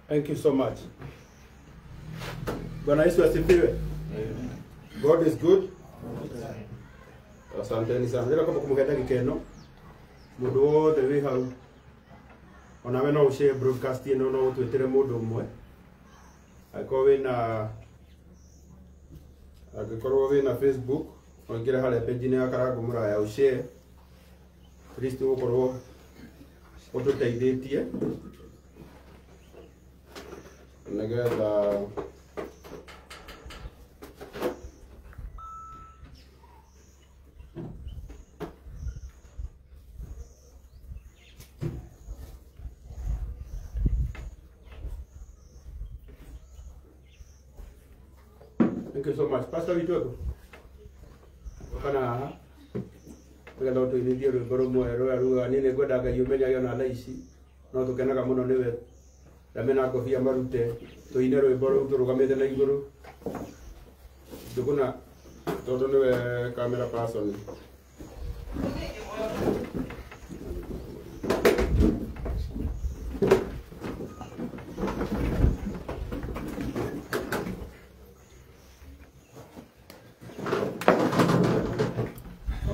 Thank you so much. Bwana Yesu asifiwe. God is good. Asanteni sana. Ndĩrenda kwamba kũmũhe ndagĩka ĩno mũndũ wothe wĩ hau onawe no ũshare broadcast ĩno, no ũtwĩtĩre mũndũ ũmwe. Angĩkorwo wĩna Facebook, no ũingĩre harĩa page-inĩ ya Karangũ Mũraya ũshare. Please tũgũkorwo ũtũteithĩtie nĩgetha Thank you so much. Pastor witũ eku kana haha nĩgetha ũtũinithie rwĩmbo rũmwe rũrĩa rugaga niĩ nĩngwenda Ngai ũmenyage ona thaa ici no tũkenaga mũno nĩwe. Ndamena ngobia marute tũine rwĩmbo rũu tũrũgamĩte na igũrũ ndũkũna tondũ nĩwe camera person.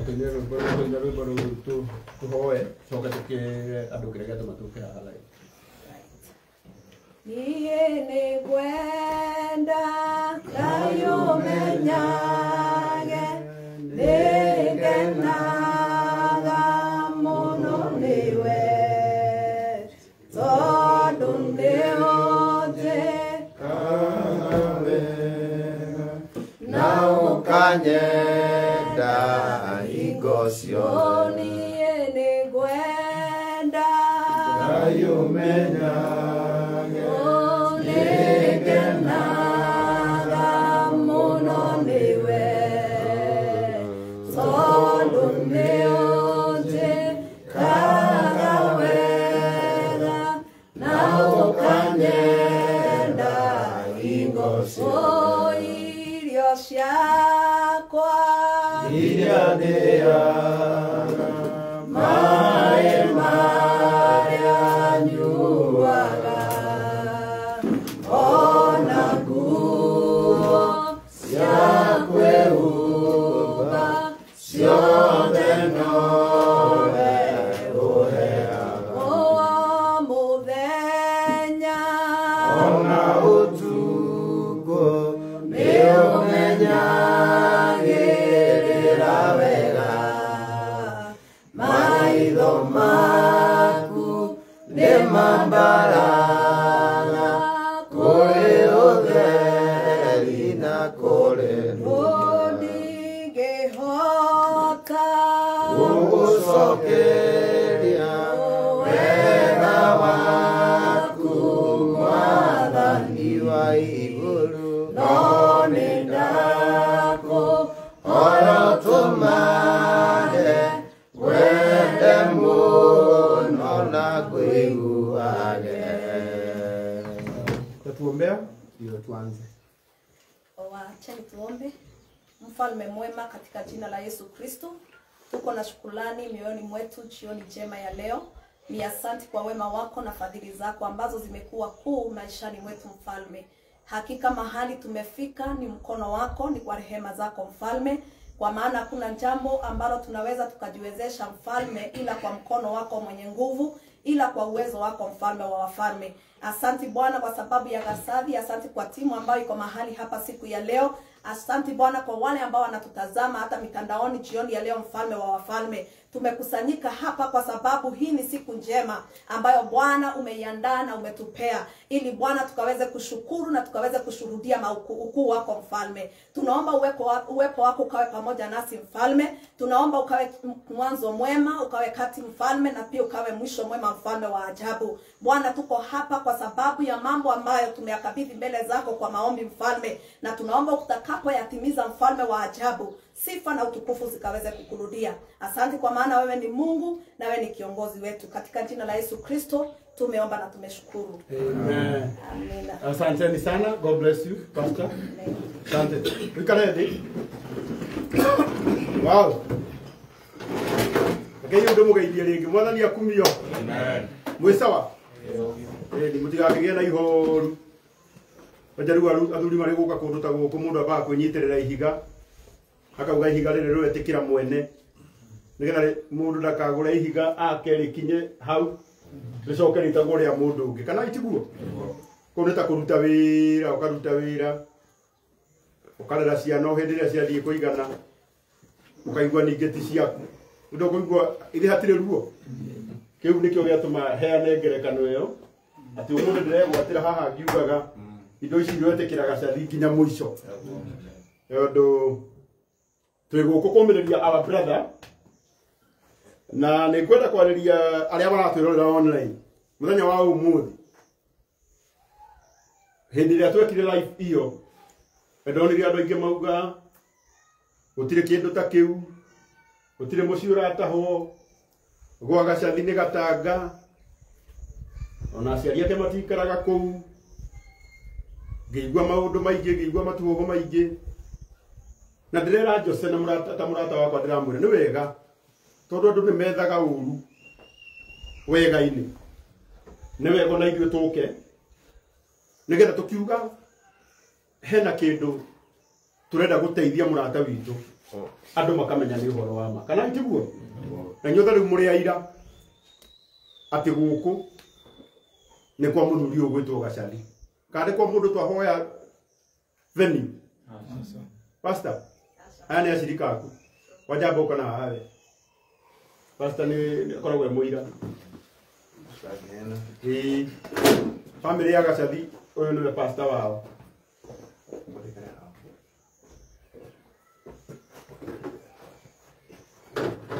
Tũine rwĩmbo rũu tũhoe coke tũkĩre andũ kĩrĩa gĩatũma tũke haha live. Niĩ nĩngwenda Ngai ũmenyage, nĩngenaga mũno nĩwe, tondũ nĩũnjĩkaga wega na ũkanyenda hingo ciothe. Niĩ nĩngwenda Ngai ũmenyage, nĩngenaga mũno nĩwe, tondũ nĩũnjĩkaga wega na ũkanyenda hingo ciothe. Irio ciakwa iria ndĩaga, maĩ marĩa nyuaga, ona nguo cia kwĩhumba ciothe nowe ũheaga. O mũthenya ona ũtukũ nĩũmenyagĩrĩra wega, maitho maku nĩmambaraga kũrĩ ũtheri na kũrĩ nduma. Ndingĩhota gũgũcokeria wega waku Mwathani wa igũrũ, no nĩndakũhoya ũtũmage wende mũno na ngũiguage. Tatuombea ndio tuanze. Wacheni tuombe. Mfalme mwema, katika jina la Yesu Kristo, tuko na shukrani mioyoni mwetu jioni njema ya leo. Ni asante kwa wema wako na fadhili zako ambazo zimekuwa kuu maishani mwetu mfalme. Hakika mahali tumefika ni mkono wako, ni kwa rehema zako mfalme. Kwa maana hakuna jambo ambalo tunaweza tukajiwezesha mfalme ila kwa mkono wako mwenye nguvu, ila kwa uwezo wako mfalme wa wafalme. Asanti Bwana kwa sababu ya Gasavi, asanti kwa timu ambayo iko mahali hapa siku ya leo. Asanti Bwana kwa wale ambao wanatutazama hata mitandaoni jioni ya leo mfalme wa wafalme. Tumekusanyika hapa kwa sababu hii ni siku njema ambayo Bwana umeiandaa na umetupea, ili Bwana tukaweze kushukuru na tukaweze kushuhudia ukuu wako Mfalme. Tunaomba uwepo wako ukawe pamoja nasi Mfalme. Tunaomba ukawe mwanzo mwema, ukawe kati Mfalme, na pia ukawe mwisho mwema, Mfalme wa ajabu. Bwana, tuko hapa kwa sababu ya mambo ambayo tumeyakabidhi mbele zako kwa maombi Mfalme, na tunaomba utakapoyatimiza Mfalme wa ajabu, sifa na utukufu zikaweze kukurudia. Asante kwa maana wewe ni Mungu na wewe ni kiongozi wetu. Katika jina la Yesu Kristo tumeomba na tumeshukuru. Amen. Amina. Asanteni sana. God bless you, Pastor. Asante. Wikare. Wow. Ngai undu mugeithie ringi Mwathani akumio. Amen. Mwi sawa? Ni mutigakĩgĩe na ihoru. Njaru athuri marĩ gũka kũndũ ta gũkũ mũndũ ambaga kwĩnyitĩrĩra ihiga akauga ihiga rĩrĩ rĩretĩkĩra mwene nĩgetha mũndũ ndakagũre ihiga ake rĩkinye hau rĩcoke rĩtagwo rĩa mũndũ ũngĩ, kana itiguo? Kũu nĩ ta kũruta wĩra, ũkaruta wĩra ũkarera ciana o hĩndĩ ĩrĩa ciathiĩ kũigana ũkaigua ningĩ ti ciaku, ndũkũigua ithe hatirĩ ruo. Kĩu nĩkĩo gĩatũma heane ngerekano ĩyo atĩ ũmũthĩ ndĩregwatĩra haha ngiugaga indo ici iretĩkĩra Gacathi nginya mũico, tondũ twĩ gũkũ kũmĩrĩria our brother, na nĩ ngwenda kwarĩria arĩa maratwĩrorera online mũthenya wa ũmũthĩ. Hĩndĩ ĩrĩa twekire live iyo ndonire andũ aingĩ mauga gũtirĩ kĩndũ ta kĩu, gũtirĩ mũciĩ ũratahwo, gwa Gacathi nĩ gatanga, ona aciari ake matikaraga kũu. Ngĩigua maũndũ maingĩ, ngĩigua matuogo maingĩ, na ndĩrera Jose na mũrata ta mũrata wakwa ndĩramwĩra nĩ wega tondũ andũ nĩ methaga ũru wega-inĩ, nĩ wega ona ithuĩ tũke nĩgetha tũkiuga hena kĩndũ tũrenda gũteithia mũrata witũ, andũ makamenya nĩ ũhoro wa ma, kana tiguo? Na inyuothe rĩu mũrĩ aira atĩ gũkũ nĩ kwa mũthuri ũyũ ũgwĩtwo Gacathi, kana nĩ kwa mũndũ twahoya venue. Pastor, aya nĩ acirika aku wajamba ũka na hawe. Pastor nĩ akoragwo e mũira. Ĩĩ, family ya Gacathi ũyũ nĩwe pastor wao.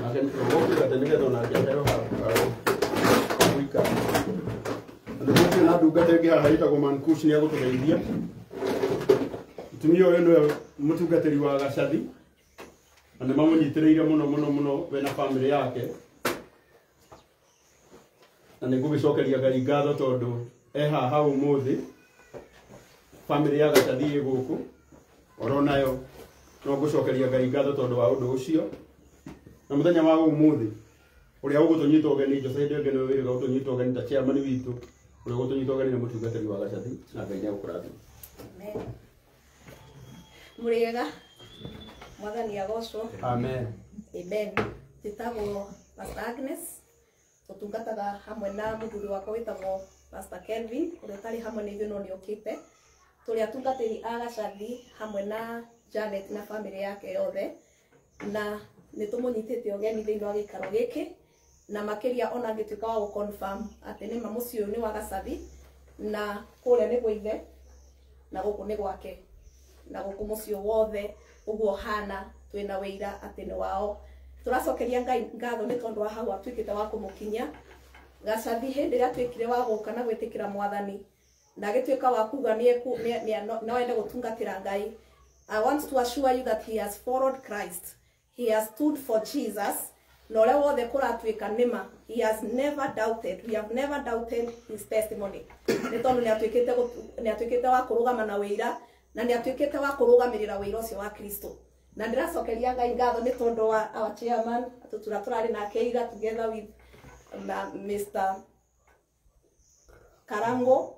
Nake nĩtũgũkĩra nĩgetha onake aheo handũ ha gũikara. Andũ na ndungata ĩngĩ haha ĩtagwo Mankush nĩ egũtũgeithia. Mũtumia ũyũ nĩwe mũtungatĩri wa Gacathi na nĩ mamũnyitĩrĩire mũno mũno mũno we na family yake, na nĩ ngũgĩcokeria Ngai ngatho tondũ e haha ũmũthĩ. Family ya Gacathi ĩ gũkũ oro nayo no ngũcokeria Ngai ngatho tondũ wa ũndũ ũcio. Na mũthenya wa ũmũthĩ ũrĩa ũgũtũnyita ũgeni, Jose hĩndĩ ĩngĩ nĩwe wĩrĩga gũtũnyita ũgeni ta chairman witũ, ũrĩa ũgũtũnyita ũgeni nĩ mũtungatĩri wa Gacathi, na Ngai nĩegũkũrathima. Amen. Mũrĩega, Mwathani agocwo. Amen. Amen. Njĩtagwo Pastor Agnes, tũtungataga hamwe na mũthuri wakwa wĩtagwo Pastor Kelvin, ũrĩa ũtarĩ hamwe na ithuĩ no nĩokĩte. Tũrĩ atungatĩri a Gacathi hamwe na Janet na family yake yothe, na nĩ tũmũnyitĩte ũgeni thĩinĩ wa gĩikaro gĩkĩ, na makĩria ona ngĩtuĩka wa gũ-confirm atĩ nĩma mũciĩ ũyũ nĩ wa Gacathi, na kũrĩa nĩ gwa ithe na gũkũ nĩ gwake, na gũkũ mũciĩ wothe ũguo hana twĩna wĩira atĩ nĩ wao. Tũracokeria Ngai ngatho nĩ tondũ wa hau atuĩkĩte wa kũmũkinyia Gacathi hĩndĩ ĩrĩa atuĩkire wa gũka na gwĩtĩkĩra Mwathani na agĩtuĩka wa kuga no ende gũtungatĩra Ngai. I want to assure you that he has followed Christ. He has stood for Jesus. Na ũrĩa wothe kũratuĩka nĩma, he has never doubted. We have never doubted his testimony. Nĩ tondũ nĩatuĩkĩte wa kũrũgama na wĩira, na nĩatuĩkĩte wa kũrũgamĩrĩra wĩira ũcio wa Kristo. Na ndĩracokeria Ngai ngatho nĩ tondũ wa our chairman atũtura tũrarĩ nake ira together with Mr. Karango,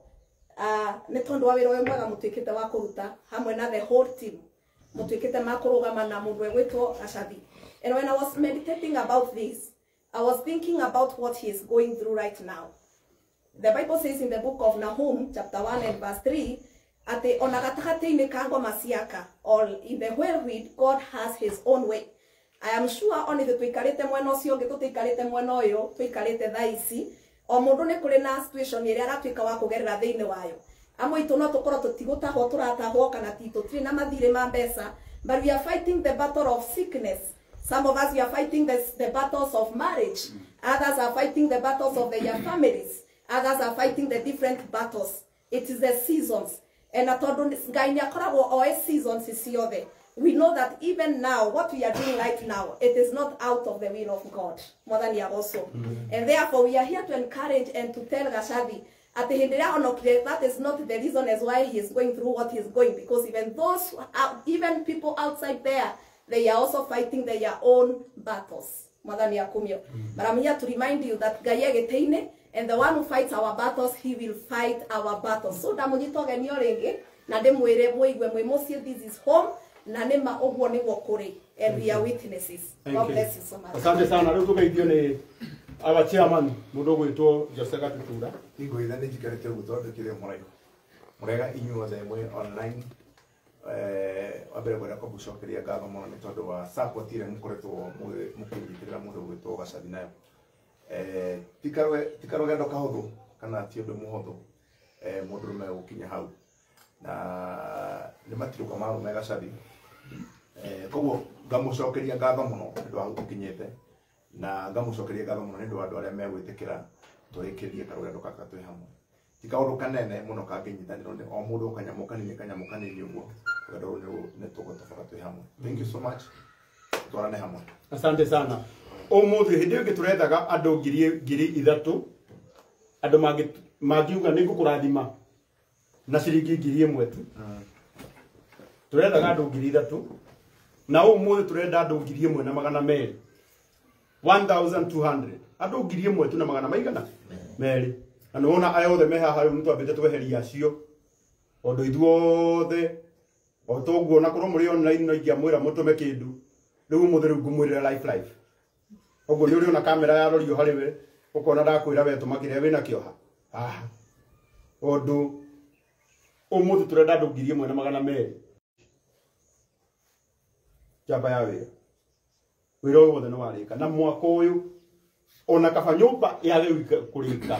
nĩ tondũ wa wĩra ũyũ mwega mũtuĩkĩte wa kũruta hamwe na the whole team, mũtuĩkĩte ma kũrũgama na mũndũ egwĩtwo Gacathi. And when I was meditating about this, I was thinking about what he is going through right now. The Bible says in the book of Nahum, chapter 1 and verse 3, atĩ ona gatagatĩ-inĩ ka ngoma ciaka, or in the whirlwind, God has his own way. I am sure ona ithuĩ tũikarĩte mwena ũcio ũngĩ tũtiikarĩte mwena ũyũ tũikarĩte thaa ici o mũndũ nĩ kũrĩ na situation ĩrĩa aratuĩka wa kũgerera thĩinĩ wayo. Amwe itũ no tũkorwo tũtigũtahwo tũratahwo kana ti tũtirĩ na mathirĩ ma mbeca, but we are fighting the battle of sickness. Some of us, we are fighting the battles of marriage. Others are fighting the battles of their families. Others are fighting the different battles. It is the seasons. And tondũ Ngai nĩ akoragwo oe seasons ciothe. We know that even now, what we are doing right now, it is not out of the will of God. Mwathani agocwo. And therefore, we are here to encourage and to tell Gachathi atĩ hĩndĩ ĩrĩa onokire, that is not the reason as why he is going through what he is going, because even those, even people outside there, they are also fighting their own battles. Mwathani akumio. But I'm here to remind you that Ngai e gĩtĩ-inĩ, and the one who fights our battles, he will fight our battles. So ndamũnyita ũgeni o rĩngĩ na ndĩmwĩre mũigue mwĩ mũciĩ, this is home, na nĩma ũguo nĩguo kũrĩ, and we are witnesses. Thank God you. bless you so much. Asante sana. Rĩu tũgeithio nĩ our chairman mũndũ ũgwĩtwo Jose Gatutura. Ingũitha nĩ njikarĩte ũguo tondũ kĩrĩ mũraihu mũrega inyuothe mwĩ online. Wa mbere ngwenda kũmũcokeria ngatho mũno nĩ tondũ wa support ĩrĩa mũkoretwo mũkĩnyitĩrĩra mũndũ ũgwĩtwo Gacathi nayo. Ti karũgendo kahũthũ kana ti ũndũ mũhũthũ mũndũrũme gũkinya hau, na nĩ matirũka ma arũme Gacathi. Koguo ngamũcokeria ngatho mũno nĩ ũndũ wa hau tũkinyĩte, na ngamũcokeria ngatho mũno nĩ ũndũ wa andũ arĩa megwĩtĩkĩra tũrĩkĩrie karũgendo gaka twĩ hamwe. Ti kaũndũ kanene mũno kangĩnyitanĩrwo nĩ o mũndũ kanyamũ kanini kanyamũ kanini ũguo, rũgendo rũrũ nĩ tũgũtobora twĩ hamwe. Thank you so much, twarane hamwe. Asante sana. Ũmũthĩ hĩndĩ ĩyo ĩngĩ tũrethaga andũ 3,000 andũ mangiuga nĩ ngũkũrathima na ciringi 1,000 tu. Tũrethaga andũ 3,000 na ũmũthĩ tũrenda andũ 1,200. 1,200 andũ 1,000 tu na magana maigana merĩ. Na nĩ wona aya othe me haha rĩu nĩ twambĩte tweheria acio tondũ ithuothe o toguo na korwo mũrĩ online no ingĩamwĩra mũtũme kĩndũ rĩu ũmũthĩ rĩu ngũmwĩrĩra live live. Ũguo nĩ ũrĩona kamera yarorio harĩ we ũkona ndakwĩra we tũma kĩrĩa wĩnakĩo haha. Tondũ ũmũthĩ tũrenda andũ 1,200 njamba ya wĩra. Wĩra ũyũ wothe nĩ warĩka na mwaka ũyũ ona kaba nyũmba yage kũrĩka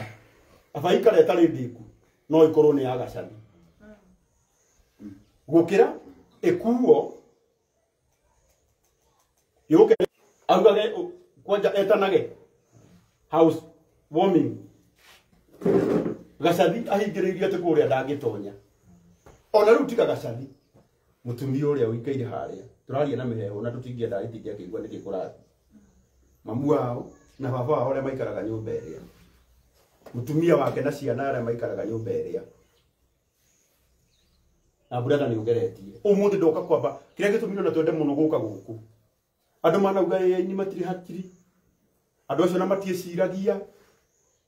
kaba ikare ĩtarĩ ndĩku no ĩkorwo nĩ ya Gacathi gũkĩra ĩkuo yũke augage kwanja etanage house warming. Gacathi ahingĩrĩirie atĩ kũrĩa ndangĩtonya. Ona rĩu tiga Gacathi mũtumia ũrĩa ũikaire harĩa tũraria na mĩheho na tũtingĩenda ĩtinde akĩigua nĩkĩ kũrathiĩ. Mamu wao na baba wao arĩa maikaraga nyũmba ĩrĩa, mũtumia wake na ciana arĩa maikaraga nyũmba ĩrĩa, na brother nĩ ũgeretie ũmũthĩ ndoka kwamba kĩrĩa gĩtũmire na twende mũno gũka gũkũ. Andũ manauga ĩĩ matirĩ hakiri, andũ acio na matiĩciragia.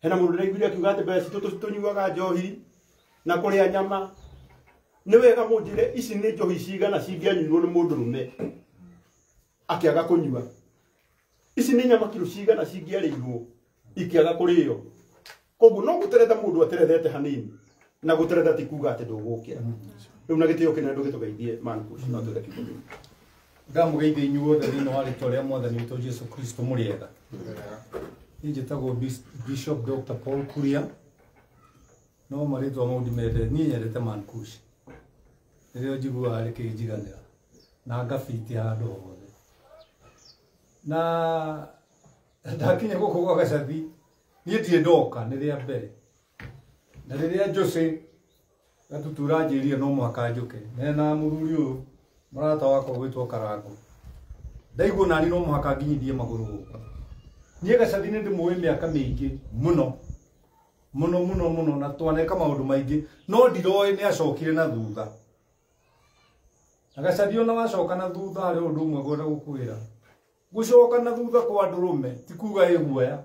Hena mũndũ ndĩraiguire akiuga atĩ mbeca citũ tũnyuaga njohi na kũrĩa nyama. Nĩ wega mũnjĩre ici nĩ njohi cigana cingĩanyuirwo nĩ mũndũrũme akĩaga kũnyua. Ici nĩ nyama kiro cigana cingĩarĩirwo ikĩaga kũrĩo. Koguo no gũteretha mũndũ aterethete hanini na gũteretha ti kuga atĩ ndũgũkĩra. Rĩu na gĩtĩo kĩnene ndũgĩtũgeithie man push no twĩre kiugo kĩu. Ndamũgeithia inyuothe thĩinĩ wa rĩtwa rĩa Mwathani witũ Jesũ Kristo mũrĩ ega. Niĩ njĩtagwo Bishop Dr. Paul Kuria, no marĩtwa mau ndimendete, niĩ nyendete Man Kush. Nĩrĩo njiguaga rĩkĩnjiganĩra na ngabiti handũ hothe. Na ndakinya gũkũ gwa Gacathi niĩ ndirĩ ndoka, nĩ rĩa mbere. Na rĩrĩa Jose Gatutura anjĩrire no mũhaka njũke, mena mũthuri ũyũ mũrata wakwa gwĩtwo Karango, ndaigua nani no mũhaka nginyithie magũrũ gũkũ. Niĩ Gacathi nĩ ndĩmũĩ mĩaka mĩingĩ mũno mũno mũno mũno, na twaneka maũndũ maingĩ, no ndiroĩ nĩ acokire na thutha. Na Gacathi ona wacoka na thutha harĩ ũndũ ũmwe ngwenda gũkwĩra, gũcoka na thutha kwa ndũrũme ti kuga ĩ guoya.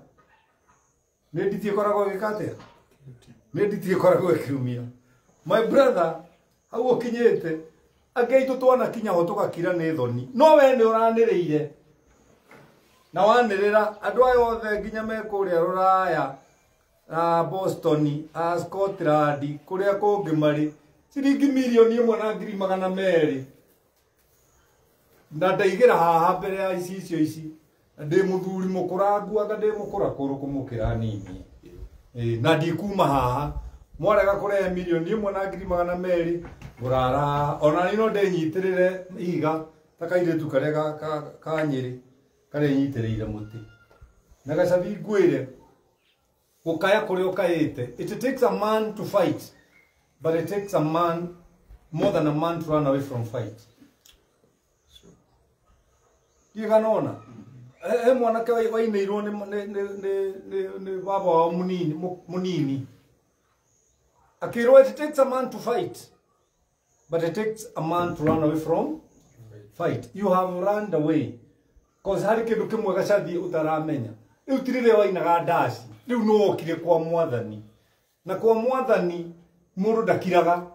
Nĩ nditi ĩkoragwo ĩgĩka atĩa? Nĩ nditi ĩkoragwo ĩkiumia. My brother, hau ũkinyĩte angĩ aitũ twanakinya ho tũgakira nĩ thoni, no we nĩ ũranĩrĩire na wanĩrĩra andũ aya othe nginya me kũrĩa Rũraya, a Boston, a Scotland, kũrĩa kũngĩ marĩ ciringi 1,200,000. Na ndaigĩra haha mbere ya icicio ici ndĩ mũthuri mũkũrangu anga ndĩ mũkũrakũrũ kũmũkĩra nini. Na ndikuma haha mwarega kũrehe 1,200,000 ngũrara ona niĩ no ndĩnyitĩrĩre ihiga ta kairĩtu karĩa ka Nyĩrĩ karĩa nyitĩrĩire mũtĩ. Na Gacathi ngwĩre gũkaya kũrĩa ũkaĩte, it takes a man to fight, but it takes a man more than a man to run away from fight. Ndiganona he mwanake wainĩirwo nĩ baba wao mũnini akĩrwo it takes a man to fight, but it takes a man to run away from fight. You have run away cause harĩ kĩndũ kĩmwe Gacathi ũtaramenya. Rĩu ti rĩrĩa wainaga ndaci, rĩu nĩ wokire kwa mwathani, na kwa mwathani mũndũ ndakiraga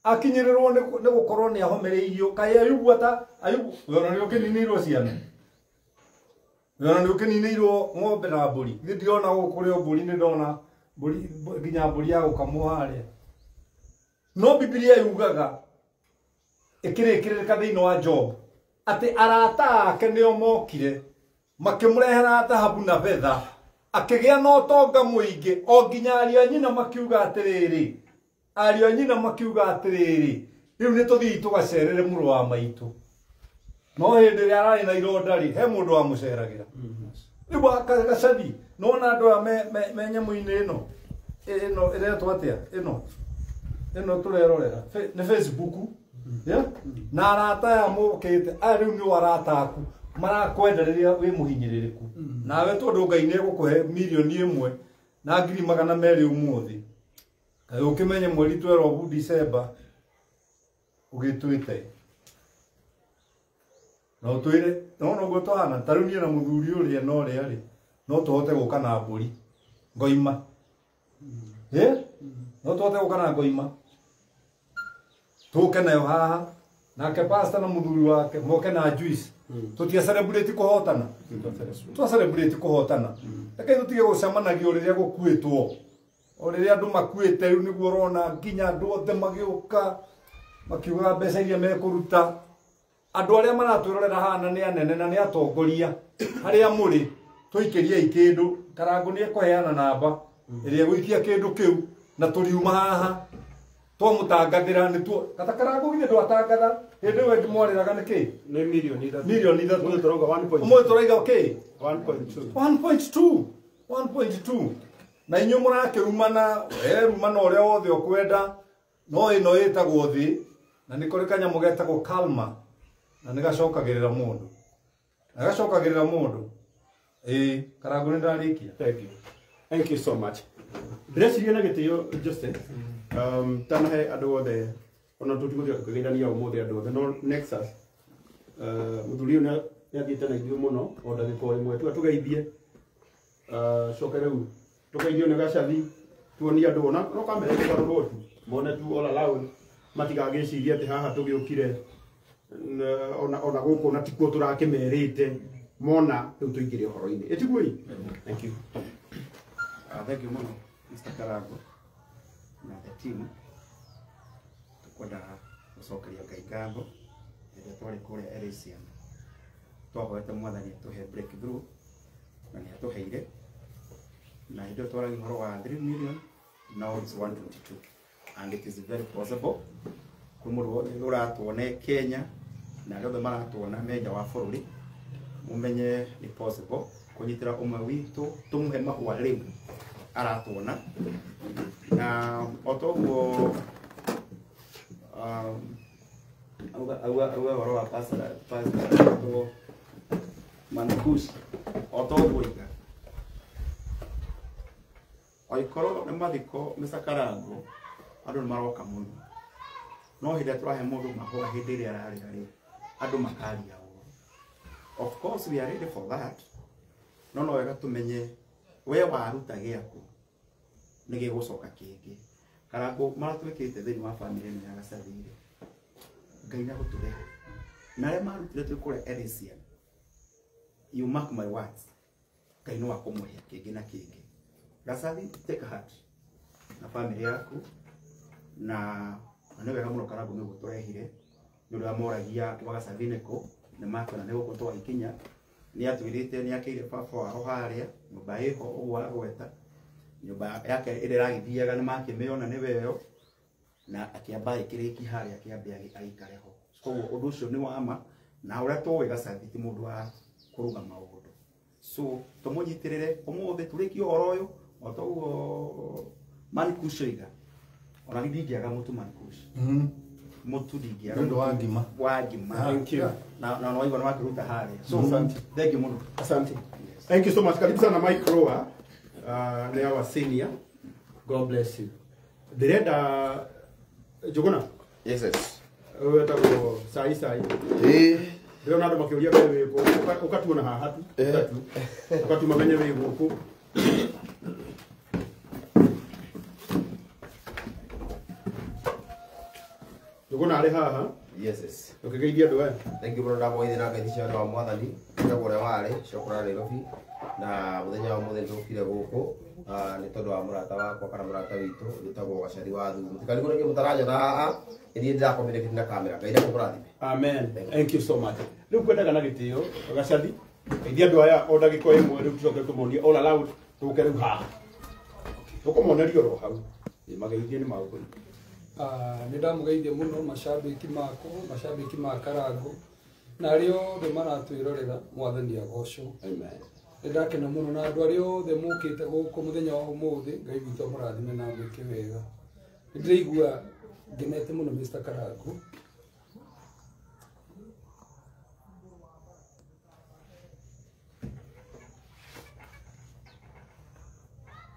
akinyĩrĩrwo nĩ gũkorwo nĩ ahomereirio. Kaĩ Ayubu ata Ayubu we ona nĩ ũkĩninĩirwo ciana, we ona nĩ ũkĩninĩirwo ng'ombe na mbũri. Niĩ ndirona gũkũ kũrĩ o mbũri, nĩ ndona mbũri nginya mbũri ya gũkamwo harĩa. No Bibilia yugaga ĩkĩrĩkĩrĩka thĩinĩ wa Job atĩ arata ake nĩo mokire makĩmũrehera thahabu na betha, akĩgĩa na ũtonga mũingĩ o nginya ariũ a nyina makiuga atĩrĩrĩ, ariũ a nyina makiuga atĩrĩrĩ, rĩu nĩ tũthiĩ tũgacerere mũrũ wa maitũ. No hĩndĩ ĩrĩa ararĩ na ironda rĩ, he mũndũ wamũceragĩra. Rĩu Gacathi nĩwona andũ aya me nyamũ-inĩ ĩno ĩno ĩretwo atĩa ĩno tũrerorera nĩ Facebook, na arata aya mokĩte aya rĩu nĩo arata aku marakwenda rĩrĩa wĩ mũhinyĩrĩrĩku. Nawe tondũ Ngai nĩegũkũhe 1,200,000 ũmũthĩ, kaĩ ũkĩmenye mweri 12 December ũgĩtwĩte na ũtwĩre no noguo tũhana. Ta rĩu niĩ na mũthuri ũrĩa na ũrĩa rĩ, no tũhote gũka na mbũri ngoima, no tũhote gũka na ngoima tũke nayo haha, nake pastor na mũthuri wake moke na juice. Tũtia celebrate kũhotana, twa celebrate kũhotana. Reke tũtige gũcemanagio rĩrĩa gũkuĩtwo, o rĩrĩa andũ makuĩte rĩu nĩguo ũrona nginya andũ othe magĩũka makiugaga mbeca iria mekũruta. Andũ arĩa maratwĩrorera haha nĩ anene na nĩ atongoria, harĩa mũrĩ tũikĩriei kĩndũ. Karangũ nĩ ekũheana namba ĩrĩa ĩgũikia kĩndũ kĩu na tũriuma haha twamũtangathĩra nĩtuo. Kata Karangũ githĩ ndwatangatha hĩndĩ ĩyo ĩngĩ mwarĩraga nĩkĩ? Nĩ 3 million. 3 million. Ũmũthĩ tũrauga 1.2. Ũmũthĩ tũraiga kĩ? 1.2. 1.2 1.2. Na inyuĩ mũrakĩrumana, we rumana ũrĩa wothe ũkwenda, no ĩno ĩtagwo thĩ, na nĩ kũrĩ kanyamũ getagwo kalma, na nĩ gacokagĩrĩra mũndũ, na gacokagĩrĩra mũndũ. Ĩĩ Karangũ nĩ ndarĩkia. Thank you. Thank you so much. Ndĩreciria na gĩtĩo Jose, tanahe andũ othe ona tũtigũthiĩ kũgeithania ũmũthĩ andũ othe no Nexus, mũthuri ũyũ nĩ athiĩte na ithuĩ mũno o ndagĩka o ĩmwe tu atũgeithie, coke rĩu tũgeithio nĩ Gacathi tuonie andũ ona no kamera ĩkĩgarũrwo tu mone tu all around matigagĩcirie atĩ haha tũgĩũkire ona gũkũ na tikuo tũrakĩmerĩte mona rĩu tũingĩre ũhoro-inĩ ĩtiguo. Thank you. Thank you mũno Mr. Karango na the team. Tukwenda gũcokeria Ngai ngatho rĩrĩa twarĩ kũrĩa Elysium. Twahoete mwathani atũhe breakthrough na nĩ atũheire, na hĩndĩ ĩyo twaragia ũhoro wa 3 million, now it's 122 and it is very possible kwĩ mũndũ wothe ũratuona e Kenya na arĩa othe maratuona me nja wa bũrũri, mumenye nĩ possible kũnyitĩra ũmwe witũ tũmũhe mahũa rĩu aratuona. Na o toguo auga ũhoro wa pastor Mankush, o toguo iga oikorwo nĩ mathiko Mr. Karango andũ nĩ maroka mũno, no hĩndĩ ĩrĩa tũrahe mũndũ mahũa hĩndĩ ĩrĩa ararĩra rĩ, andũ makaria ũru. Of course we are ready for that, no wega tũmenye we waruta gĩaku nĩ gĩgũcoka kĩngĩ. Karango maratwĩkĩte thĩinĩ wa family ĩno ya Gacathi rĩ, Ngai nĩ agũtũrehe na arĩa marutire twĩ kũrĩa Elysium, you mark my words, Ngai no akũmũhe kĩngĩ na kĩngĩ. Gacathi, take heart na family yaku, na nĩ wega mũno Karango nĩguo tũrehire. Nĩ ũrĩa moragia gwa Gacathi nĩkũ, nĩ makona nĩ gũkũ twagĩkinya. Nĩ atwĩrĩte nĩ akĩire baba wao harĩa nyũmba ĩho ũguo agweta nyũmba yake ĩrĩa ĩragĩthiaga nĩ makĩmĩona nĩwe ĩyo na akĩamba agĩkĩrĩki harĩa akĩambe agĩikare ho. Koguo ũndũ ũcio nĩ wa ma na ũrĩa tũĩ Gacathi ti mũndũ wa kũrũga maũndũ. So tũmũnyitĩrĩre ũmũthĩ tũrĩkie ũhoro ũyũ o ta ũguo Mankush oiga. Ona niĩ ndingĩaga mũtu Mankush. Mũtu ndingĩaga. Nĩ ũndũ wa ngima. Wa ngima. Thank you. Na na waigua nĩ wakĩruta harĩa. So Asante. Thank you mũno. Asante. Thank you so much. Karibu sana Mike Roa. Ni our senior. God bless you. Ndĩrenda Njuguna. Yes, yes. Wetagwo Sai Sai. Eh. Ndĩrona andũ makĩũria we wĩ kũ. Ũkatuona haha tu. Ũkatu. Ũkatu mamenye wĩ gũkũ. Njuguna arĩ haha. Yes, yes. Ũkĩgeithia andũ aya. Thank you mũno ndamũgeithia na ngeithi cia andũ a mwathani. Njagwo ũrĩa warĩ cokora Nairobi na mũthenya wa mũthĩ nĩtũkire gũkũ nĩ tondũ wa mũrata wakwa kana mũrata witũ wĩtagwo Gacathi wa Thumu. Mũtikarigwo nĩkĩ mũtaranyona haha, nĩ niĩ ndĩracommunicate na kamera. Ngai ndakũmũrathime. Amen. Thank you so much. Rĩu kwendaga na gĩtĩo Gacathi. Geithia andũ aya o ndagĩka ĩmwe rĩu tũcoke tũmonie all aloud tũke rĩu haha. Tũkũmoneria oro hau. Mageithie nĩ maũndũ. Nĩ ndamũgeithia mũno macambĩki makwa, macambĩki ma Karango na arĩa othe maratwĩrorera mwathani agocwo. Amen. Nĩ ndakena mũno na andũ arĩa othe mũkĩte gũkũ mũthenya wa ũmũthĩ, Ngai witũ amũrathime na amwĩke wega. Nĩ ndĩraigua ngenete mũno Mr. Karango.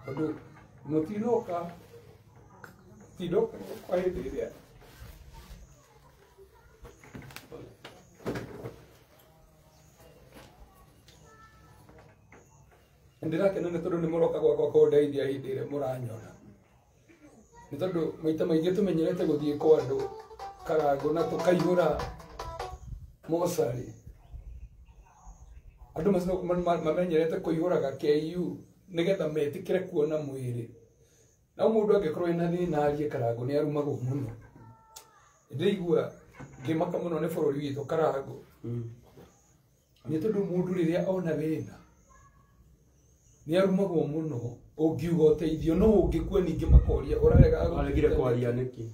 Tondũ mũtinoka tinoka kwa hĩndĩ ĩrĩa ndĩrakena nĩ tondũ nĩ mũroka gwakwa kũndeithia hĩndĩ ĩrĩa mũranyona. Nĩ tondũ maita maingĩ tũmenyerete gũthiĩ kwa andũ Karango na tũkaihũra mocarĩ. Andũ mamenyerete kũihũraga KU nĩgetha metĩkĩre kuona mwĩrĩ. Na mũndũ angĩkorwo ena thĩna arie Karango nĩ arumagwo mũno. Ndĩraigua ngĩmaka mũno nĩ bũrũri witũ Karango. Nĩ tondũ mũndũ rĩrĩa ona thĩna nĩ arumagwo mũno, ũngiuga ũteithio no ũngĩkua ningĩ makoria ũrarega Waregire kwaria nĩkĩ?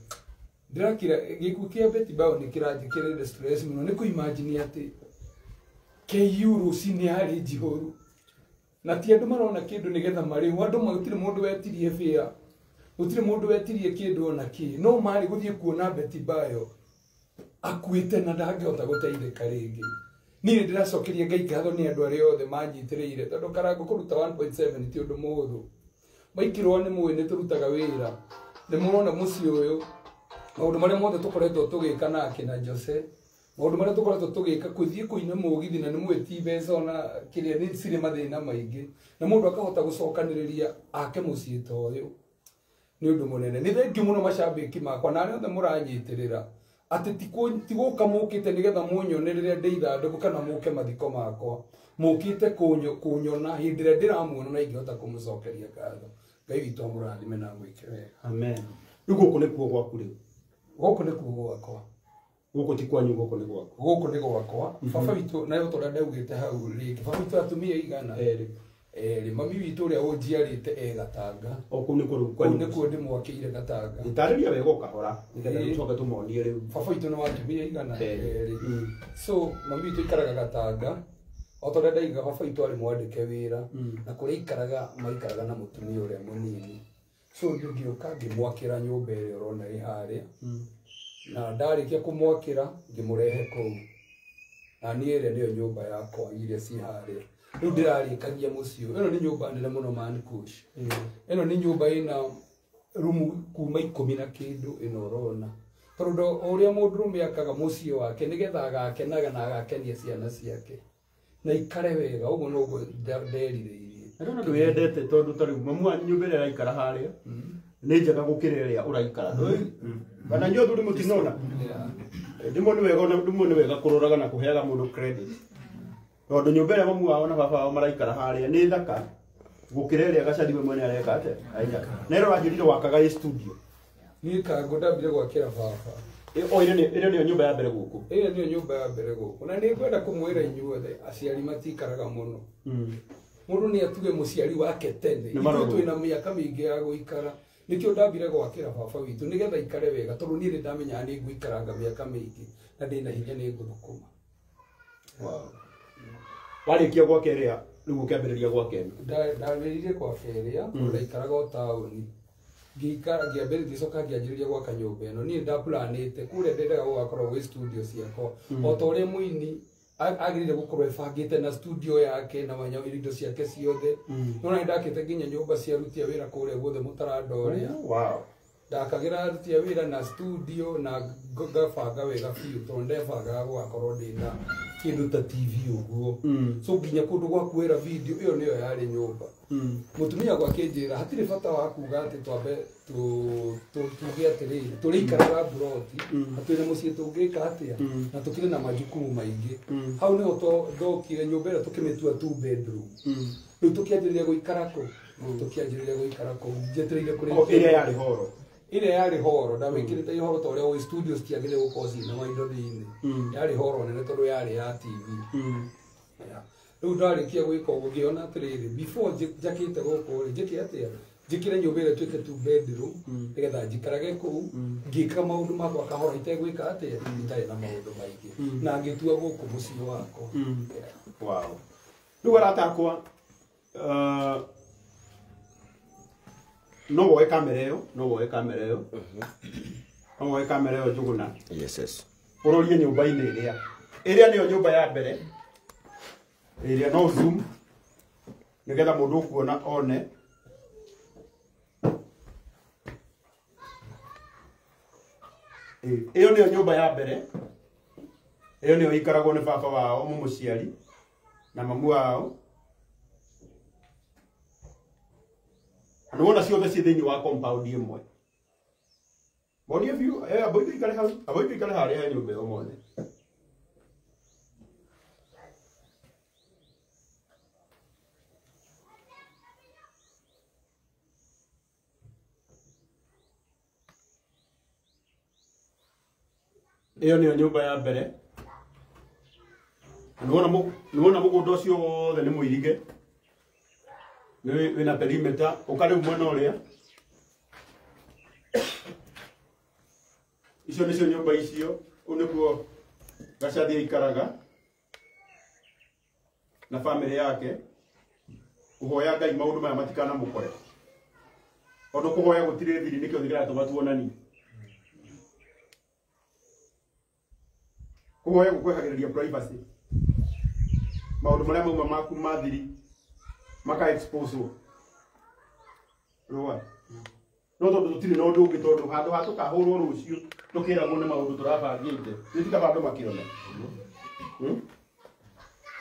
Ndĩrakira gĩkuũ kĩa Betty Bayo nĩ kĩranjĩkĩrĩire stress mũno nĩ kũ-imagine atĩ KU rũcinĩ yarĩ njihũru na ti andũ marona kĩndũ nĩgetha marĩhwo. Andũ gũtirĩ mũndũ wetirie bĩa, gũtirĩ mũndũ wetirie kĩndũ ona kĩ, no marĩ gũthiĩ kuona Betty Bayo akuĩte na ndangĩhota gũteithĩka rĩngĩ. Niĩ ndĩracokeria Ngai ngatho nĩ andũ arĩa othe manyitĩrĩire tondũ Karango kũruta 1.7 ti ũndũ mũhũthũ. Maikirwo nĩ mũĩ nĩ tũrutaga wĩra, nĩ mũrona mũciĩ ũyũ maũndũ marĩa mothe tũkoretwo tũgĩka nake na Jose, maũndũ marĩa tũkoretwo tũgĩka kũthiĩ kũina mũgithi na nĩ mũĩ ti mbeca ona kĩrĩa nĩ cirĩ mathĩna maingĩ na mũndũ akahota gũcokanĩrĩria ake mũciĩ ta ũyũ nĩ ũndũ mũnene. Nĩ thengiũ mũno macambĩki makwa na arĩa othe mũranyitĩrĩra atĩ ti gũka mũkĩte nĩgetha mũnyone rĩrĩa ndĩ ithandũkũ kana mũke mathiko makwa, mũkĩte kũnyona hĩndĩ ĩrĩa ndĩramuona na ingĩhota kũmũcokeria ngatho. Ngai witũ amũrathime na amwĩke wega. Amen. Rĩu gũkũ nĩkuo gwaku rĩu? Gũkũ nĩkuo gwakwa. Gũkũ ti kwanyu, gũkũ nĩ gwaku? Gũkũ nĩ gwakwa. Baba witũ na ũrĩa ndaugĩte hau rĩngĩ, baba witũ atumia igana? Erĩ. Erĩ. Mami witũ ũrĩa ũnjiarĩte e Gatanga. O kũu nĩkuo rĩu Kũu kwanyu? nĩkuo ndĩmwakĩire Gatanga. Tarĩria wega o kahora nĩgetha tũcoke tũmonie rĩu. Baba witũ nĩ wa atumia igana? Erĩ. Erĩ. So mami witũ aikaraga Gatanga. O ta ũrĩa ndaiga baba witũ arĩ mwandĩke wĩra na kũrĩa aikaraga maikaraga na mũtumia ũrĩa mũnini. So ngĩũka ngĩmwakĩra nyũmba ĩrĩa ũrona ĩ harĩa. Na ndarĩkia kũmwakĩra ngĩmũrehe kũu. Na niĩ ĩrĩa nĩyo nyũmba yakwa iria ci harĩa. Rĩu ndĩrarĩkagia mũciĩ ũyũ. Ĩno nĩ nyũmba nene mũno Mankush. Ĩno nĩ nyũmba ĩna rumu kuma 10 na kĩndũ ĩno ũrona. Tondũ o ũrĩa mũndũrũme akaga mũciĩ wake nĩgetha agakenaga na agakenia ciana ciake na ikare wega, ũguo noguo nderirĩirie. Ndĩrona ndwĩyendete tondũ ta rĩu mamu wanyu nyũmba ĩrĩa araikara harĩa nĩ njega gũkĩra ĩrĩa ũraikara. Kana inyuĩ athuri mũtinona? Ndĩmwe nĩ wega ona ndĩmwe nĩ wega kũroraga na kũheaga mũndũ credit. Tondũ nyũmba ĩrĩa mamu wao na baba wao maraikara harĩa nĩ thaka gũkĩra ĩrĩa Gacathi we mwene areka atĩa? Araikara. Na ĩrĩa ũranjĩrire wakaga ĩ studio. Niĩ Karango ndambire gwakĩra baba. O ĩrĩa nĩyo nyũmba ya mbere gũkũ. Ĩrĩa nĩyo nyũmba ya mbere gũkũ. Na nĩ ngwenda kũmwĩra inyuothe aciari matikaraga mũno. Mũndũ nĩ atuge mũciari wake tene. Ithuĩ twĩna mĩaka mĩingĩ ya gũikara. Nĩkĩo ndambire gwakĩra baba witũ nĩgetha ikare wega tondũ niĩ nĩndamenyaga nĩ ngũikaranga mĩaka mĩingĩ na ndĩna hinya nĩ ngũthũkũma. Wow. Warĩkia gwaka ĩrĩa rĩu ũkĩambĩrĩria gwaka ĩno. Ndambĩrĩirie gwaka ĩrĩa tondũ ndaikaraga o taũni. Ngĩikara ngĩambĩrĩria ngĩcoka ngĩanjĩrĩria gwaka nyũmba ĩno. Niĩ ndaplanĩte kũrĩa ndendaga gũgakorwo gwĩ studio ciakwa. O ta ũrĩa mũini agĩrĩire gũkorwo ebangĩte na studio yake na indo ciake ciothe. Nĩwona nĩndakĩte nginya nyũmba cia aruti a wĩra kũrĩa guothe mũtaranda ũrĩa. Wow. Ndakagĩra aruti a wĩra na studio na ngabanga wega biũ tondũ ndebangaga gũgakorwo ndĩna kĩndũ ta TV ũguo. So nginya kũndũ gwa kuoera video ĩyo nĩyo yarĩ nyũmba. Mũtumia wakwa akĩnjĩra hatirĩ bata wa kuga atĩ twambe tuge atĩrĩrĩ tũrĩikaraga mburoti na twĩna mũciĩ tũngĩka atĩa na tũkĩrĩ na majukumu maingĩ. Hau nĩho ndokire nyũmba ĩrĩa tũkĩmĩtua two bedroom. Rĩu tũkĩanjĩrĩria gũikara kũu. Tũkĩanjĩrĩria gũikara kũu njetereire kũrĩkia. Ĩrĩa yarĩ horo. Ĩrĩa yarĩ horo ndamĩkĩrĩte ihoro ta ũrĩa ũĩ studio citiagĩrĩire gũkorwo ciĩna maindo thĩinĩ. Yarĩ horo nene tondũ yarĩ ya TV. Rĩu ndarĩkia gwĩka ũguo ngĩona atĩrĩrĩ before njakĩte gũkũ rĩ njĩke atĩa njĩkĩre nyũmba ĩrĩa ĩtuĩke two bedroom nĩgetha njikarage kũu ngĩka maũndũ makwa kahora itegwĩka atĩa itarĩ na maũndũ maingĩ na ngĩtua gũkũ mũciĩ wakwa. Wow. Rĩu arata akwa no woe kamera ĩyo, no woe kamera ĩyo. No woe kamera ĩyo Njũgũna. Yes, yes. Ũrorie nyũmba-inĩ ĩrĩa. Ĩrĩa nĩyo nyũmba ya mbere. Ĩrĩa no zoom nĩgetha mũndũ ũkuona one. Ĩyo nĩyo nyũmba ya mbere. Ĩyo nĩyo ĩikaragwo nĩ baba wao mũmũciari na mamu wao. Na nĩwona ciothe ciĩ thĩinĩ wa compound ĩmwe. Monie biũ, abo ikare hau, abo ikare harĩa he nyũmba ĩyo mone. Ĩyo nĩyo nyũmba ya mbere. Nĩwona mũgũnda ũcio wothe nĩ mũirige. Wĩna perimeter, ũka rĩu mwena ũrĩa. Icio nĩcio nyũmba icio, ũũ nĩkuo Gacathi aikaraga na bamĩrĩ yake. Kũhoya Ngai maũndũ maya matikanamũkore. Tondũ kũhoya gũtirĩ thiri nĩkĩo kĩratũma tuonanie. Kũhoya gũkwehagĩrĩria privacy. Maũndũ marĩa mauma maku ma thiri maka expose. Rũa. No tondũ tũtirĩ na ũndũ ũngĩ tondũ handũ ha tũkahũrwo rũciũ tũkĩragwo nĩ maũndũ tũrabangĩte. Nĩ ti kaba andũ makĩona.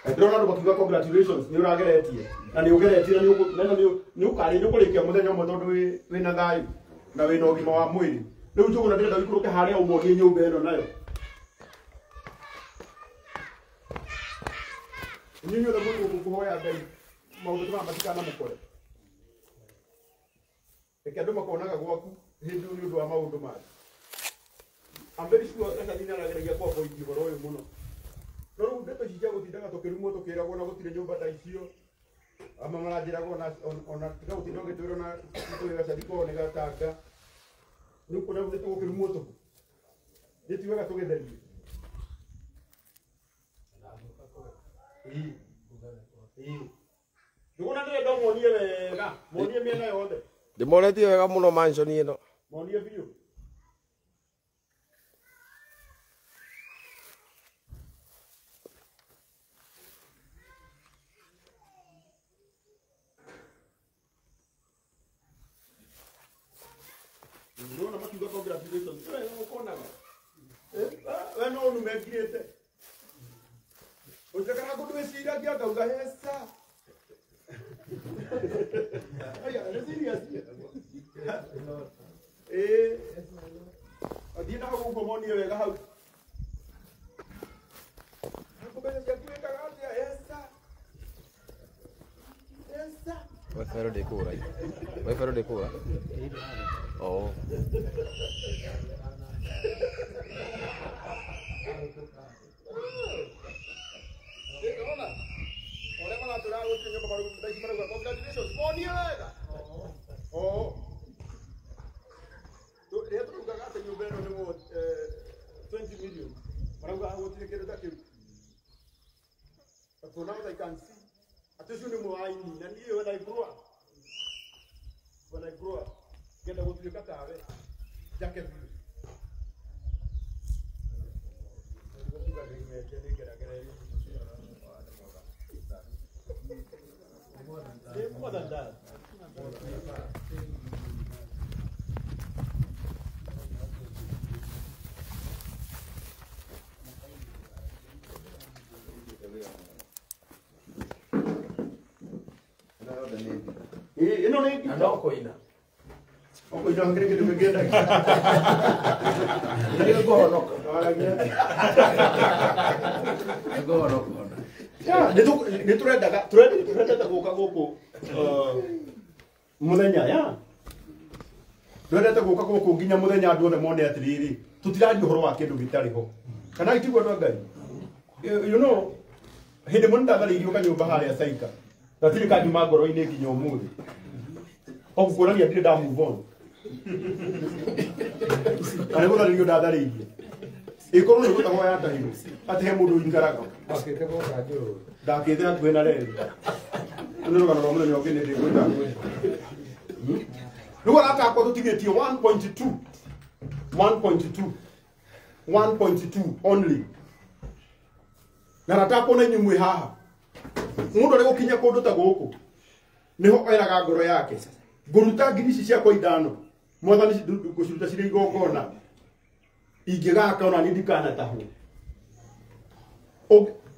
Ndĩrona andũ makiuga congratulations nĩ ũrageretie. Na nĩ ũgeretie na nĩ ũkarĩ nĩ ũkũrĩkia mũthenya ũmwe tondũ wĩna thayũ na wĩna ũgima wa mwĩrĩ. Rĩu Njũgũna ndĩrenda ũikũrũke harĩa ũmonie nyũmba ĩno nayo. Inyuĩ inyuothe mwĩ gũkũ kũhoya Ngai maũndũ maya matikanamũkore. Reke andũ makonaga gwaku hĩndĩ nĩ ũndũ wa maũndũ maya. I'm very sure Gacathi nĩarageragia kũ avoid ũhoro ũyũ mũno. No rĩu ndeto ici cia gũtindaga tũkĩrumwo tũkĩragwo na gũtirĩ nyũmba ta icio. Amwe maranjĩraga ona tiga gũtinda ũgĩtwĩra na tũĩ Gacathi kwao nĩ gatanga. Rĩu kuona rĩu nĩtũgũkĩrumwo tũhũ. Nĩ ti wega tũgĩtherie. Njũgũna ndĩrenda ũmonie wega, monie mĩena yothe. Ndĩmonetie wega mũno mansion ĩno. Monie biũ. Ndĩrona makiuga congratulations. We ũkonaga. We no ũnumengirĩte. Ũnjĩkaga kũndũ wĩciragia ngauga hesa. Aya, nĩ serious. Thiĩ na hau ũguo monie wega hau. Mbeca ciaku wĩkaga atĩa? Hesa. Hesa. Wifi ĩno ndĩkũra. Wifi ĩno ndĩkũra. Oh. Ona. Ole maratwĩra gũtirĩ nyũmba thaa ici marauga congratulations monie wega. Oh. Rĩrĩa tũraugaga atĩ nyũmba ĩno nĩ worth 20 million. Marauga gũtirĩ kĩndũ ta kĩu. But for now I can see. Atĩ ũcio nĩ ũmwe wa aini na niĩ when I grow up. When I grow up, ngenda gũtuĩka tawe. Njake biũ. More than that. Ĩno nĩ Na no kũina. Ũkũina kĩrĩ kĩndũ kĩngĩendagia. Nĩ ngũhonoka. Waragia. Nĩ ngũhonoka ona. Nĩ tũrendaga tũrendete gũka gũkũ mũthenya ya twendete gũka gũkũ nginya mũthenya andũ othe mone atĩrĩrĩ tũtiraria ũhoro wa kĩndũ gĩtarĩ ho kana itiguo andũ a Ngai. You know hĩndĩ ĩmwe nĩndatharĩirio kanyũmba harĩa Saika gatirĩ kanjuma ngoro-inĩ nginya ũmũthĩ o kuonania ndirĩ nda move on kana gũtharĩrio ndatharĩirie ĩkorwo nĩ gũtahwo yatahirwo atĩ he mũndũ ũikaraga Wakĩte gũka njũrũ. ndakĩte hakuhĩ na reri nĩ rũgano rwa mũthenya ũngĩ nĩ ndĩgwĩta rĩu arata akwa tũtigĩtie 1.2 1.2 1.2 only na arata akwa na inyuĩ mwĩ haha mũndũ arĩ gũkinya kũndũ ta gũkũ nĩho eraga ngoro yake ngũruta ngiri ici ciakwa ithano mwathani ngũciruta cirĩ igongona ingĩgaka ona niĩ ndikanatahwo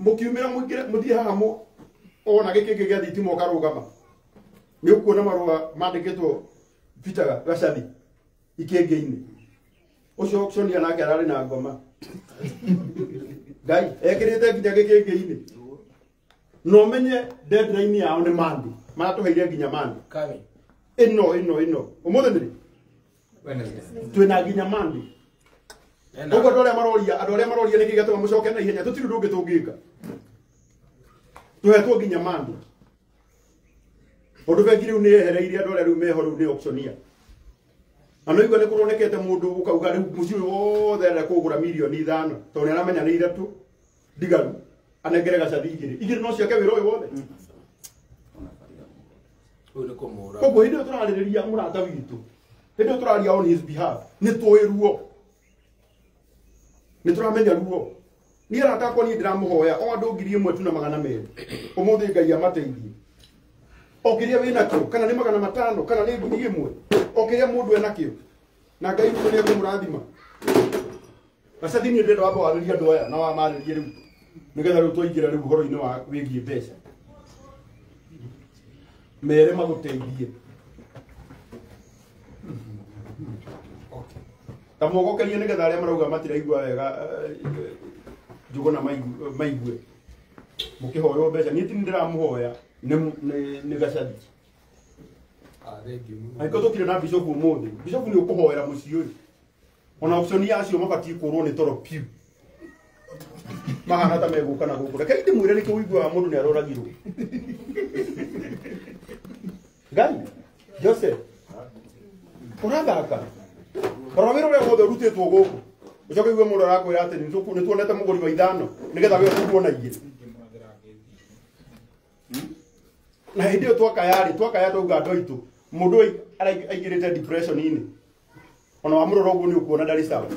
mũkiumĩra mũthiĩ haha ona gĩkĩngĩ gĩa thitima ũkarũgama nĩ ũkuona marũa mandĩkĩtwo Peter Gacathi ikĩngĩ-inĩ ũcio auctioneer nake ararĩ na ngoma Ngai ekĩrĩte nginya gĩkĩngĩ-inĩ na ũmenye deadline yao nĩ Monday maratũheire nginya Monday ĩno ĩno ĩno ũmũthĩ nĩ rĩ twĩna nginya Monday ũguo andũ arĩa maroria nĩkĩ gĩatũma mũcoke na ihenya tũtirĩ ũndũ ũngĩ tũngĩka tũhetwo nginya Monday tondũ bengi rĩu nĩ yehereirie andũ arĩa rĩu meho rĩu nĩ auctioneer na no igua nĩ kũronekete mũndũ ũkauga rĩu mũciĩ ũyũ wothe arenda kũgũra mirioni 5 tondũ nĩ aramenya nĩ ithatũ ndigaru anengere Gacathi igĩrĩ igĩrĩ no ciake wĩra ũyũ wothe Ũyũ nĩ kũmũra. Koguo hĩndĩ ĩyo tũrarĩrĩria mũrata witũ hĩndĩ ĩyo tũraria on his behalf nĩ tũĩ ruo nĩ tũramenya ruo niĩ arata akwa niĩ ndĩramũhoya o andũ 1200 ũmũthĩ Ngai amateithie o kĩrĩa wĩ nakĩo kana nĩ 500 kana nĩ 1000 o kĩrĩa mũndũ enakĩo na Ngai witũ nĩ ekũmũrathima. Gacathi niĩ ndĩrenda wambe warĩrie andũ aya na wamarĩrie rĩu nĩgetha rĩu twaingĩra rĩu ũhoro-inĩ wa wĩgiĩ mbeca mere magũteithie ta mogokerie nĩgetha arĩa marauga matiraigua wega Njũgũna maigue mũkĩhoywo mbeca niĩ ti ndĩramũhoya nĩ Gacathi. Angĩkorwo tũkire na bishop ũmũthĩ bishop nĩ ũkũhoera mũciĩ ũyũ ona auctioneer acio mabatiĩ kũrwo nĩ toro piũ mahana ta megũka na gũkũ reke ndĩmwĩre nĩkĩo ũiguaga mũndũ nĩ aroragirwo Ngai Joseph ũrathaka rora wĩra ũrĩa wothe ũrutĩtwo gũkũ ũcoke ũigue mũndũ arakwĩra atĩ nĩ tuonete mũgũri wa ithano nĩgetha we ũtigwo na igĩrĩ na hĩndĩ ĩyo twakaya rĩ twakaya twauga andũ aitũ mũndũ ũyũ aingĩrĩte depression-inĩ ona wamũrora ũguo nĩ ũkuona ndarĩ sawa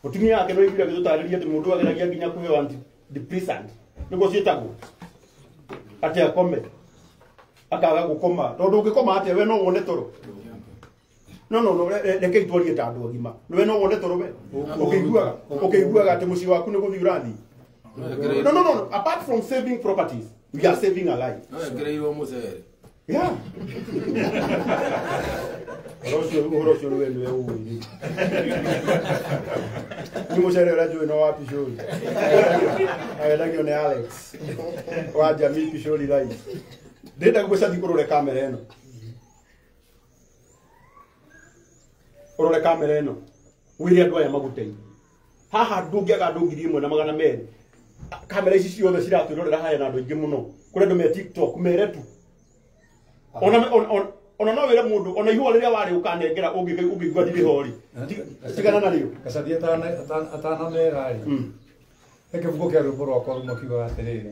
mũtumia wake no aiguire agĩtũtarĩria atĩ mũndũ ageragia nginya kũheo antidepressant nĩguo ciĩtagwo atĩ akome akaga gũkoma tondũ ũngĩkoma atĩa we no wone toro no no no reke itwarie ta andũ agima we no wone toro we ũkĩiguaga atĩ mũciĩ waku nĩ gũthiĩ ũrathiĩ no no no apart from saving properties we are saving a life. No ekĩrĩirwo mũcere. Yeah. Ũhoro ũcio nĩwe nĩwe ũĩ. Ni mũcere ũrĩa njũĩ no wa Pishori. Agethagio nĩ Alex wa Jamii Pishori Rice. Ndĩrenda Gacathi ũrore kamera ĩno. Ũrore kamera ĩno. Wĩre andũ aya magũteithie. Haha ndũngĩaga andũ 1200. Kamera ici ciothe ciratwĩrorera haya na andũ aingĩ mũno. Kũrĩ andũ me TikTok mere tu. Ona no wĩre mũndũ ona ihũa rĩrĩa warĩ ũkanengera ũngĩigua ndirĩ ho rĩ. Tigana narĩo. Gacathi atanamera rĩ. He kĩbuku kĩa rwĩmbo rwakwa rumwe kiugaga atĩrĩrĩ.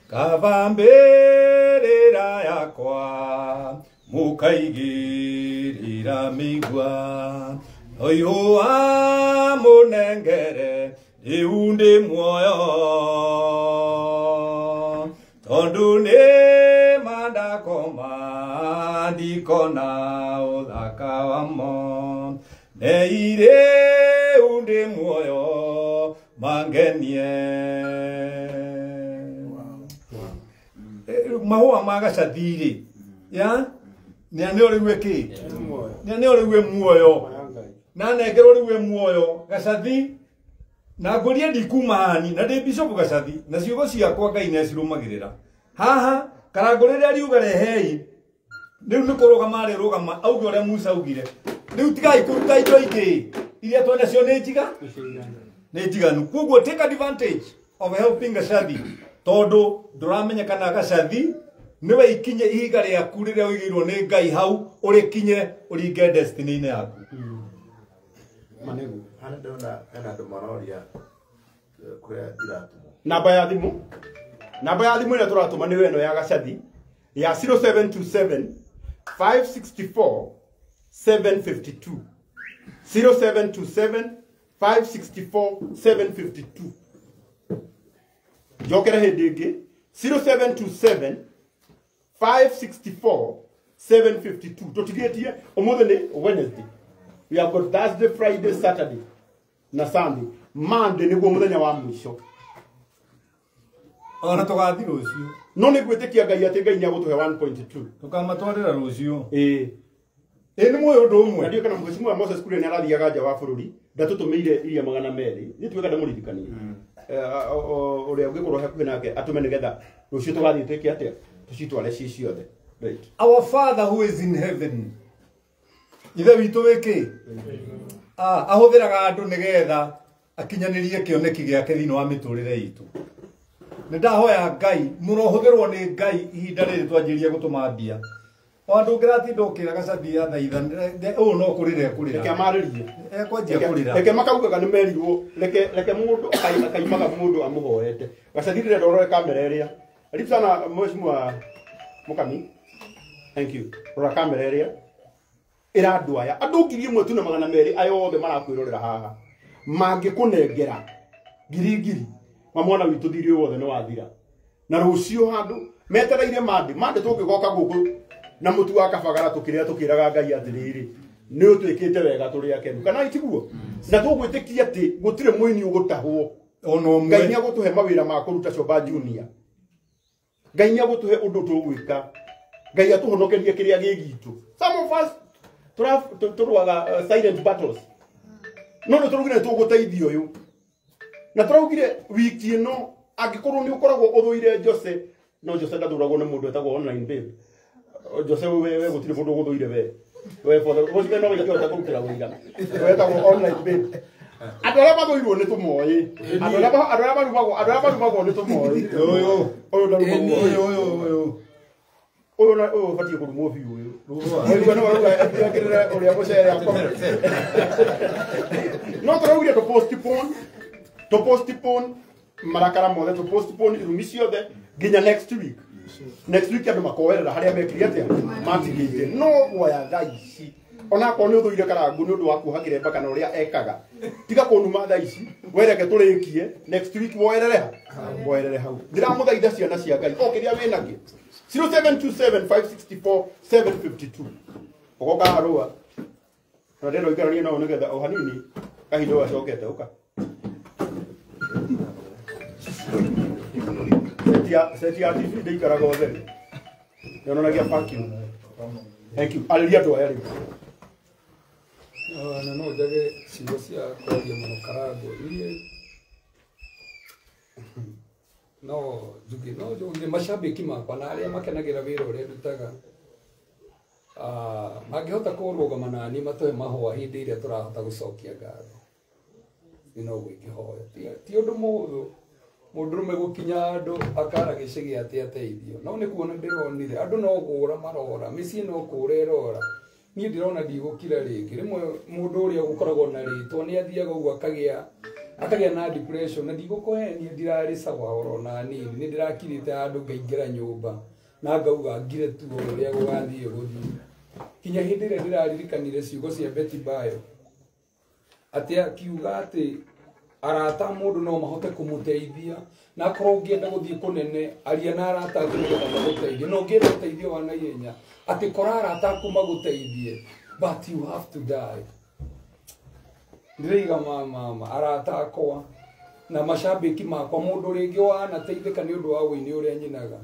Kaba mbĩrĩra yakwa mũkaigĩrĩra mĩigua no ihũa mũnengere rĩu ndĩ muoyo tondũ nĩ mandakoma ndikona ũthaka wamo neire rĩu ndĩ muoyo mangenie. Mahũa ma Gacathi rĩ ya nĩ ũrĩgue kĩ nĩ ũrĩgue muoyo na nengerwo rĩgue muoyo Gacathi na ngũrie ndikumahani na ndĩ bishop Gacathi na ciugo ciakwa Ngai nĩacirũmagĩrĩra haha Karangũ rĩrĩa riuga rehei rĩu nĩ kũrũgama rĩrũgama auge ũrĩa Musa augire rĩu tigai kũruta indo ingĩ iria twenacio nĩ njiga nĩ njiganu. Koguo take advantage of helping Gacathi tondũ ndũramenya kana Gacathi nĩwe ikinye ihiga rĩaku rĩrĩa ũigĩirwo nĩ Ngai hau ũrĩkinye ũringe destiny-inĩ yaku. Manegu hana ndona hena andũ maroria kũrĩa iratũmwo. Namba ya thimũ ĩrĩa tũratũma nĩ ĩno ya Gacathi ya 0727 564 752. 0727 564 752. Njokere hĩndĩ ĩngĩ 0727 564 752. Tũtigĩtie ũmũthĩ nĩ Wednesday. We have got Thursday, Friday, Saturday na Sunday. Monday nĩguo mũthenya wa mũico. Ona tũgathiĩ rũciũ. No nĩ gwĩtĩkia Ngai atĩ Ngai nĩagũtũhe 1.2. Tũkamatwarĩra rũciũ. Ĩĩ. Ĩĩ nĩ muoyo ũndũ ũmwe. Na ndiũĩ kana Mheshimiwa Moses Kuria nĩarathiaga nja wa bũrũri ndatũtũmĩire iria 200. Niĩ tuĩka ndamũririkanie. Ũrĩa ũngĩkorwo hakuhĩ nake atũme nĩgetha rũciũ tũgathiĩ twĩke atĩa tũcitware ci ciothe. Right. Our Father who is in heaven. Ithe witũ wĩkĩ? Ahũthĩraga andũ nĩgetha akinyanĩrie kĩoneki gĩake thĩinĩ wa mĩtũrĩre itũ. Nĩ ndahoya Ngai mũrohũthĩrwo nĩ Ngai ihinda rĩrĩ twanjĩrĩria gũtũma mbia. O andũ ũngĩratinda ũkĩra Gacathi athaitha ũũ no kũrĩra ekũrĩra. Reke amarĩrie. Ekwanjia kũrĩra. Reke makaugaga nĩ merirwo reke mũndũ akaimaga mũndũ amũhoete. Gacathi rĩrĩa ndorore kamera ĩrĩa. Karibu sana Mheshimiwa Mukami. Thank you. Rora kamera ĩrĩa. Ĩra andũ aya andũ 1200 aya othe marakwĩrorera haha mangĩkũnengera ngiri ngiri mamwana witũ thirĩ wothe nĩ wathira na rũciũ handũ metereire mande tũngĩgoka gũkũ na mũtu wa kabagara tũkĩrĩa tũkĩraga Ngai atĩrĩrĩ nĩ ũtwĩkĩte wega tũrĩ akenu kana itiguo na tũgwĩtĩkia atĩ gũtirĩ mũini ũgũtahwo ona ũmwe. Ngai nĩagũtũhe mawĩra ma kũruta Coba Junior. Ngai nĩagũtũhe ũndũ tũgwĩka. Ngai atũhonokerie kĩrĩa gĩ gitũ. Some of us tũrũaga silent battles. No nĩ tũraugire tũgũteithia ũyũ. Na tũraugire wiki ĩno angĩkorwo nĩ ũkoragwo ũthũire Jose, no Jose ndathũragwo nĩ mũndũ etagwo online babe. Jose we gũtirĩ mũndũ ũgũthũire we. We for the gũtirĩ no wĩkĩhota kũrutĩra wĩira. Wetagwo online babe. Andũ arĩa mathũirwo nĩ tũmoĩ. Andũ arĩa marumagwo, andũ arĩa marumagwo nĩ tũmoĩ. Ũyũ ũyũ ndarumagwo. Ũyũ. Ũyũ na ũyũ ũbatiĩ kũrumwo biũ ũyũ. Ũyũ no ũrauga ekĩrĩre ũrĩa mũcere akome. No tũraugire tũ postpone marakara mothe, tũ postpone irumi ciothe nginya next week. Next week andũ makoerera harĩa mekire atĩa matigĩte. No woya thaa ici onakorwo nĩ ũthũire Karangũ nĩ ũndũ wa kuoha kĩremba kana ũrĩa ekaga, tiga kũnuma thaa ici wereke tũrĩkie next week woerere ha woerere hau. Ndĩramũthaitha ciana cia Ngai o kĩrĩa wĩ nakĩo 0727 564 752 ũgoka harũa na ndĩrenda ũikaranie nao nĩgetha o hanini kahinda gacokete ũka seti ya TV ndĩikaraga ũtheri yonanagia fuck you. Thank you. Arĩria andũ aya rĩu. Na no njage ciugo cia kwaria mũno Karangũ iria no njuge no njuge macambĩki makwa na arĩa makenagĩra wĩra ũrĩa ndutaga mangĩhota kũrũgama nani matũhe mahũa hĩndĩ ĩrĩa tũrahota gũcokia ngatho. Nĩ no gwĩkĩhoya ti ũndũ mũhũthũ mũndũrũme gũkinya andũ akara gĩcĩgĩ atĩ ateithio no nĩ kuona ndĩronire andũ no kũra marora mĩciĩ no kũra ĩrora niĩ ndĩrona ndigũkira rĩngĩ rĩmwe mũndũ ũrĩa ũkoragwo na rĩtwa nĩ athiaga ũguo akagĩa na depression na ndigũkũhenia ndirarĩ sawa oro na nini nĩ ndĩrakirĩte handũ ngaingĩra nyũmba na ngauga ngire tu ũrĩa gũgathiĩ gũthiĩ kinya hĩndĩ ĩrĩa ndĩraririkanire ciugo cia Betty Bayo atĩ akiuga atĩ arata mũndũ no mahote kũmũteithia na akorwo ũngĩenda gũthiĩ kũnene aria na arata aku nĩgetha magũteithie na ũngĩenda ũteithio wa naihenya atĩ kora arata aku magũteithie but you have to die. Ndĩraiga mama arata akwa na macambĩki makwa mũndũ rĩngĩ wanateithĩka nĩ ũndũ wa wũini ũrĩa nyinaga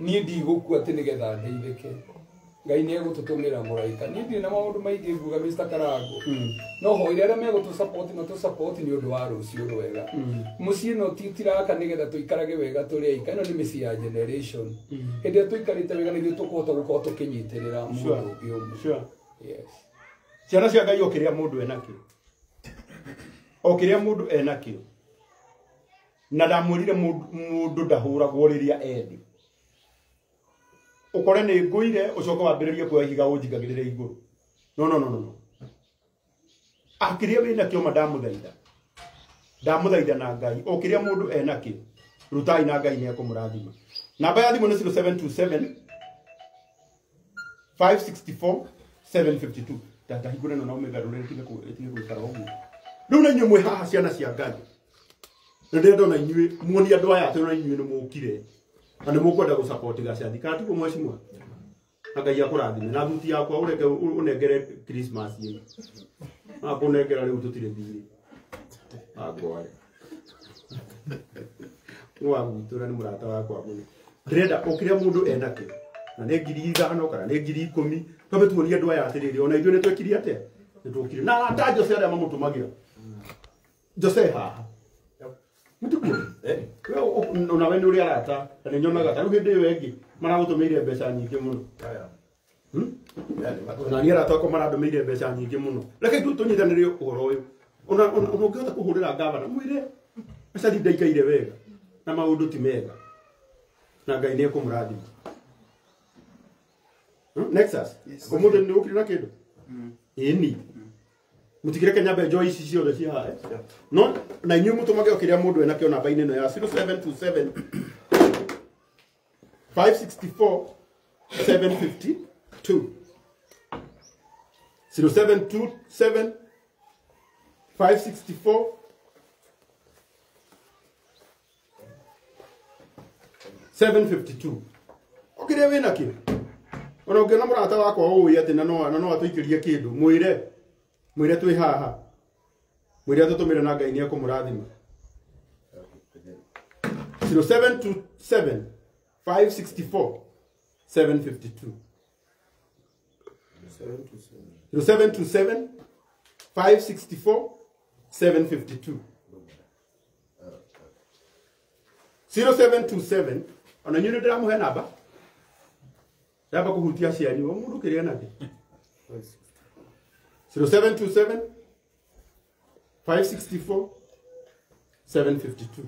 niĩ ndigũkua atĩ nĩgetha ndeithĩke. Ngai nĩ egũtũtũmĩra mũraika niĩ ndirĩ na maũndũ maingĩ nguga Mr. Karango no hoire arĩa megũtũ support matũ support nĩ ũndũ wa rũciũ rwega mũciĩ no tiraka nĩgetha tũikarage wega tũrĩ aika ĩno nĩ mĩciĩ ya generation hĩndĩ ĩrĩa tũikarĩte wega nĩguo tũkũhota gũkorwo tũkĩnyitĩrĩra mũndũ ũngĩ ũmwe. Yes. Ciana cia Ngai o kĩrĩa mũndũ enakĩo o kĩrĩa mũndũ enakĩo na ndamwĩrire mũndũ ndahũragwo rĩrĩa endi ukore nĩ ngũire ucoke wambĩrĩrie kuoya ihiga ũnjingagĩrĩre igũrũ no no no no akĩrĩa wĩna kĩo ma ndamũthaitha na Ngai o kĩrĩa mũndũ enakĩo rutai na Ngai nĩ ekũmũrathima. Namba ya thimũ nĩ 0727 564 752. Tata hingũre no na ũmĩgarũre ĩtige gũikara ũguo. Rĩu na inyuĩ mwĩ haha ciana cia Ngai nĩ ndĩrenda ona inyuĩ muonie andũ aya atĩ ona inyuĩ nĩ mũkire na nĩ mũkwenda gũsupport Gacathi kana tiguo mheshimiwa? Na Ngai akũrathime na thuti yakwa ũreke ũnengere Christmas ĩno na kũnengera rĩu tũtirĩ thirĩ angware wa gwitũ na nĩ mũrata wakwa mũno. Ndĩrenda o kĩrĩa mũndũ enakĩo na nĩ 5,000 kana nĩ 10,000 twambe tuonie andũ aya atĩrĩrĩ ona ithuĩ nĩ twekire atĩa nĩ twokire na arata Jose arĩa mamũtũmagĩra Jose haha mũtikuo ona we nĩ ũrĩ arata na nĩ nyonaga ta rĩu hĩndĩ ĩyo ĩngĩ maragũtũmĩire mbeca nyingĩ mũno ona niĩ arata akwa marandũmĩire mbeca nyingĩ mũno. Reke tũnyitanĩre ũhoro ũyũ ona ũngĩhota kũhũrĩra ngavana mwĩre Gacathi ndaikaire wega na maũndũ ti mega na Ngai nĩ ekũmũrathima. Nexus ũmũthĩ nĩ ũkire na kĩndũ ĩni mutigire nyambe njoe ici ciothe ci haha no na inyuĩ mũtũmage o kĩrĩa mũndũ enakĩo namba-inĩ ĩno ya 0727 564 752 0727 564 752 o kĩrĩa wĩnakĩo ona ũngĩona mũrata wakwa ũĩ atĩ na no atũikĩrie kĩndũ mwĩre mwĩre twĩ haha mwĩre atũtũmĩre na Ngai nĩ ekũmũrathima. 0727 564 752 0727 564 752 0727 ona inyuĩ nĩ ndĩramũhe namba ndamba kũhutia cianyu o mũndũ kĩrĩa enakĩo 0727 564 752.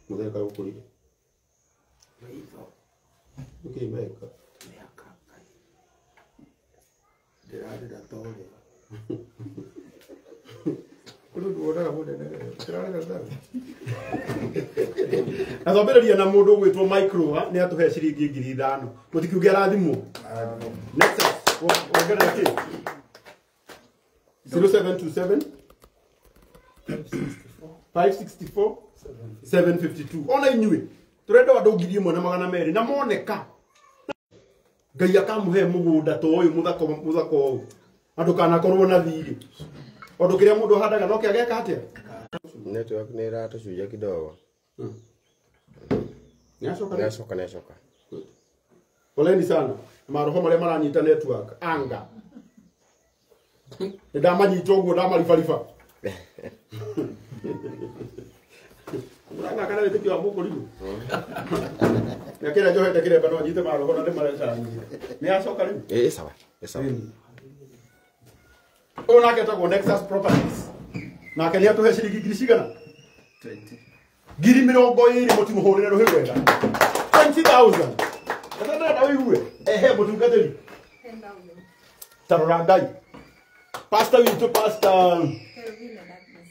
Mutheka ukurire okay meka ndirarira torĩa kũrĩ ũndũ wonaga mũnene ndĩrarĩra tawe. Na twambĩrĩria na mũndũ ũgwĩtwo Micro nĩ atũhe ciringi 5,000 mũtikiuge arathimwo. Nexus wongerera kĩ 0727 564 752 ona inyuĩ tũrenda andũ 1,200 na moneka Ngai akamũhe mũgũnda ta ũyũ mũthako mũthako ũyũ na ndũkanakorwo na thirĩ tondũ kĩrĩa mũndũ ahandaga no kĩageka atĩa. Network nĩ ĩratũcuja kidogo. Nĩacoka nĩacoka nĩacoka. Poleni sana maroho marĩa maranyita network anga nĩ ndamanyita ũguo ndamaribariba mũrathaka na wĩtĩkio wa mũkũrimũ na kĩrĩa njohete kĩremba no nyite maroho na ndĩmarecaranie. Nĩ acoka rĩu? Ĩ sawa ĩ sawa. Ũyũ nake etagwo Nexus Properties. Nake nĩ atũhe ciringi ngiri cigana? 20. Ngiri mĩrongo ĩrĩ mũtimũhũrĩre rũhĩ rwega. 20,000. Kata ndĩrenda ũigue. Ehe mũtungatĩri. 10,000. Ta rora Ngai. Pastor witũ Pastor Kelvin and Agnes.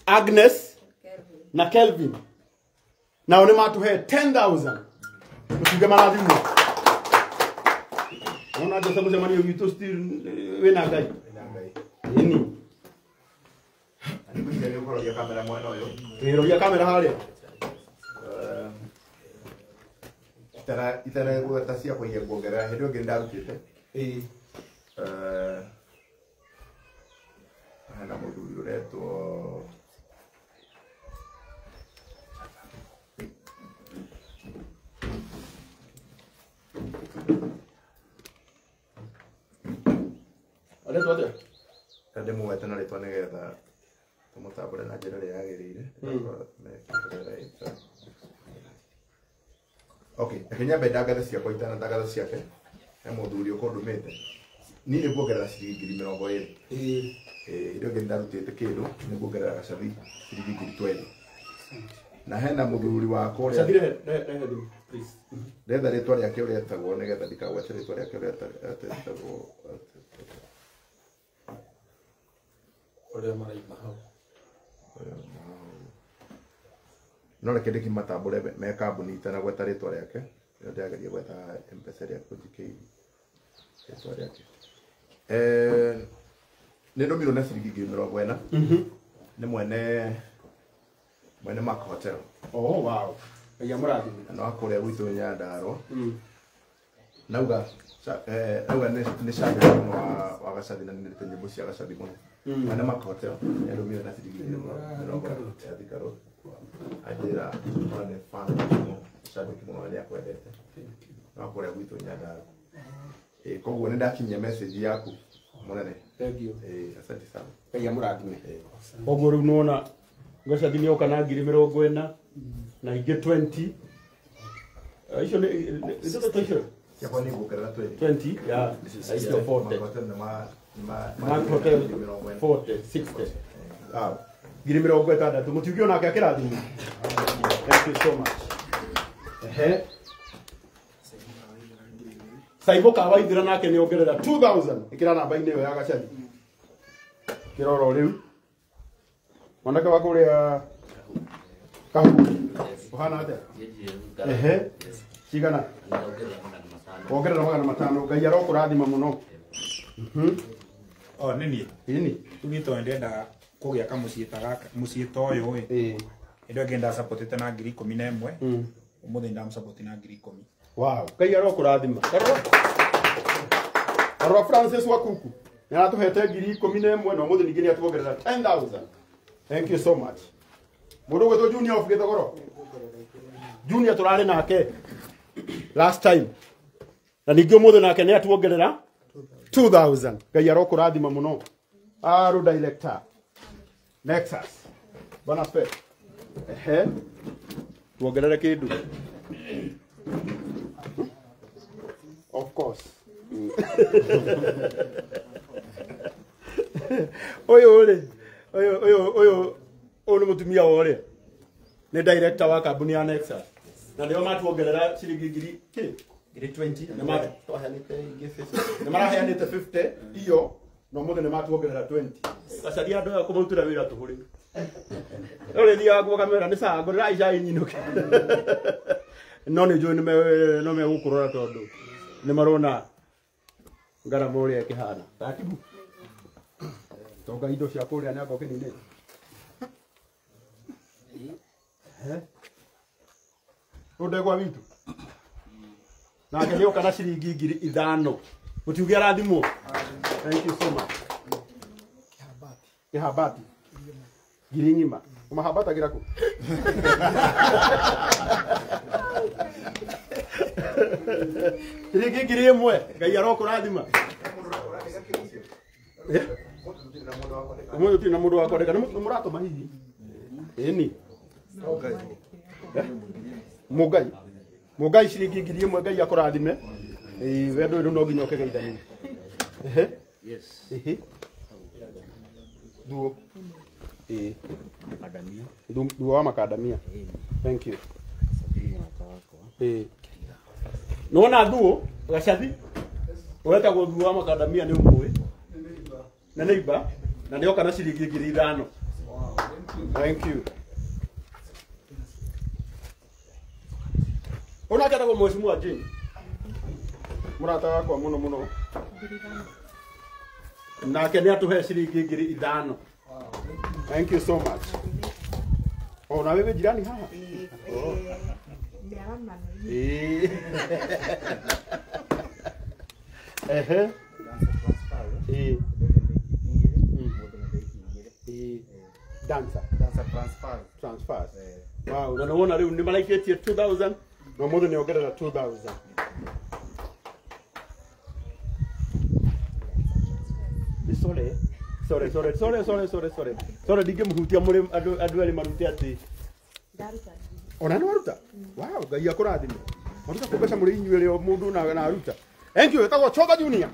Agnes Kelvin. na Kelvin. Nao nĩ matũhe 10,000. Mũtunge marathimwo. Ona Jose mũcemanio witũ still wĩna Ngai. Ĩni. Nĩngũroria kamera mwena ũyũ. Wĩroria kamera harĩa. Itana gweta ciakwa iria nguongerera hĩndĩ ĩyo ĩngĩ nĩndarutĩte. Ĩĩ. Hena mũthuri ũretwo Aretwo atĩa? Ndĩmũgwete na rĩtwa nĩgetha tũmũtambũre na njĩra ĩrĩa yagĩrĩire. Okay, reke nyambe ndangathe ciakwa itanatangatha ciake. He mũthuri ũkũndũmĩte. Niĩ nĩnguongerera ciringi ngiri mĩrongo ĩrĩ. Ĩĩ. Hĩndĩ ĩyo ĩngĩ nĩndarutĩte kĩndũ, nĩnguongerera gacathi ciringi ngiri 20. Na hena mũthuri wakwa ũrĩa Gacathi rehe thimũ, please. Ndetha rĩtwa rĩake ũrĩa etagwo nĩgetha ndikagwete rĩtwa rĩake ũrĩa etagwo. Ũrĩa maraima hau. No reke ndĩkĩmatambũre me kambuni itanagweta rĩtwa rĩake. Rĩo ndĩrageria gwetha M-Pesa ĩrĩa kũnjikĩirie rĩtwa rĩake. Nĩ ndũmirwo na ciringi ngiri mĩrongo ĩna. Nĩ mwene Mark Hotel. Oh wow. Ngai amũrathime. Na no akũrĩa gwitũ Nyandarua. Nauga nauga nĩ shabiki mũno wa Gacathi na nĩndĩte nyĩmbo cia Gacathi mũno. Mwene Mark Hotel nĩ ndũmire na ciringi ngiri mĩrongo ĩna ya Thika Road. Anjĩra ona nĩ fan mũno, shabiki mũno na nĩakwendete. No akũrĩa gwitũ Nyandarua. Koguo nĩ ndakinyia message yaku mũnene. Thank you. Asante sana. Ngai amũrathime. Koguo rĩu nĩwona Gacathi nĩoka na ngiri mĩrongo ĩna na ingĩ 20. Icio nĩ ithathatũ icio? Ciakwa nĩ nguongerera 20. 20, yeah. Na icio 40. Mark Hotel nĩ Mark Hotel 40, 60. Ah, ngiri mĩrongo ĩtandatũ. Mũtiuge onake akĩrathimwo. Thank you so much. Ehe. Saibo Kawaithira nake nĩ ongerera 2000. Ĩkĩra namba-inĩ ĩyo ya Gacathi. Kĩroro rĩu. Mwanake wa kũrĩa Kahu. Ũhana atĩa? Ehe. Cigana? Wongerera magana matano. Ngai arokũrathima mũno. O nĩ niĩ. Ĩni. Rĩu niĩ tondũ ndĩrenda kũgĩa kamũciĩ ta gaka, mũciĩ ta ũyũ ĩ. Ĩĩ. Hĩndĩ ĩyo ĩngĩ ndasapotete na ngiri ikũmi na ĩmwe. Ũmũthĩ ndamũsapoti na ngiri ikũmi. Wow. Ngai arokũrathima. Karora Francis Wakuku. Nĩ aratũhete ngiri ikũmi na ĩmwe na ũmũthĩ ningĩ nĩ atuongerera 10,000. Thank you so much. Mũndũ ũgwĩtwo Junior of Gĩthogoro. Junior tũrarĩ nake last time. Na ningĩ ũmũthĩ nake nĩ atuongerera 2000. Ngai arokũrathima mũno. Aru director. Nexus. Bwana Spe. Ehe. Tuongerere kĩndũ. Of course. Ũyũ rĩ, ũyũ nĩ mũtumia wa ũrĩa. Nĩ director wa kambuni ya Nexus. Na nĩo matuongerera ciringi ngiri kĩ? Ngiri 20. Nĩ maraheanĩte 50 iyo na ũmũthĩ nĩ matuongerera 20. Gacaria andũ aya kũmarutĩra wĩra tũhũ rĩu. No rĩ thiaga nguo kamera nĩ sawa ngũrĩra icai nyinũke. No nĩ njũĩ no megũkũrora tondũ nĩ marona ngarama ũrĩa ĩkĩhana. Taratibu. Tonga indo cia kũrĩa nĩ anga ũkĩninĩte. Rĩu ndegwa witũ. Nake nĩ oka na ciringi ngiri ithano. Mũtiuge arathimwo. Thank you so much. Kĩhambati. Ngiri ng'ima. Ũmahambatagĩra kũ? Ciringi ngiri ĩmwe. Ngai arokũrathima. Ũmũthĩ tũtirĩ na mũndũ wa kwandĩka. Nĩ mũratũma hihi? Ĩni. Mũngai. Mũngai ciringi ngiri ĩmwe Ngai akũrathime. Ĩĩ we ndũĩ rĩu no nginya ũkĩgeithanie. Ehe. Yes. Ehe. Thuo. Ĩĩ. Thuo wa makadamia. Thank you. Ĩĩ. Nĩwona thuo Gacathi wetagwo thuo wa makadamia nĩ ũmũĩ na neighbor na nĩoka na ciringi 5,000. Thank you. Onake etagwo Mheshimiwa Jane, mũrata wakwa mũno mũno, nake nĩ atũhe ciringi 5,000. Thank you so much. Oh, na wewe jirani haha? Oh. Eh. Ehe. Eh. Eh. Dancer. Dancer transfer. Transfers. Wow, na naona rĩu nĩ maraikĩtie 2000 na mũthĩ nĩ ongerera 2000. Sorry. Sorry, sorry, sorry, sorry, sorry, sorry. Sorry, ndingĩmũhutia mũrĩ andũ erĩ marute atĩ. Ona nĩ waruta? Wow, Ngai akũrathime. Waruta kũ mbeca mũrĩ inyuĩ rĩ o mũndũ na aruta. Thank you, etagwo Choga Junior.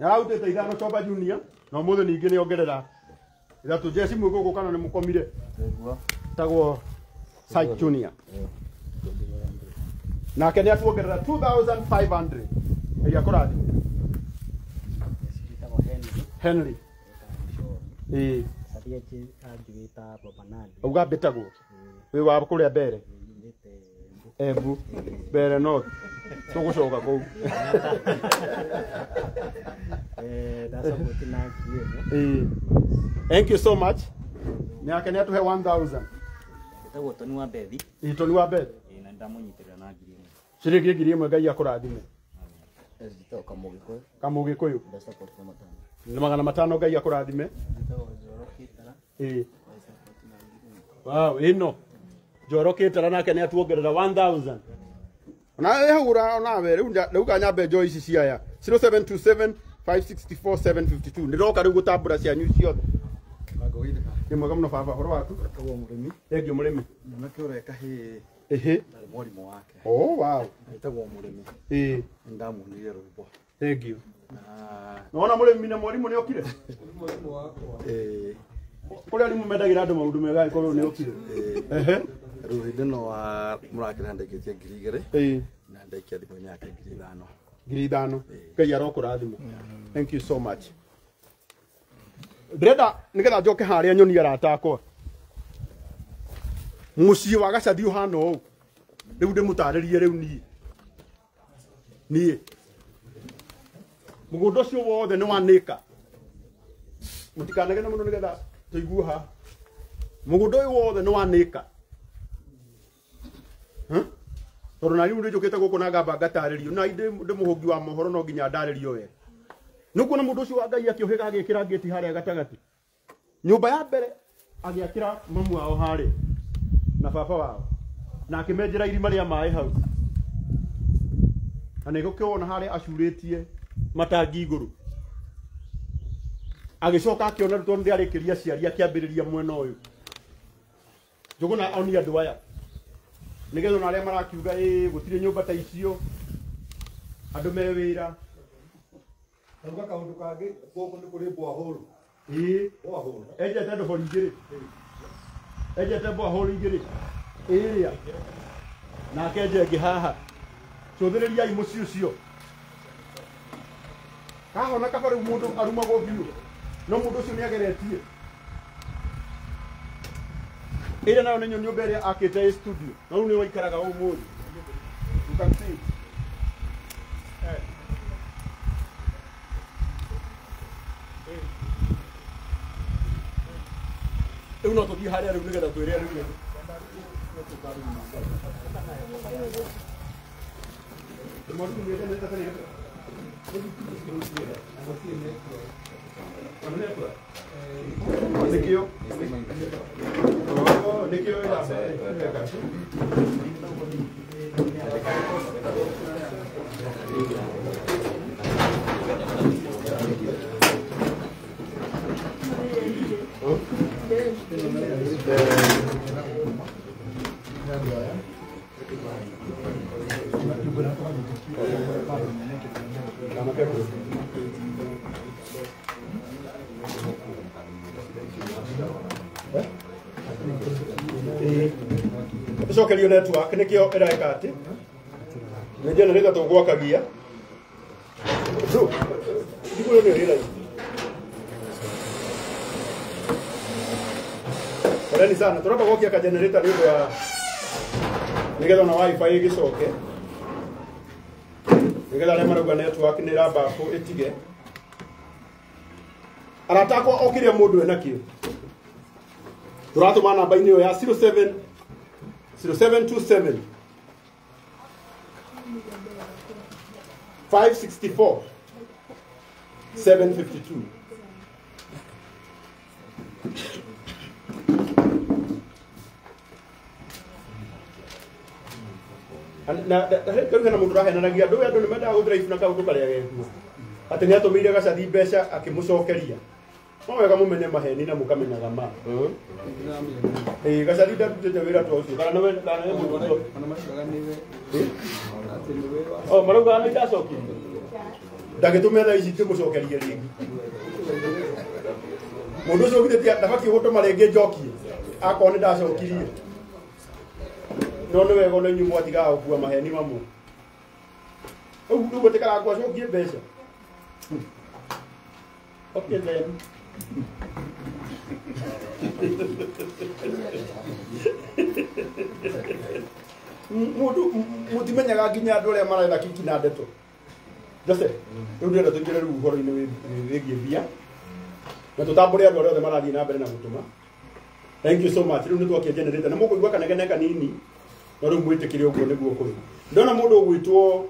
Nĩararutĩte 5 Choga Junior na ũmũthĩ ningĩ nĩ ongerera 3. Jeci mwĩ gũkũ kana nĩ mũkomire? Etagwo Syke Junior. Nake nĩ atuongerera 2500. Ngai akũrathime. Henry. Ĩĩ. Auga mbĩtagwo. Wĩ wa kũrĩa mbere? Embu. Mbere North. Tũgũcoka kũu. Ĩĩ. Thank you so much. Nake nĩ atũhe 1000. Etagwo Tony wa Bethi. Ĩĩ, Tony wa Bethi. Ĩĩ, na ndamũnyitĩrĩra na 1,000. Ciringi 1,000 Ngai akũrathime. Kamũgĩkũyũ. Nĩ 500 Ngai akũrathime. Ĩĩ. Wow, ĩno. Njoro Kĩtara nake nĩ atuongerera 1000. Ona ĩhũra onawe rĩu kanyambe njoe ici ciaya 0727 564 752. Ndĩroka rĩu gũtambũra cianyu ciothe. Nĩ mwega mũno baba, ũhoro waku? Etagwo Mũrĩmi. Thengiũ Mũrĩmi. Mwanake ũrĩa kahĩĩ. Ĩhĩ. Ndarĩ mwarimũ wake. Oh, wow. Etagwo Mũrĩmi. Ĩĩ. Nĩndamuonirie rwĩmbo. Thengiũ. Nĩwona Mũrĩmi na mwarimũ nĩ okire? Mwarimũ wakwa. Ĩĩ. Kũrĩa arimũ mendagĩra andũ maũndũ mega angĩkorwo nĩ okire. Ehe. Rĩu hĩndĩ ĩno wa mũrakĩra ndekĩtie 2,000. Ĩĩ. Na ndaikia thimũ-inĩ yake 5,000. 5,000. Ngai arokũrathima. Thank you so much. Ndĩrenda nĩgetha njoke harĩa nyonie arata akwa. Mũciĩ wa Gacathi ũhana ũũ. Rĩu ndĩmũtarĩrie rĩu niĩ. Niĩ. Mũgũnda ũcio wothe nĩ wa nĩka. Mũtikanegene mũno nĩgetha tũigue haha. Mũgũnda ũyũ wothe nĩ wa nĩka. Tondũ na rĩu nĩnjũkĩte gũkũ na ngamba ngatarĩrio na ndĩ mũhũngi wa mohoro no nginya ndarĩrio wega. Nĩũkuona mũndũ ũcio wa Ngai akĩũhĩga agĩkĩra ngĩti harĩa gatagatĩ. Nyũmba ya mbere agĩakĩra mamu wao harĩa na baba wao na akĩmenjera irima rĩa maĩ hau. Na nĩgũkĩwona harĩa acurĩtie matangi igũrũ. Agĩcoka akĩona rĩu tondũ nĩarĩkĩria aciari akĩambĩrĩria mwena ũyũ. Njũgũna onie andũ aya nĩgetha ona arĩa marakiuga ĩĩ gũtirĩ nyũmba ta icio andũ me wĩra. Nauga kaũndũ kangĩ gũkũ nĩ kũrĩ borehole. Ĩĩ. Borehole. Enjete ndobori igĩrĩ. Enjete borehole igĩrĩ. Ĩrĩa. Nake enje ĩngĩ haha. Cũthĩrĩriai mũciĩ ũcio. Kahona kaba rĩu mũndũ arumagwo biũ. No mũndũ ũcio nĩageretie. Ĩrĩa nayo nĩ nyũmba ĩrĩa akĩte ĩ studio. Na rĩu nĩ waikaraga ũmũthĩ. You can see it. Rĩu no tũthiĩ harĩa rĩu nĩgetha twĩre rĩu. Nĩkĩo. Oh, nĩkĩo Tucokerio network nĩkĩo ĩreka atĩ nĩ generator tũgwakagia. So, thimũ ĩyo nĩyo ĩ live. Poleni sana, tũramba gwakia ka generator nĩ ũndũ wa nĩgetha ona wifi ĩgĩcoke, nĩgetha arĩa marauga network nĩ ĩrambakwo ĩtige. Arata akwa o kĩrĩa mũndũ enakĩo tũratũma namba-inĩ ĩyo ya 07 0727 564 752. Na rĩu hena mũndũ ũrahenanagia andũ, andũ nĩ mendaga gũ drive na kaũndũ karĩa gekuo atĩ nĩ atũmĩire Gacathi mbeca akĩmũcokeria. No wega mũmenye maheni na mũkamenyaga ma. Ĩĩ, Gacathi ndarutĩte wĩra ta ũcio, kana nĩwe, kana nĩ mũndũ ũcio. O marauga nĩ ndacokirie, ndagĩtũme thaa ici ndĩmũcokerie rĩngĩ. Mũndũ ũcio githĩ ndabatiĩ gũtũma rĩngĩ njokie akorwo nĩ ndacokirie. No nĩ wega ona inyuĩ mwatigaga gũkua maheni mamwe. Rĩu rĩu gwĩtĩkara ngwacokie mbeca. Okay then. Mũndũ mũtimenyaga nginya andũ arĩa maretha kiki na ndeto. Jose, rĩu ndĩrenda tũingĩre rĩu ũhoro-inĩ wĩgiĩ mbia na tũtambũre andũ arĩa othe marathiĩ na mbere na gũtũma. Thank you so much. Rĩu nĩ twakia generator na mũkũigua kanegene kanini, no rĩu mwĩtĩkĩre ũguo nĩguo kũrĩ. Ndona mũndũ ũgwĩtwo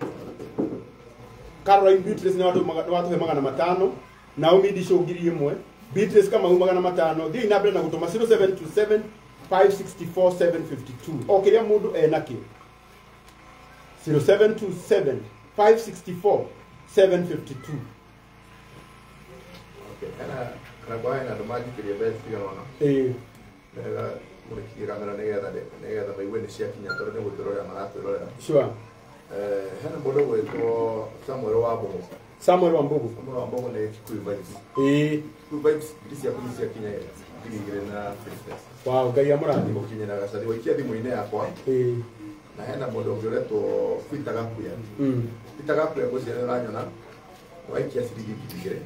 Caroline Beatrice nĩ watũhe 500, Naomi Disho 1000, Beatrice Kamau 500. Thiĩ na mbere na gũtũma 0727 564 752. O kĩrĩa mũndũ enakĩo 0727 564 752. Okay, hena kana kwa hena andũ manjikĩrie mbeca cigana ũna. Ĩĩ. Nĩgetha mũrĩkie kamera nĩgetha maigue nĩ ciakinya tondũ nĩ gũtwĩrorera maratwĩrorera. Sure. Hena mũndũ ũgwĩtwo Samuel Wambugu. Samuel Wambugu. Samuel Wambugu nĩ Kikuyu Vibes. Ĩĩ. Kikuyu Vibes ngiri ciaku nĩ ciakinya 2000 na 50. Wow, Ngai amũrathime. Gũkinyĩra Gacathi waikia thimũ-inĩ yakwa. Ĩĩ. Na hena mũndũ ũngĩ ũretwo Peter Gakuya. Peter Gakuya ngwĩciria nĩ ũranyona. Waikia ciringi 2000.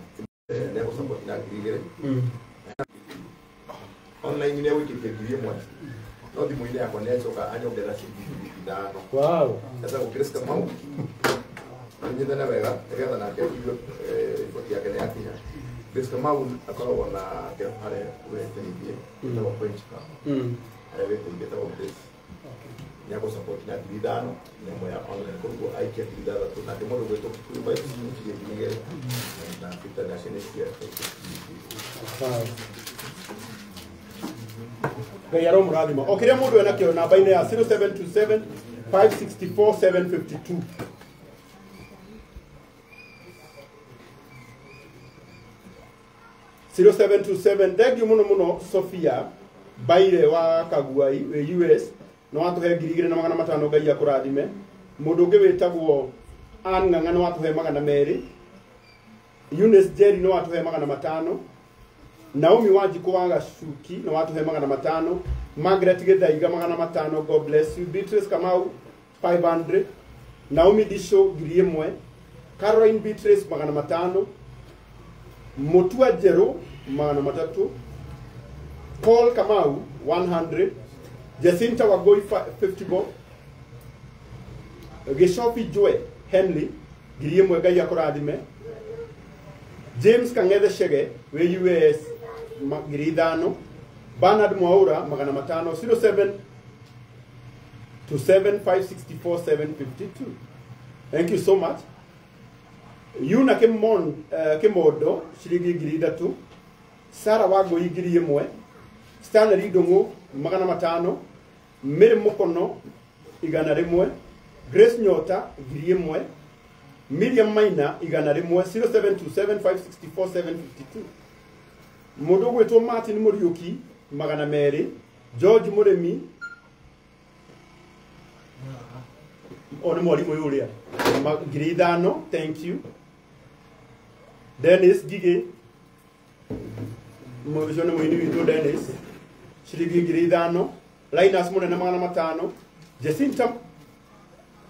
Nĩ egũsupport na 2000. Online nĩ egũikĩtie 1000. No thimũ-inĩ yakwa nĩ acoka anyongerera ciringi 5000. Wow. Etagwo Grace Kamau. Nĩnyitane wega nĩgetha nake aigue riboti yake nĩ yakinya. Grace Kamau akoragwo na kĩrabu harĩa wĩteithie ĩtagwo Point Cup. Harĩa wĩteithie ĩtagwo Grace. Nĩ egũsupport na 5000 na ĩmwe ya online koguo aikia 6000 nake mũndũ ũgwĩtwo Kikuyu Vibes aikie 2000 na Peter nacio nĩ cia. Wow. Ngai aromũrathima. O kĩrĩa mũndũ enakĩo namba-inĩ ya 0727 564 752. 0727. Thank you mũno mũno Sophia Baire wa Kaguai wĩ US nĩ watũhe 2500, Ngai akũrathime. Mũndũ ũngĩ wĩtagwo Ann Ng'ang'a nĩ watũhe 200. Eunice Jerry nĩ watũhe 500. Naomi Wanjikũ wa Gacuki nĩ watũhe 500. Margaret Gĩthaiga 500, God bless you. Beatrice Kamau 500. Naomi Disho 1000. Caroline Beatrice 500. Mutua Njerũ 300. Paul Kamau 100. Jacinta Wagoi 50 bob. Gĩcobi Joe Henley 1000, Ngai akũrathime. James Kang'ethe Chege wĩ US 5000. Bernard Mwaura 500. 07 to 7 564 752. Thank you so much. Yuna Kimondo ciringi 3000. Sarah Wangui 1000. Stanley Ndung'u 500. Mary Mukono 100. Grace Nyota 1000. Miriam Maina 100. 0727 564 752. Mũndũ ũgwĩtwo Martin Mũriũki 200. George Mũrĩmi o nĩ mwarimũ ũyũ ũrĩa 5000, thank you. Dennis Ngigĩ, ũcio nĩ mũini witũ Dennis. Ciringi 5,000. Linus Munene 500. Jacinta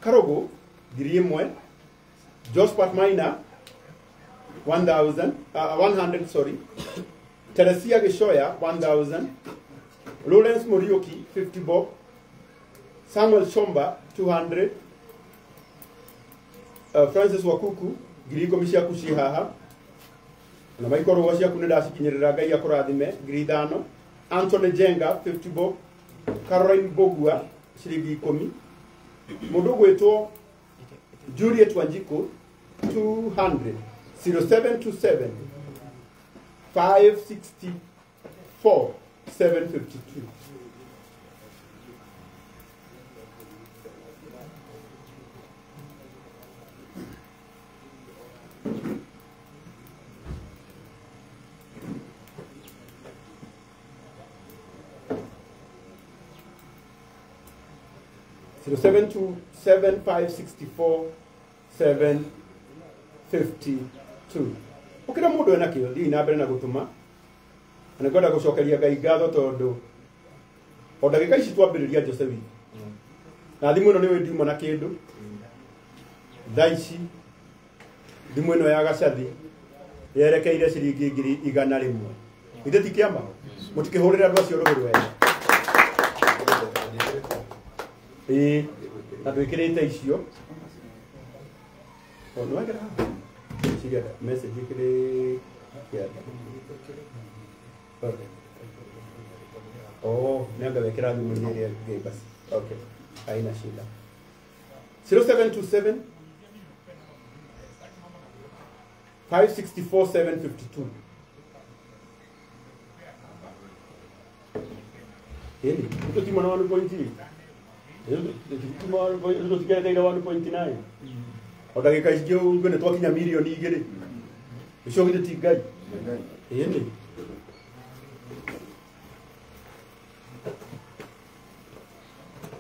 Karogo 1,000. Josephat Maina 1,000, 100 sorry. Teresia Gishoya 1,000. Lawrence Muriuki 50 bob. Samuel Chomba 200. Francis Wakuku 10,000 ciaku ciĩ haha. Na Michael Rũgo ciaku nĩ ndacikinyĩrĩra Ngai akũrathime 5,000. Anthony Jenga 50 bob. Caroline Bogua ciringi 10. Mũndũ ũgwĩtwo Juliet Wanjiku 200. 0727 564 752. 0727 564 752. Ukira mundu ena kio thii na mbere na gutuma na ngwenda gucokeria Ngai ngatho tondu o ndagika ici twambiriria Jose witũ na thimu ĩno nĩwe ndiuma na kĩndũ thaa ici thimu ĩno ya Gacathi yerekeire ciringi 100,000. Ithe ti kĩama mũtikĩhũrĩre andũ acio rũhĩ rwega ĩĩ na twĩkĩrĩte icio o nĩwekĩra haha ciria message ikĩrĩ kĩanda. Oh, nĩanga wekĩra thimũ-inĩ ĩrĩa ĩngĩ basi. Okay, haina shida. 0727 564 752. Ĩni, tũtima na 1.3. Tũtigereteire 1.9. O ndagĩka ici ũguo nĩ twakinya mirioni 2. Ũcio githĩ ti Ngai? Ĩni.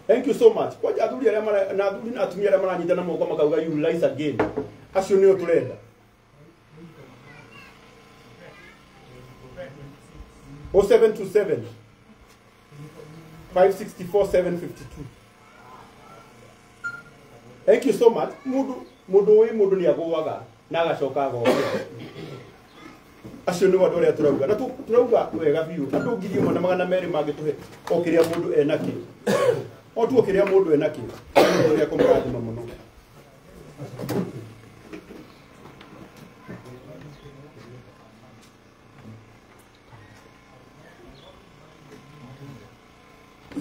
Thank you so much. Kwanja athuri arĩa mara na athuri na atumia arĩa maranyitana moko makauga you rise again. Acio nĩo tũrenda. 0727 564 752. Thank you so much. Mundu wi mundu ni agũaga na agacoka agokĩra. Acio nĩo andũ arĩa tũrauga na tũrauga wega biũ andũ 1,200 mangĩtũhe o kĩrĩa mũndũ enakĩo. O tu o kĩrĩa mũndũ enakĩo. Nĩ ekũmũrathima mũno.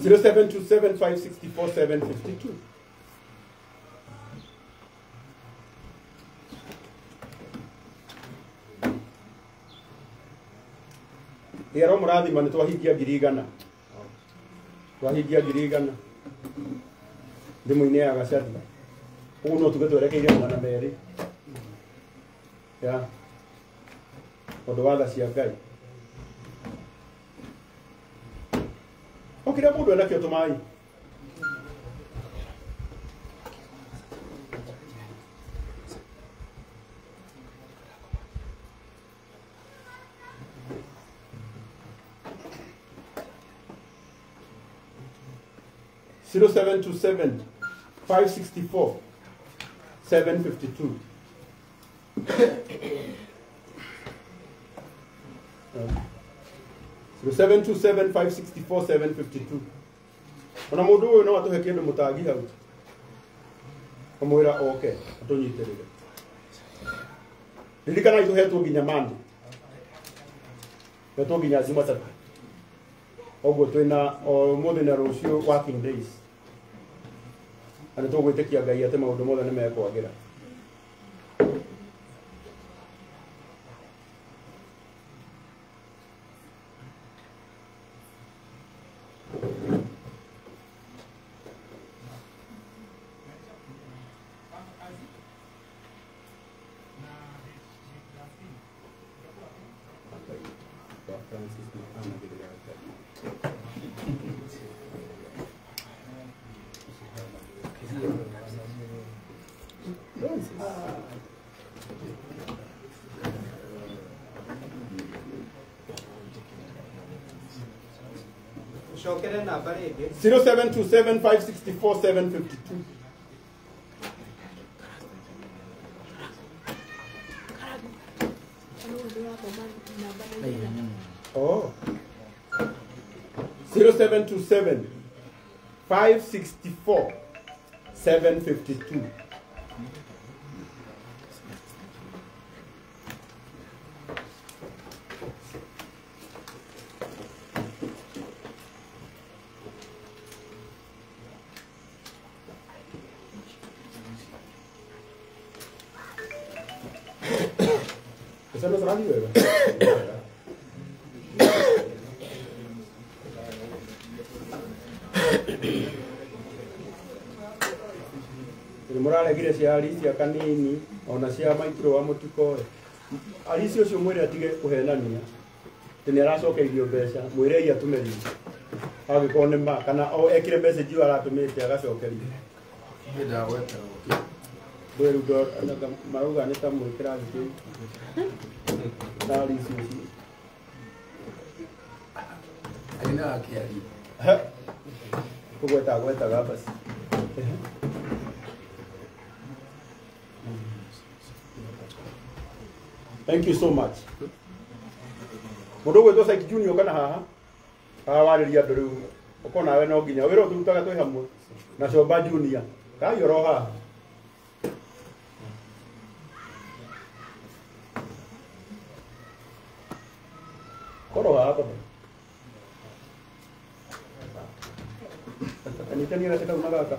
0727 564 752. Ĩro mũrathima nĩ twahingia 100,000. Twahingia 100,000 thimũ-inĩ ya Gacathi. Ũguo no tuge twerekeire 200. Ya. Tondũ wa tha cia Ngai. O kĩrĩa mũndũ enakĩo tũmai. 0727 564 752. 0727 564 752. Ona mundu uyu no atuhe kindu mutangi hau amwira oke atunyitirire. Ririkana ituhetwo nginya Monday, hetwo nginya Jumatatu, oguo twina umuthi na rucio working days, na nitugwitikia Ngai ati maundu mothe nimekwagira. Cokere namba rĩngĩ. 0727 564 752. Oh. 0727 564 752. Esa no es radio, ¿verdad? Mũraregire cia Alicia kanini ona cia maitũ wa mũtikoe. Alicia ũcio mwĩre atige kũhenania atĩ nĩ aracokeirio mbeca, mwĩrei atũme rĩngĩ angĩkorwo nĩ ma kana o ekire message ĩyo aratũmĩte agacokerio. Ndũĩ rĩu marauga nĩ ta mwĩ kĩrathi kĩu na Alicia ũcio. Arĩ na akĩaria. Kũgweta agwetaga basi. Thank you so much. Mũndũ ũgwĩtwo Saik Junior kana haha haha warĩria andũ rĩu ũkorwo nawe no nginya wĩra ũtũrutaga twĩ hamwe na Comba Junior kai oro haha. Korwo haha baba. Anyitania gatĩ kau na gaka.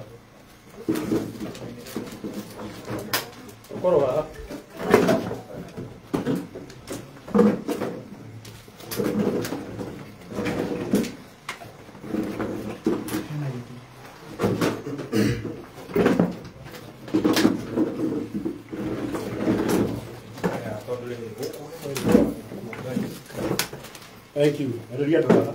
Korwo haha. Thank you. Endelea tu baba.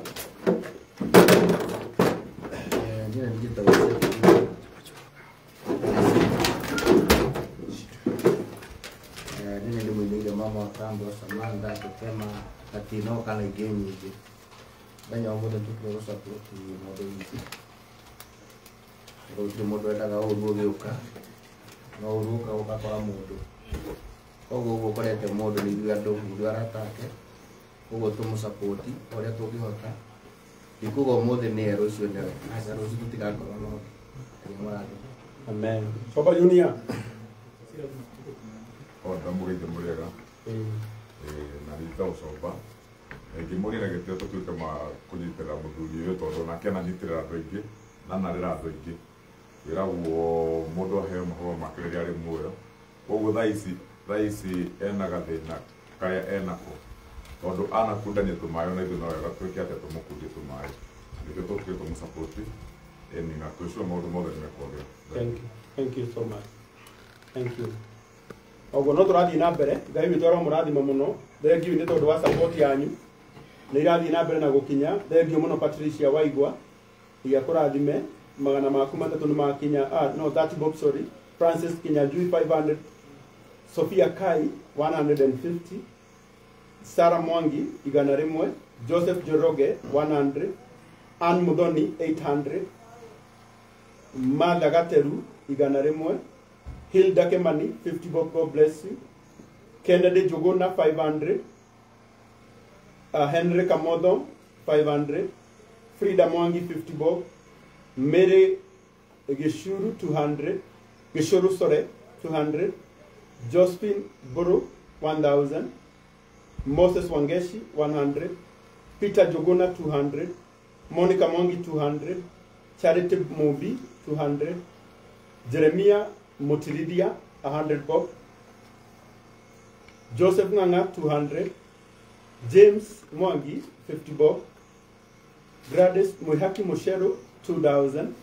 Nini nĩ mũinĩire mama wa Kambo Samantha gũtema gatino kana ingĩ nyingĩ. Mũthenya wa ũmũthĩ tũkire gũcapoti mũndũ witũ. Gũtirĩ mũndũ wendaga ũru ũgĩũka, no ũru ũka ũgakora mũndũ. Koguo ũguo ũkorete mũndũ nĩ ithuĩ andũ, ithuĩ arata ake. Koguo tũmũcapoti ũrĩa tũngĩhota. Ndikuga ũmũthĩ nĩ we, rũciũ nĩwe. Aca rũciũ tũtigakorwo na ũndũ. Ngai amũrathime. Amen. Comba Junior. Ndamũgeithia mũrĩega na nĩ Comba ngĩmũgĩra gĩtĩo tũtuĩke ma kũnyitĩrĩra mũthuri ũyũ tondũ nake ananyitĩrĩra andũ aingĩ na anarĩra andũ aingĩ wĩragwo mũndũ aheo mahũa make rĩrĩa arĩ muoyo koguo thaa ici ena gathĩna karĩa enako tondũ anakundania tũmaĩ ona ithuĩ no wega twĩke atĩa tũmũkundie tũmaĩ nĩkĩo tũkire tũmũsapoti na twĩcua maũndũ mothe nĩ mekwagĩra. Thank you. Thank you so much. Thank you. Oguo no tũrathiĩ na mbere Ngai witũ aromũrathima mũno. Thengiũ nĩ tondũ wa support yanyu nĩ irathiĩ na mbere na gũkinya. Thengiũ mũno Patricia Waigwa iga kũrathime magana maku matatũ nĩ makinya, no 30 bob sorry. Francis Kinyanjui 500, Sophia Kai 150, Sarah Mwangi 100, Joseph Joroge 100, Ann Muthoni 800, Martha Gateru 100, Hilda Kemani 50 bob, God bless you. Kennedy Jogona 500, Henry Kamodo 500, Frida Mwangi 50 bob, Mary Geshuru 200, Geshuru sorry 200, Josephine Buru 1000, Moses Wangeshi 100, Peter Jogona 200, Monica Mwangi 200, Charity Mobi 200, Jeremiah Mutiridia 100 bob, Joseph Nganga 200, James Mwangi 50 bob, Gladys Muhaki Mushero 2000,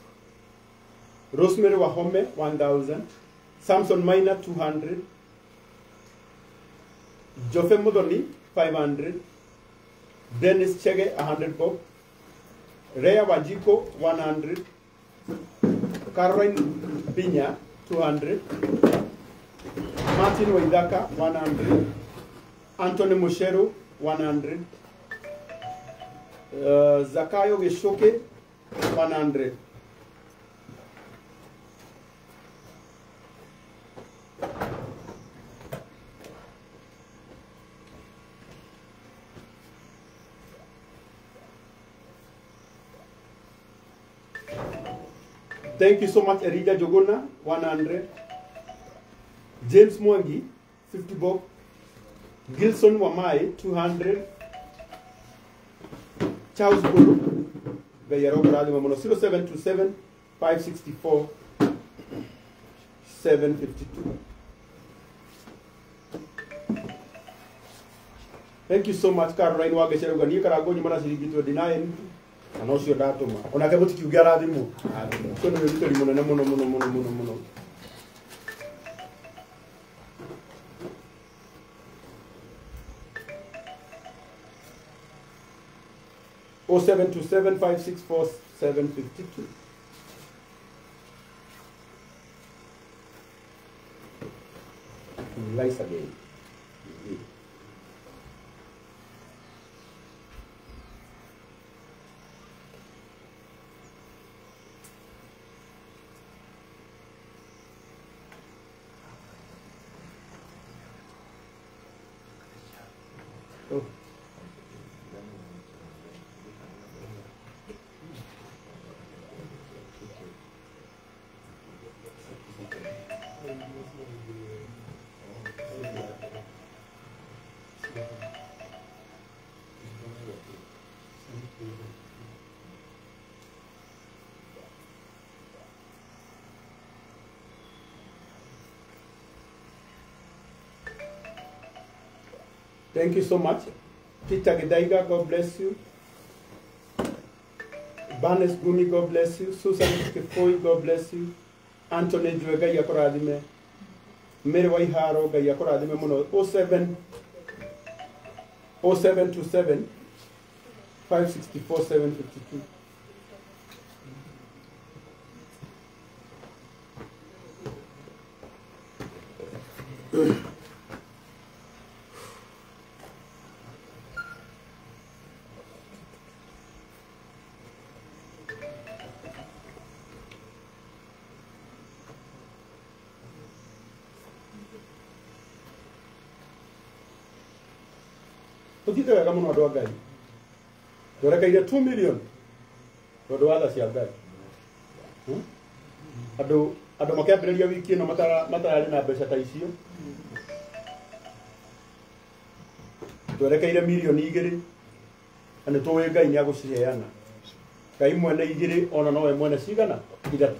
Rosemary Wahome 1000, Samson Maina 200, Jofe Mudoni 500, Dennis Chege 100 bob, Rea Wajiko 100, Caroline Binya 200, Martin Waidaka 100, Anthony Mushero 100, Zakayo Gishuki 100. Thank you so much, Erida Jogona, 100. James Mwangi, 50 bob. Gilson Wamai, 200. Charles Bulu, 0727 564 752. Thank you so much, Caroline Wageshero. Ni karago nyuma ciringi 29 na nocio ndatuma onake mutikiuge arathimwo so nĩ wĩrutĩri mũnene mũno mũno mũno mũno mũno. O 727 564 752. Lies again. Oh. Thank you so much. Peter Gedaiga, God bless you. Barnes Gumi, God bless you. Susan Kefoi, God bless you. Anthony Juega, Yakoradime. Mary Waiharo, Yakoradime Mono. 0727 564 752. Tutite wega muno andu a Ngai tũrekeire 2 million tondu wa tha cia Ngai. Andu makiambĩrĩria wiki ĩno matararĩ na mbeca ta icio twerekeire milioni 2 na nĩ tũĩ Ngai nĩ agũciheana. Ngai mwene 2 ona nowe mwene cigana 3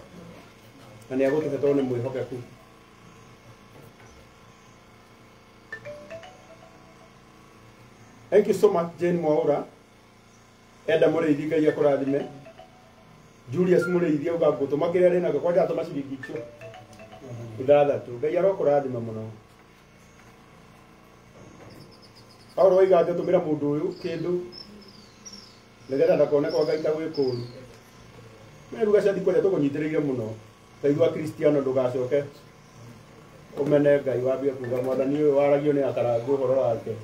na nĩ agũtũhe tondũ nĩ mwĩhokeku. Thank you so much, Jane Mwaura. Eda Mũrĩithi, Ngai akũrathime. Julius Mũrĩithi auga ngũtũma kĩrĩa arĩ nakĩo, kwanja atũma ciringi icio 6. Ngai arokũrathima mũno. Paulo oiga atĩ tũmĩra mũndũ ũyũ kĩndũ nĩgetha ndakone kwa Ngai ta gwĩ kũũru. Meruga cia thikũ ĩrĩa tũkũnyitĩrĩire mũno. Taigua Kristiano ndũgacoke ũmene Ngai wambie kuga mwathani ũyũ waragio nĩ akarangwo ũhoro wake.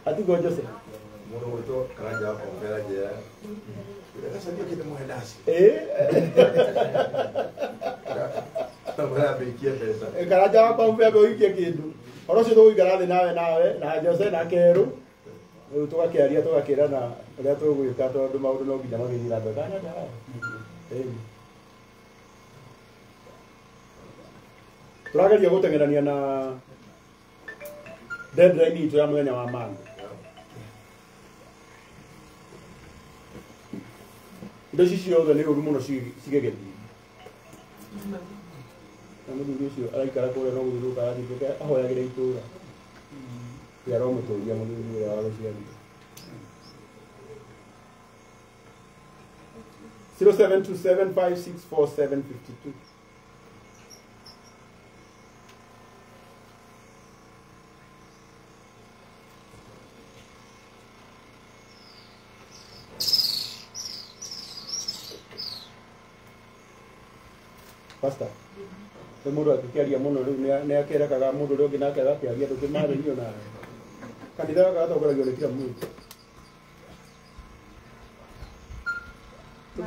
Atigo Jose. Mũndũ gwĩtwo Karanja wa Kombera njera. Gacathi okĩte mũhendasi. Mũrambĩkie mbeca. Karanja wa Kombera ũikie kĩndũ. Ũhoro ũcio tũgũikara thĩ nawe na Jose na Kerũ. Rĩu tũgakĩaria tũgakĩrana ũrĩa tũgwĩka tondũ maũndũ no nginya magĩthiĩ na mbere. Kanya tũrageria gũteng'erania na deadline itũ ya mũthenya wa Monday. Indo ici ciothe nĩ ũru mũno cigĩgĩthiĩ. Na mũthuri ũcio araikara kũrĩa no gũthiũrũrũka arathiũrũrũka ahoyagĩra itũra. Ngai aromũtũria mũthuri ũrĩa wa gũciarire. 0727 564 752. Pastor, nĩ mũndũ angĩkĩaria mũno rĩu nĩ akĩrekaga mũndũ ũrĩa ũngĩ nake agakĩaria ndũkĩmarĩrio nawe. Kanitha gaka gatongoragio nĩ kila mũndũ.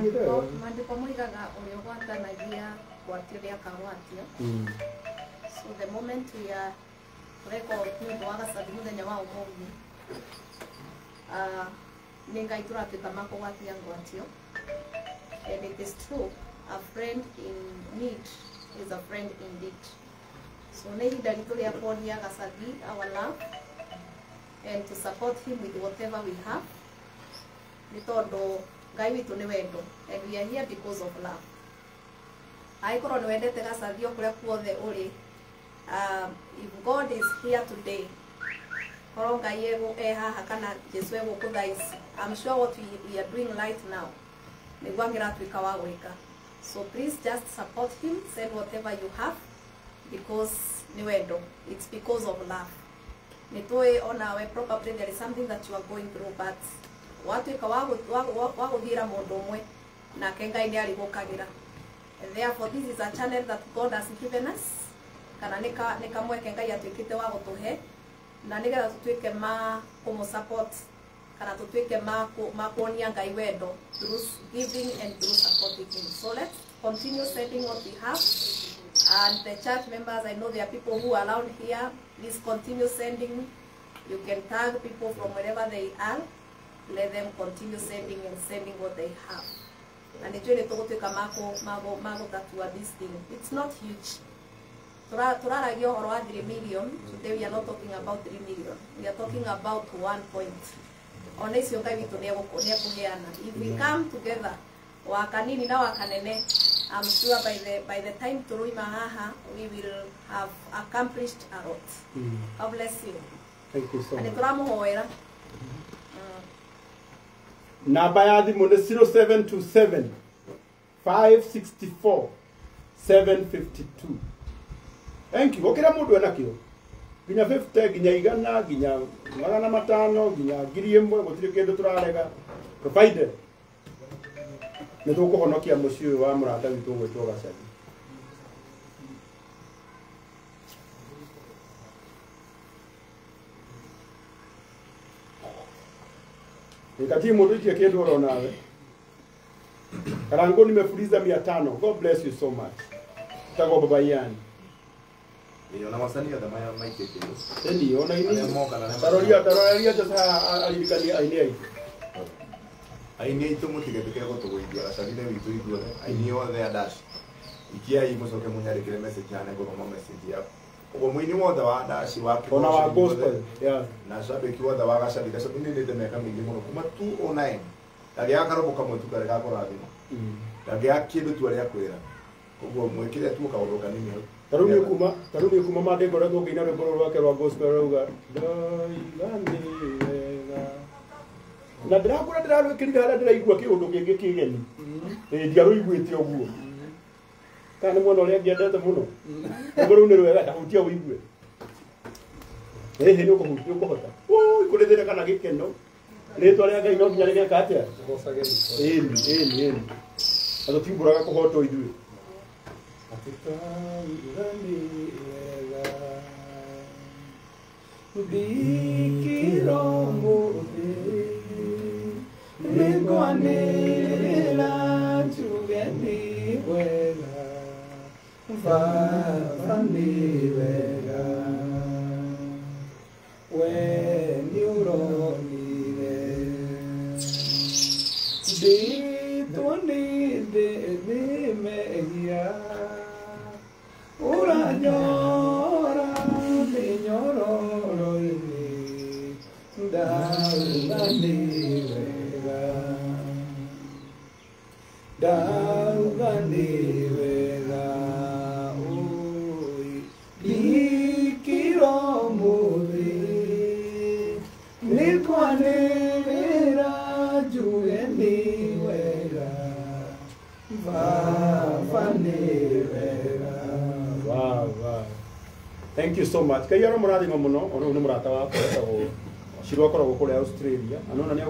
Maandĩko moigaga ũrĩa ũgwatanagia ngwatio nĩakagwatio. So the moment we are tũreka nĩ ũndũ wa Gacathi mũthenya wa ũmũthĩ, nĩ Ngai tũratuĩka ma kũgwatia ngwatio. And it is true, a friend in need is a friend indeed. So nĩ ihinda ritũ rĩa kuonia Gacathi our love and to support him with whatever we have. Nĩ tondũ Ngai witũ nĩ wendo, and we are here because of love. Angĩkorwo nĩ wendete Gacathi o kũrĩa kuothe ũrĩ, if God is here today, korwo Ngai e haha kana Jesu egũkũ thaa ici, I'm sure what we are doing right now nĩguo angĩratuĩka wa gwĩka. So please just support him, send whatever you have, because nĩ wendo, it's because of love. Nĩ tũĩ onawe probably there is something that you are going through, but watuĩka wa gũthiĩra mũndũ ũmwe nake Ngai nĩ arĩgũkagĩra. And therefore this is a channel that God has given us, kana nĩ kamweke Ngai atuĩkĩte wa gũtũhe, na nĩgetha tũtuĩke ma kũmũ-support kana tũtuĩke ma kuonia Ngai wendo through giving and through supporting him. So let's continue sending what we have. And the church members, I know there are people who are around here, please continue sending. You can tag people from wherever they are. Let them continue sending and sending what they have. And it's really to this thing. It's not huge. Turaragia ũhoro wa 3 million. Today we are not talking about 3 million. We are talking about 1 point. Ona icio Ngai witũ nĩekũheana. If we come together, wakanini na wakanene, I'm sure by the time tũroima haha, we will have accomplished a lot. God bless you. Thank you so much. Na nĩtũramũhoera. Namba ya thimũ nĩ 0727 564 752. Thank you. Okira mũndũ enakĩo nginya 50 nginya igana nginya 500 nginya 1000 gũtirĩ kĩndũ tũrarega, provided nĩ tũkũhonokia mũciĩ ũyũ wa mũrata witũ ũgwĩtwo Gacathi. Nikati mũndũ ikie kĩndũ oro nawe. Karango nimefuliza 500. God bless you so much. Tagwo baba yani. Ona wasanii othe maikĩtie. Ĩni ona ini. Arĩa moka na arĩa Taroria taroria just aririkanie aini aitũ. Aini aitũ mũtigetĩkĩre gũtũgũithia Gacathi nĩ witũ ithuothe. Aini othe a Dash. Ikiai mũcoke mũnyandĩkĩre message hana ngũthoma message yaku. Ũguo mũini wothe wa Dash wa Ona wa gospel. Yeah. Na shabiki wothe wa Gacathi. Gacathi nĩ ndĩte mĩaka mĩingĩ mũno kuma 2009. Ndagĩaga karũmũ kamwe tu karĩa gakũrathima. Ndagĩaga kĩndũ tu arĩa kwĩra. Ũguo mwĩkĩre tu kaũndũ kanini hau. Tarĩu niĩ kuma Monday ngoretwo ngĩina rwĩmbo rũrũ rwake rwa gospel rauga ndoiga nĩ wega. Na ndĩrakũra ndĩrarwĩkĩrire harĩa ndĩraigua kĩũndũ kĩngĩ kĩgeni. Ĩĩ ndiarũiguĩte ũguo. Kana nĩ mwena ũrĩa ngĩendete mũno. Rwĩmbo rũu nĩ rwega ndahutia ũigue. Ĩhĩ nĩ ũkũhutia ũkũhota. Ũi kũrĩthĩra kana gĩkeno. Rĩtwa rĩa Ngai no nginya rĩgeka atĩa? Ĩni ĩni ĩni. Na tũtiumbũraga kũhotwo ithuĩ. Wow, wow. Thank you so much. Kai aro mũrathima mũno, ona nĩ mũrata wakwa wetagwo Shiro akoragwo kũrĩa Australia. Anona nĩ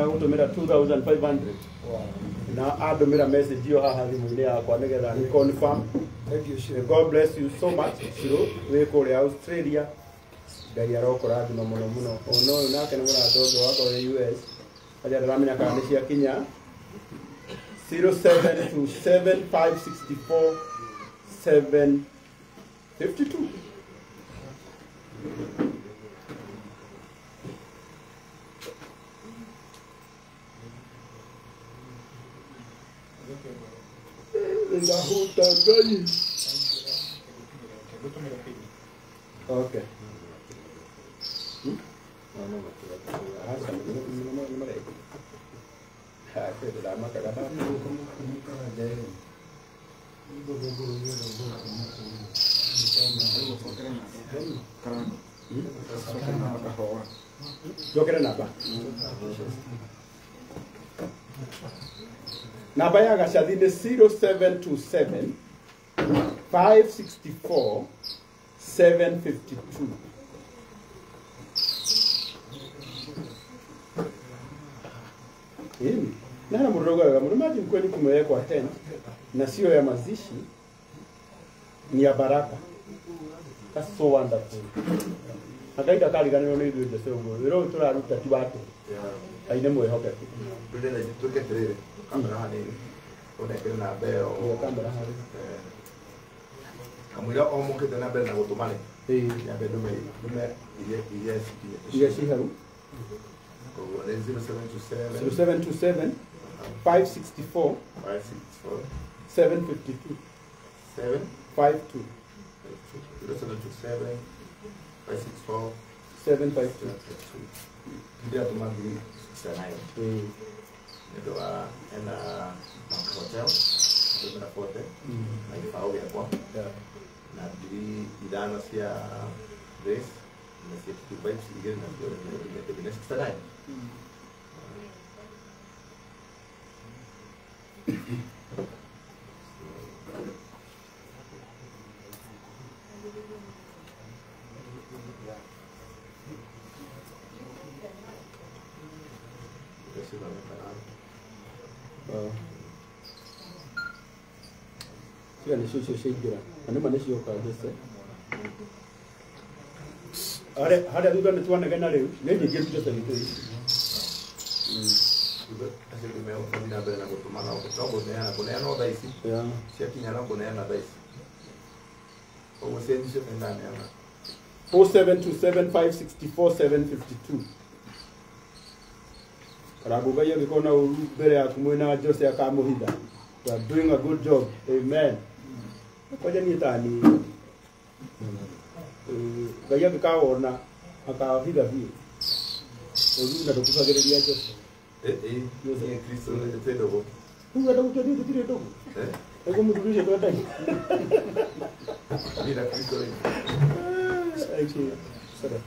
agũtũmĩra 2500. Wow. Na andũmĩra message ĩyo haha thimũ-inĩ yakwa nĩgetha ni confirm. Thank you, Shiro. God bless you so much, Shiro. Wĩ kũrĩa Australia. Ngai arokũrathima mũno mũno. Ona ũyũ nake nĩ mũrata ũngĩ wakwa wĩ US. Aja ndĩramenya kana nĩ ciakinya. 0727 564 752. Ndahuta Ngai. Okay. Jokere namba. Namba ya Gacathi nĩ 0727 564 752. Hii na murogo wega muno. Imagine kweli kumewekwa tent na sio ya mazishi, ni ya baraka. That's so wonderful. Akaida kariganĩrwo nĩ ithuĩ Jose ũguo wĩra ũyũ tũraruta ti wa tũhũ. Ngai nĩ mwĩhokeku. Ndĩrenda twĩke atĩrĩrĩ, kamera haha nĩ ũnengere namba ĩyo. Iyo kamera haha. Kamũira o mũkĩte na mbere na gũtũma rĩ, nyambe ndũme iria cikinyĩte. Iria ci hau. Koguo nĩ 0727 0727 564 564 752 7 52 0727 564 752. Ndiratũma ngiri 69 nĩ ũndũ wa ena Bank Hotel ndũmĩra 40 na gĩbaũ gĩakwa na ngiri 5 cia Grace na cia Two Vibes igĩrĩ na ndũmĩte 69. Tiga nĩcio icio ciaingĩra na nĩma nĩcioka Jose. Harĩa thutha nĩ twanegena rĩu nĩ nyingĩ Jose witũ ici. Acio rĩu megũthiĩ na mbere na gũtũma no kũneana kũneana o thaa ici ciakinya no kũneana thaa ici koguo cianyu ciothe ndaneana. 0727 564 752. Karangu Ngai angĩkorwo na ũru mbere yaku mwĩna Jose akamũhitha. You are doing a good job. Amen. Kwanja niĩ tani Ngai angĩkawona akahitha biũ. Ũru na ndũkuhagĩrĩria Jose. Niĩ Kristo nĩ ndũgũ. Rĩu enda gũtua tũtirĩ ndũgũ. Nĩguo mũthuri ũcio twendagia. Niĩ na Kristo rĩ. Sorry.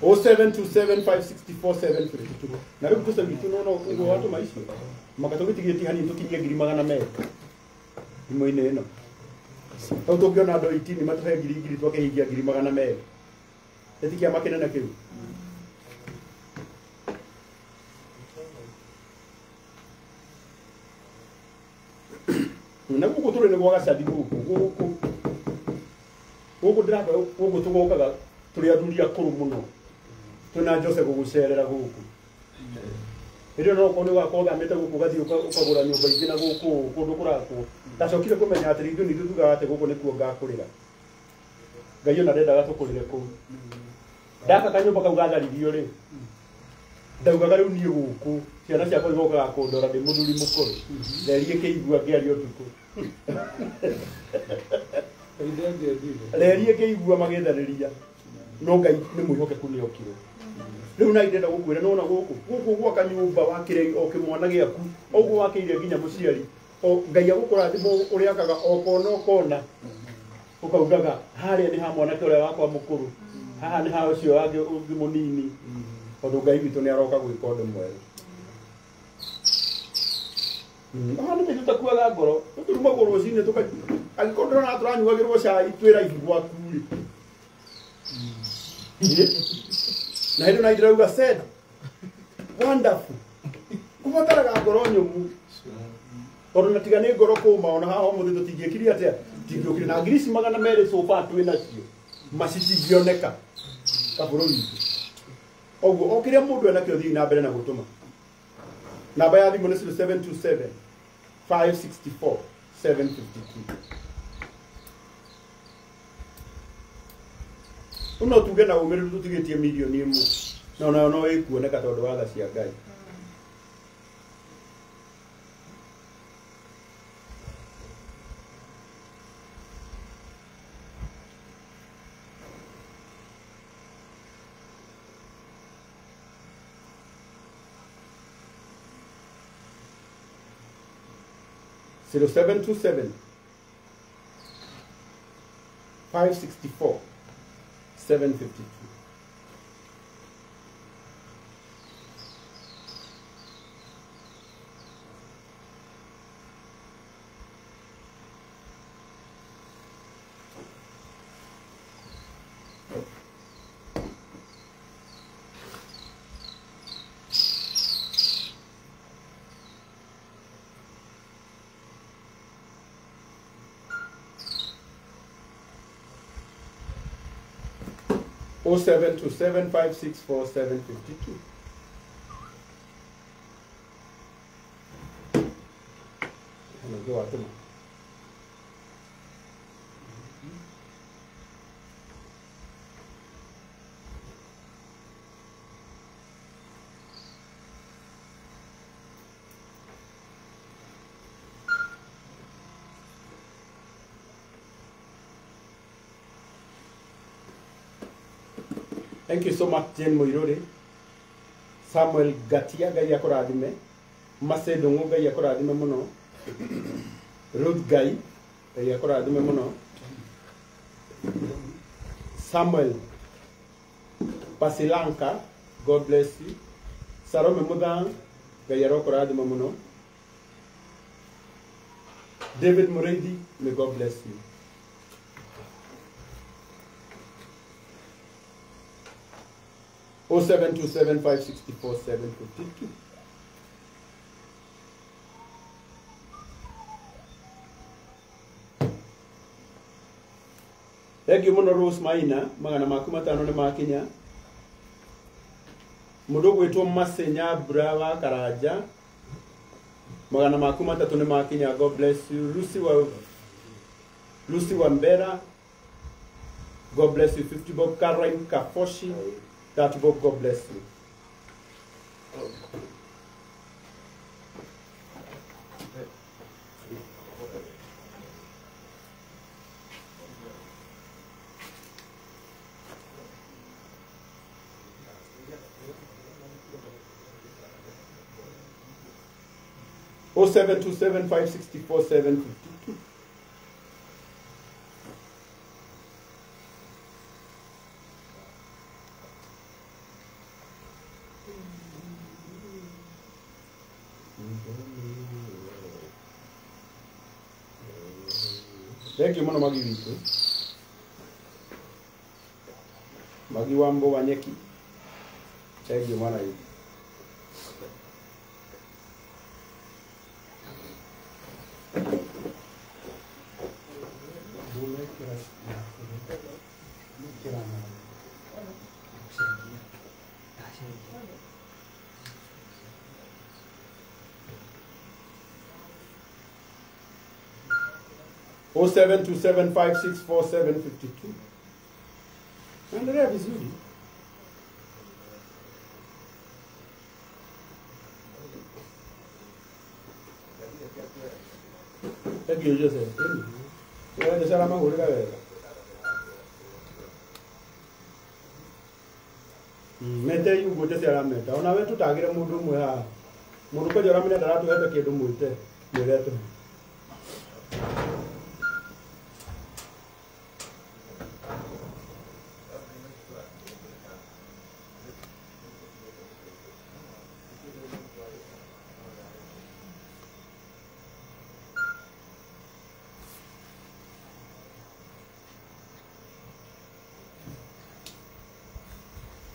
0727 564 752. Na rĩu Jose witũ nĩwona ũguo watũma icio maka tũgĩtigĩtie hanini tũkinyie ngiri 200 thimũ-inĩ ĩno. Hau tũngĩona andũ 18 matũhe ngiri ngiri twakĩhingia ngiri 200. Ĩti kĩama kĩnene kĩu. Na gũkũ tũrĩ nĩ gwa Gacathi gũkũ gũkũ gũkũ ndĩrakora gũkũ tũgokaga tũrĩ athuri akũrũ mũno twĩna Jose gũgũcerera gũkũ. Hĩndĩ ĩyo no ũkorwo nĩ ũgakorwo ũthamĩte gũkũ ũgathiĩ ũkagũra nyũmba ingĩ na gũkũ kũndũ kũrakwo. Ndacokire kũmenya atĩ ithuĩ nĩ ithuĩ tugaga atĩ gũkũ nĩkuo ngakũrĩra. Ngai ona ndendaga tũkũrĩre kũu. Ndaka kanyũmba kau gatharirio rĩ, ndaugaga rĩu niĩ gũkũ ciana ciakwa igokaga kũndora ndĩ mũthuri mũkũrũ. Reri ĩkĩigua ngĩaria ũtukũ. Reri ĩkĩigua magĩtharĩria. No Ngai nĩ mwĩhokeku nĩ okire. Rĩu na ndĩrenda gũkwĩra nĩwona gũkũ gũkũ gwaka nyũmba wakĩre o kĩmwana gĩaku ũguo wakĩire nginya mũciari o Ngai agũkũrathima ũrĩa akaga o kona o kona ũkaugaga harĩa nĩ ha mwanake ũrĩa wakwa mũkũrũ haha nĩ ha ũcio wangĩ ũngĩ mũnini tondũ Ngai witũ nĩ aroka gwĩka ũndũ mwerũ. Haha nĩ tũtakuaga ngoro tũturumagwo rũcinĩ angĩkorwo ndĩrona tũranyuagĩrwo cai twĩ raihu gwaku rĩ. Na hĩndĩ na ndĩrauga said wonderful kũbataraga ngoro nyũmũ tondũ na tiga nĩ ngoro kũma ona haha ũmũthĩ tũtingĩkire atĩa tingĩũkire na ngiri ici 200 so far twĩ nacio macitingĩoneka kabũrũri witũ. Ũguo o kĩrĩa mũndũ enakĩo thiĩ na mbere na gũtũma. Namba ya thimũ nĩ 0727 564 752. No tuge na umĩrĩru tũtigĩtie milioni 1 no nayo no ĩkuoneka tondũ wa tha cia Ngai. 0727 564 752. O 727 564 752. Thank you so much, Jane Moirore, Samuel Gatia, Ngai akũrathime, Mase Ndung'u, Ngai akũrathime mũno, Ruth Ngai, Ngai akũrathime mũno, Samuel Pasilanka, God bless you, Salome Muthang, Ngai arokũrathima mũno, David Mureithi, may God bless you. 0727 564 752. Thank you muno Rose Maina, 500 nĩ makinya. Mũndũ ũgwĩtwo Masenya Mbura wa Karanja, 300 nĩ makinya. God bless you. Lucy Wambera, God bless you. 50 bob. Caroline Kafoshi, 30 bob. God bless you. O 727 564 752. Thank you muno Magi witũ. Magi wa Mbo wa Nyeki. Thank you mwana witũ. O 727 564 752. Naendelea vizuri. Thank you, Joseph. Wewe salama hulika wega. Mete yugo Jose arameta. Ona we tutagire mundu umwe haha. Mundu kwanja uramenya ndaratuhete kindu mwite. Mwirete.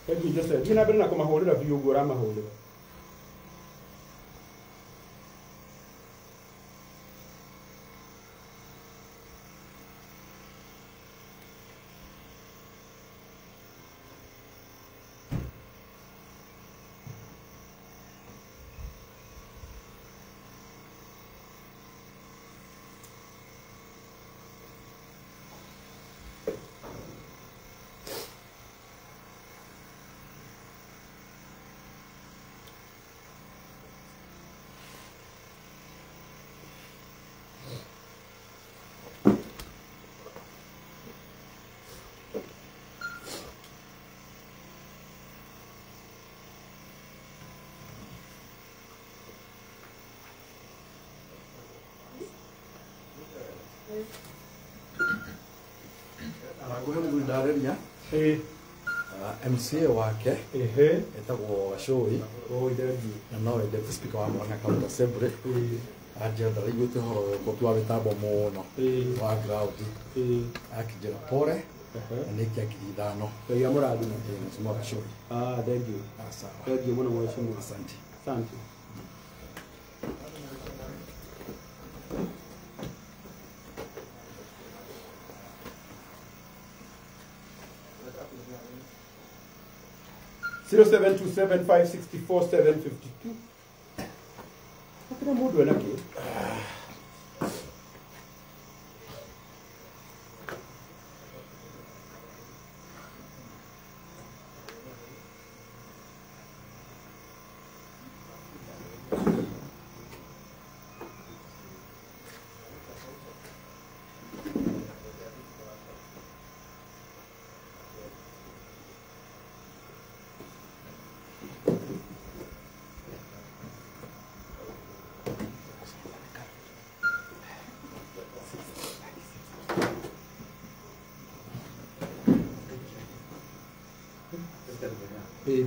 Thank you, Joseph. Thiĩ na mbere na kũmahũrĩra biũ ũguo ũramahũrĩra. Ndarĩria MCA wake etagwo Gacũi na nowe deputy speaker wa Murang'a County Assembly. Anjĩra ndaraiguĩte ũhoro ũyũ wa mĩtambo mũno wa ground, akĩnjĩra pore na nĩikia 5,000. Ngai amũrathime. Mheshimiwa Gacũi. Ah, thank you. Sawa. Thank you mũno mheshimiwa. Asante. Asante. 0727564752. Hakuna mundu ena kĩ.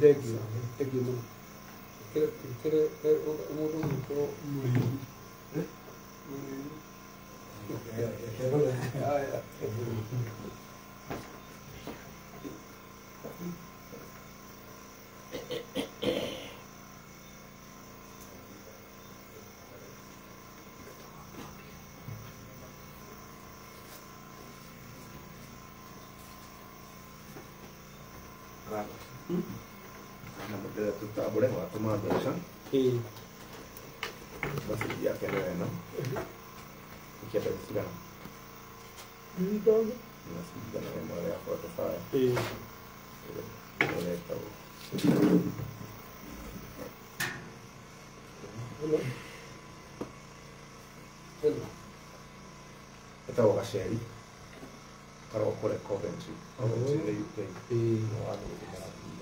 Thank you. Thank you mũno. Kĩrĩ mũndũ ũgwĩtwo Mũrĩithi. Haya. Na mũndũ tũtambũre watũma mbeca basi yake nĩ ĩno ikia mbeca cigana? 5,000. Na ciringi 145. Ũretagwo Hello. Etagwo Gaceri karogwo kũrĩa Coventry. Coventry nĩ UK.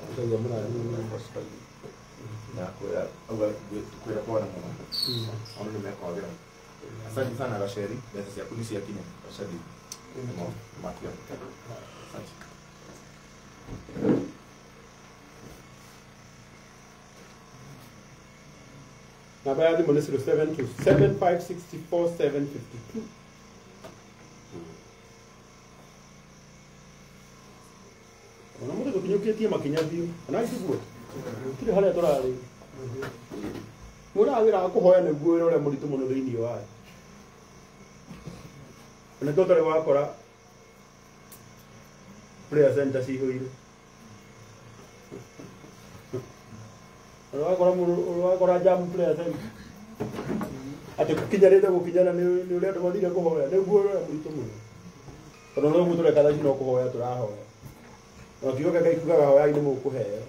Ngai amũrathime. Na kwĩra auga kwĩra kwana mũno ona nĩ mekwagĩra. Asante sana Gaceri, mbeca ciaku nĩ ciakinya. Gaceri matia. Asante. Namba ya thimũ nĩ 0727564752. Ona mũndũ tũkinyũkĩtie makinya biũ ona itiguo gũtirĩ harĩa tũrarĩ. Mũraga wĩra wa kũhoya nĩguo wĩra ũrĩa mũritũ mũno thĩinĩ wa thĩ. Ona kĩo ũtarĩ wakora prayer center cihũire. Ũrakora jam prayer center atĩ gũkinyarĩte gũkinyana nĩ ũrĩa andũ mathire kũhoya nĩguo wĩra ũrĩa mũritũ mũno. Tondũ no ũguo tũreka thaa ici no kũhoya tũrahoya. Na kiugo kĩa Ngai kiugaga hoyai nĩ mũkũheo.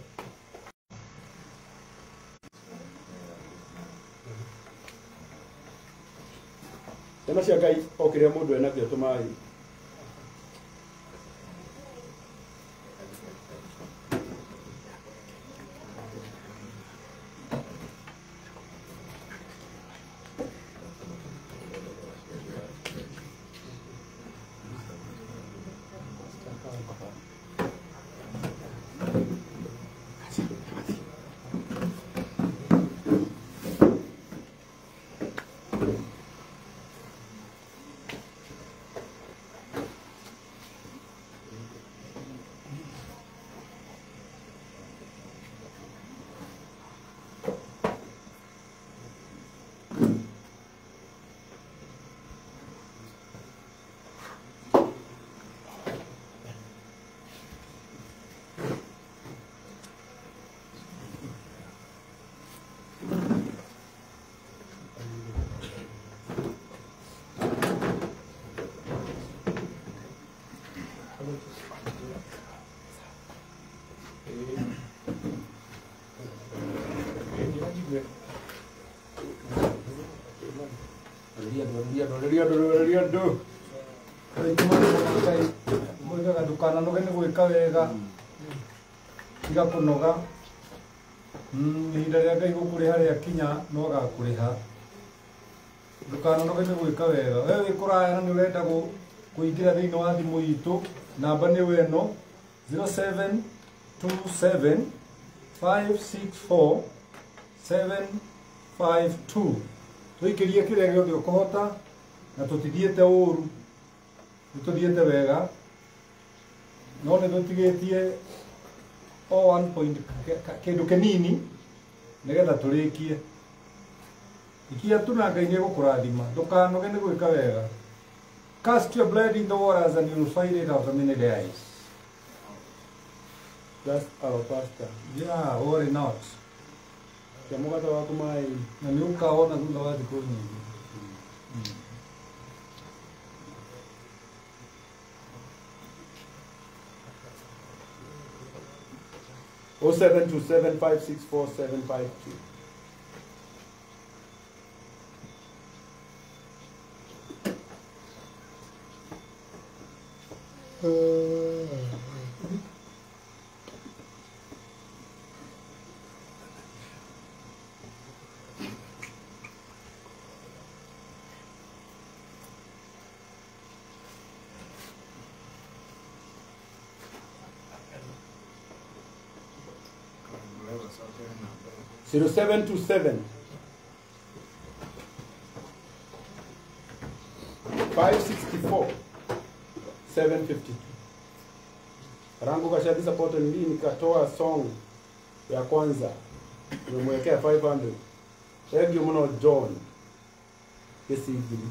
Ciana cia Ngai o kĩrĩa mũndũ enakĩo tũmai. Andũ moigaga ndũkananoge nĩ gwĩka wega, tiga kũnoga. Ihinda rĩa Ngai gũkũrĩha rĩakinya no agakũrĩha. Ndũkananoge nĩ gwĩka wega. We wĩ kũraya na nĩ ũrenda kũingĩra thĩinĩ wa thimũ itũ Namba nĩ ĩno 0727 564 752. Tũikĩrie kĩrĩa gĩothe ũkũhota na tũtithiĩte ũru, nĩtũthiĩte wega, no nĩtũtigĩtie o 1 point kĩndũ kĩnini nĩgetha tũrĩkie. Ikia tu na Ngai nĩegũkũrathima, ndũkanoge nĩ gwĩka wega. Cast your blood in the waters and you will find it after many days. That's our pastor. Yeah, worry not. Mũgate waku maĩ na nĩ ũkaona thutha wa thikũ nyingĩ. O 727 564 752. Zero 727 564 752. Rangu Gachadi support ni nikatoa song ya kwanza nimemwekea 500. Thank you muno John. Kesigiri.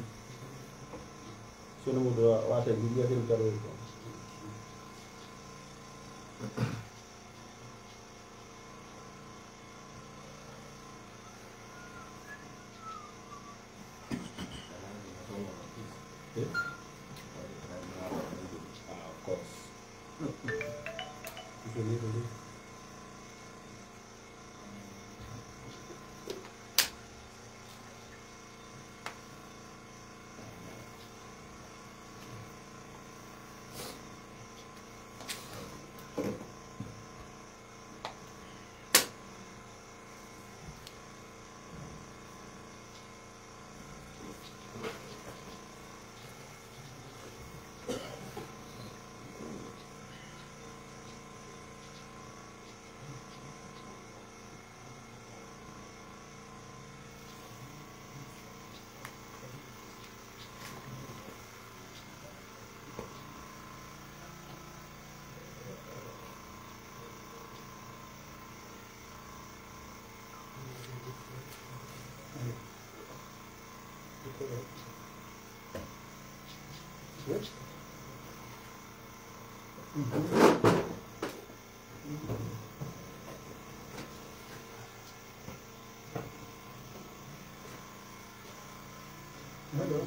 Sio na mundu wa tegiria kiruta rwimbo. Of course. Hello.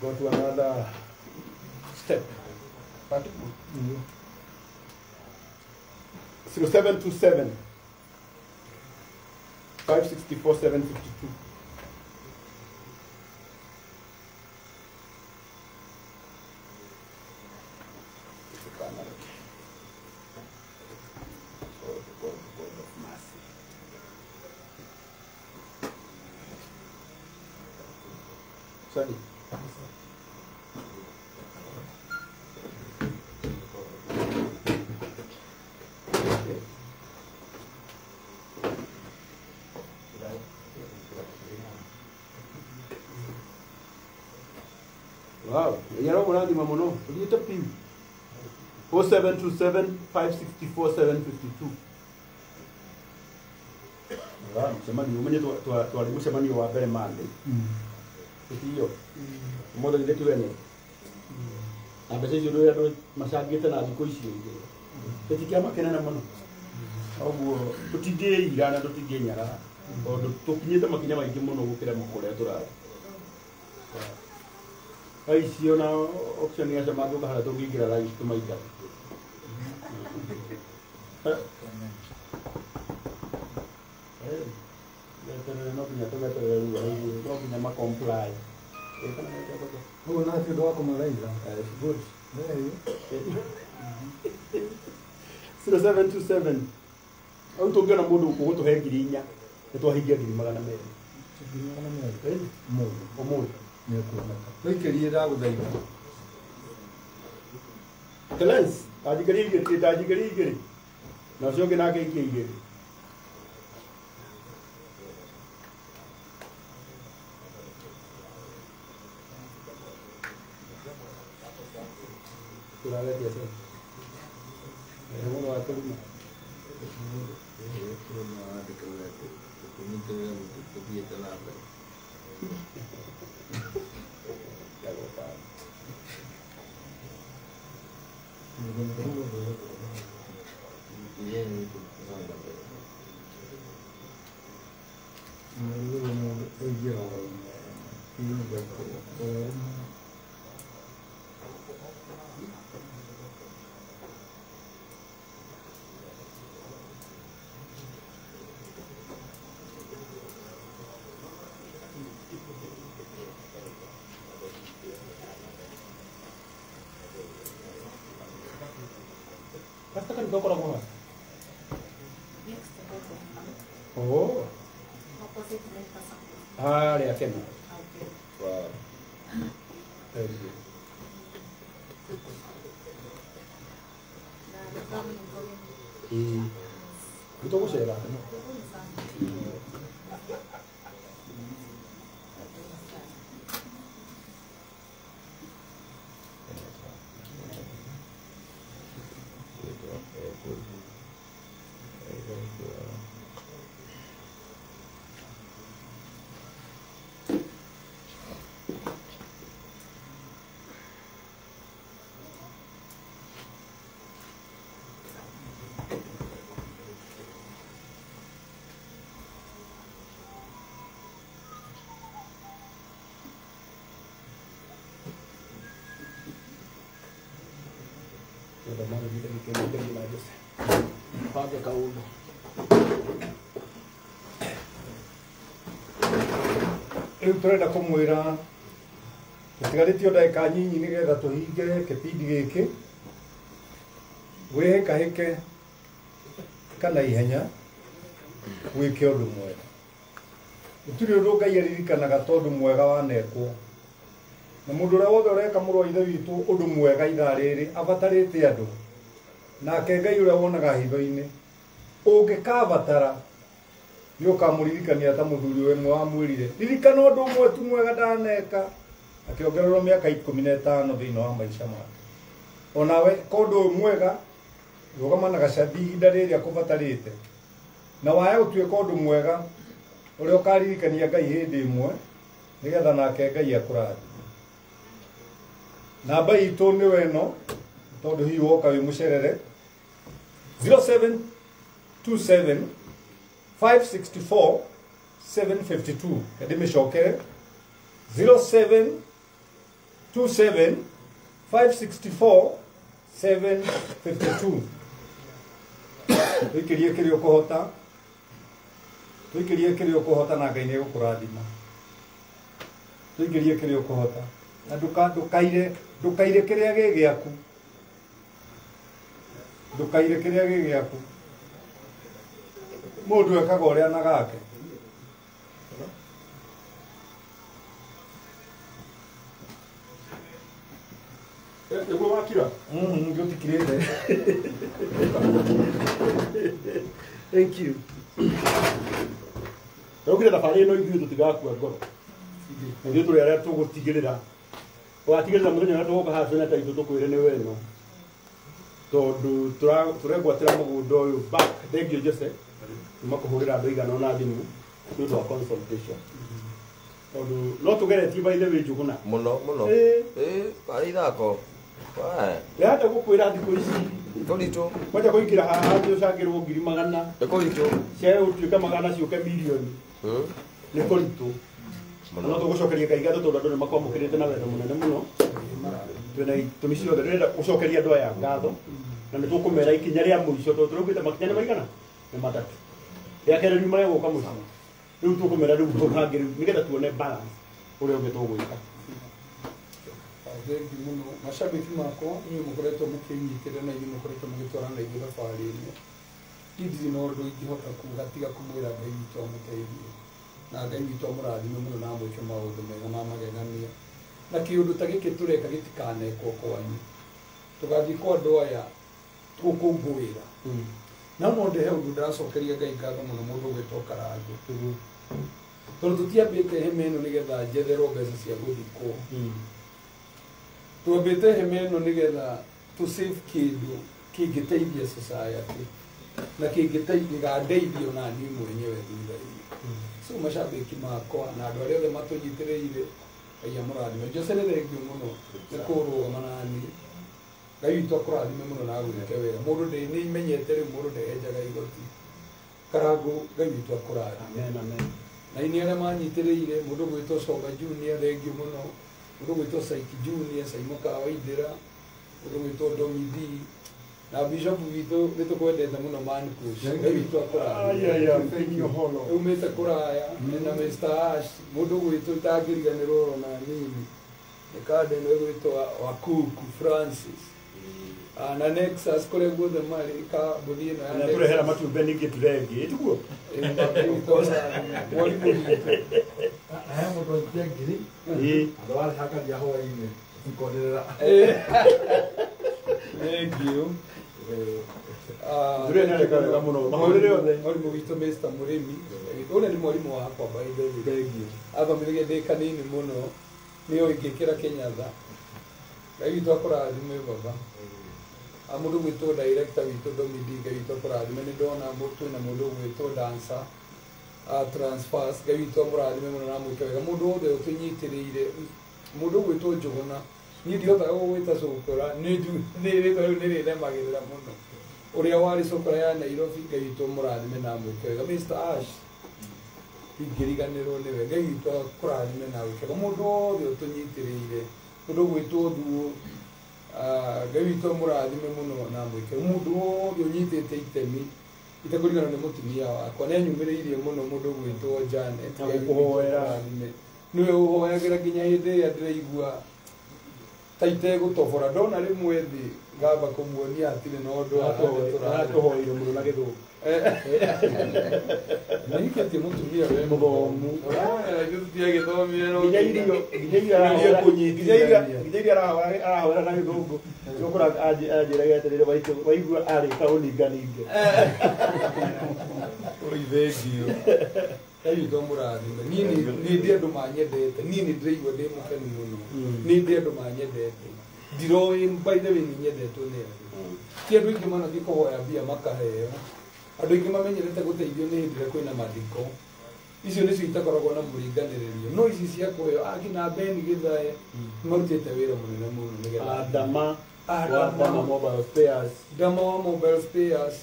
Go to another step. 0727 564 752. Study. Wow, yaro kurathima muno. Uthiĩte piu. 0727 564 752. Wow, mucemanio umenye twarĩ mucemanio wa mbere Monday. Tũtio. Ũmũthĩ githĩ ti wene. Na mbeca icio ndũĩ andũ macangĩte na thikũ icio igĩrĩ. Gĩti kĩama kĩnene mũno. Ũguo tũtingĩira na tũtingĩnyarara tondũ tũkinyĩte makinya maingĩ mũno gũkĩra kũrĩa tũrathiĩ. Icio na option acio mangĩũka harĩa tũngĩingĩra thaa ici tũmaingate. Weterere no nginya tũmeterere rĩu no nginya ma comply. Ũguo na ti ũndũ wa kũmathaitha. Good. 0727 au tũngĩona mũndũ ũgũtũhe 4,000 nĩ twahingia 200,000. 200,000 mũndũ ũmũthĩ. Nĩekuoneka. Tũikĩrie ndagũthaitha. Cleanse, anjikĩrie igĩrĩ, ndanjikĩrie igĩrĩ. Na ũcio ũngĩ nake aikie igĩrĩ. Tũrageria atĩa? Mũndũ wa kũrima. Oh. Harĩa Kenya. Wow. Very good. Nĩ tũgũcera. Rĩu tũrenda kũmwĩra tũtigarĩtio ndagĩka nyinyi nĩgetha tũhinge kĩbindi gĩkĩ wĩhĩkahĩke kana ihenya wĩke ũndũ mwega. Gũtirĩ ũndũ Ngai aririkanaga tondũ mwega wanekwo. Na mũndũ ũrĩa wothe ũreka mũrũ wa ithe witũ ũndũ mwega ithaa rĩrĩ abatarĩte andũ nake Ngai ũrĩa wonaga hitho-inĩ ũngĩkabatara nĩ ũkamũririkania ta mũthuri ũmwe wamwĩrire ririkana ũndũ ũmwe tu mwega ndaneka akĩongererwo mĩaka 15 thĩinĩ wa maica make. Onawe ka ũndũ ũyũ mwega rũgama na gacathi ihinda rĩrĩa kũbatarĩte na waya ũtuĩka ũndũ mwega ũrĩa ũkaririkania Ngai hĩndĩ ĩmwe nĩgetha nake Ngai akũrathime. Namba itũ nĩwe ĩno tondũ hihi woka wĩ mũcerere 0727 564 752. Ndĩmĩcokere 0727 564 752. Tũikĩrie kĩrĩa ũkũhota, tũikĩrie kĩrĩa ũkũhota na Ngai nĩegũkũrathima. Tũikĩrie kĩrĩa ũkũhota na ndũkaire ndũkaire kĩrĩa gĩ gĩaku, ndũkaire kĩrĩa gĩ gĩaku. Mũndũ ekaga ũrĩa na gake. Nĩũrakira? Ngũtikirĩte. Thank you. Tũkire thabarĩ ĩno ithuĩ tũtigakua ngoro. Ithuĩ tũrĩ arĩa tũgũtigĩrĩra. Ũgatigĩrĩra mũthenya ũrĩa tũgũka haha twĩna taitũ tũkwĩre nĩ weno. Tondũ tũregwatĩra mũgũnda ũyũ back. Thank you Jose. Kuma kũhũrĩra andũ aigana ũna thimũ nĩ ũndũ wa consultation. Tondũ no tũgeretie by the way Njũgũna. Mũno mũno. Arĩ ithako. Ndĩrahota gũkwĩra thikũ ici Kũritũ. Kwanja kũingĩra haha ũcangĩrwo ngiri magana. Nĩ kũritũ. Ciage gũtuĩka magana ciũke mirioni. Nĩ kũritũ. No tũgũcokeria Ngai ngatho tondũ andũ nĩ makwamũkĩrĩte na wendo mũnene mũno. Twĩna itũmi ciothe ndĩrenda gũcokeria andũ aya ngatho na nĩ tũkũmera ikinya rĩa mũico tondũ tũraugĩte makinya nĩ maigana nĩ matatũ. Rĩa kerĩ riuma rĩa gũka mũciĩ. Rĩu tũkũmera rĩu hau hangĩ rĩu nĩgetha tuone balance ũrĩa ũngĩ tũgwĩka. Thengi mũno macabiki makwa inyuĩ mũkoretwo mũkĩnyitĩrĩra na inyuĩ mũkoretwo mũgĩtwarana na ithuĩ thabarĩ ĩno. Niĩ ndirĩ na ũndũ ingĩhota kuga tiga kũmwĩra Ngai witũ amũteithie na Ngai witũ amũrathime mũno na amwĩke maũndũ mega ma magegania na kĩũndũ ta gĩkĩ tũreka gĩtikanekwo kwanyu. Tũgathiĩ kwa andũ aya tũgũkũngũĩra. Na no ndehe ũndũ ndĩracokeria Ngai ngatho mũno mũndũ ũgwĩtwo Karangũ. Tondũ tũtiambĩte hema ĩno nĩgetha njetherwo mbeca cia gũthikwo. Twambĩte hema ĩno nĩgetha tũ save kĩndũ kĩngĩteithia society na kĩngĩgandeithia ona niĩ mwenyewe thutha-inĩ. So macabiki makwa na andũ arĩa othe matũnyitĩrĩire Ngai amũrathime. Jose nĩ thengiũ mũno nĩ kũrũgama na niĩ. Ngai witũ akũrathime mũno na agwĩke wega. Mũndũ nĩ menyete rĩu mũndũ ndehenjaga igoti. Karangũ Ngai witũ akũrathime. Amen, amen. Na ini arĩa manyitĩrĩire mũndũ ũgwĩtwo Coba Junior thengiũ mũno. Mũndũ ũgwĩtwo Saiki Junior, Saimo Kawaithĩra, mũndũ ũgwĩtwo Domi D na Bishop witũ nĩ tũkwendete mũno man coach. Ngai witũ akũrathime. Umĩte kũraya na Mr. Ash mũndũ ũgwĩtwo itangĩriganĩrwo oro na nini nĩ kanda ĩno ĩgwĩtwo Wakuku Francis. Na Nexus kũrĩa guothe marĩ kambuni ĩno ya Na tũrehera matumbĩ ningĩ tũrengĩ tiguo? Mwarimũ witũ. He mũndũ aikia ngiri. Andũ arĩhakaria hwaĩ-inĩ tikonerera. Thank you. Tũrĩa nĩ areka wega mũno. Mahũrĩre othe. Mwarimũ witũ Mr. Mũrĩmi. Ũrĩa nĩ mwarimũ wakwa by the way. Thank you. Athomithagia ndĩ kanini mũno. Nĩoĩ ngĩkĩra Kenyatta. Ngai witũ akũrathime baba. Mũndũ ũgwĩtwo director witũ Domidi Ngai witũ akũrathime. Nĩ ndona twĩna mũndũ ũgwĩtwo dancer transfers Ngai witũ amũrathime mũno na amwĩke wega. Mũndũ wothe ũtũnyitĩrĩire mũndũ ũgwĩtwo Njũgũna niĩ ndihotaga gũgwĩta cũkũra nĩ rĩtwa rĩu nĩ rĩnemagĩrĩra mũno. Ũrĩa warĩ cũkũra ya Nairobi Ngai witũ amũrathime na amwĩke wega. Mr. Ash ndingĩriganĩrwo nĩwe. Ngai witũ akũrathime na agwĩke wega. Mũndũ wothe ũtũnyitĩrĩire mũndũ ũgwĩtwo Thuo Ngai witũ amũrathime mũno na amwĩke. Mũndũ wothe ũnyitĩte itemi itekũriganĩrwo nĩ mũtumia wakwa nĩ anyumĩrĩirie mũno mũndũ ũgwĩtwo Janet. Na gũkũhoera. Nĩwe ũhoyagĩra nginya hĩndĩ ĩrĩa ndĩraigua ta itegũtobora. Ndona rĩmwe thĩ ngamba kũmuonia hatirĩ na ũndũ Aratũhoire mũno na gĩthũngũ. Nĩhikĩtie mũtumia we mũthomu. Ithuĩ tũtiagĩthomire no Nginya irio nginya irio arahoera na gĩthũngũ. Cũkũra anjĩraga atĩrĩrĩ waigua arĩka ũninganinge. Oi thengiũ. Ngai witũ amũrathime. Niĩ nĩ ndĩ andũ manyendete. Niĩ nĩ ndĩraigua ndĩ mũkenu mũno. Nĩ ndĩ andũ manyendete. Ndiroĩ by the way nĩ nyendetwo nĩ andũ. Ti andũ aingĩ manathiĩ kũhoya mbia makaheo. Andũ aingĩ mamenyerete gũteithio nĩ hĩndĩ ĩrĩa kwĩna mathiko. Icio nĩcio itakoragwo na mũringanĩrĩrio. No ici cia kũheo akina Ben Githae marutĩte wĩra mũnene mũno nĩgetha Adama wa Dama Mobile Spares. Dama wa Mobile Spares.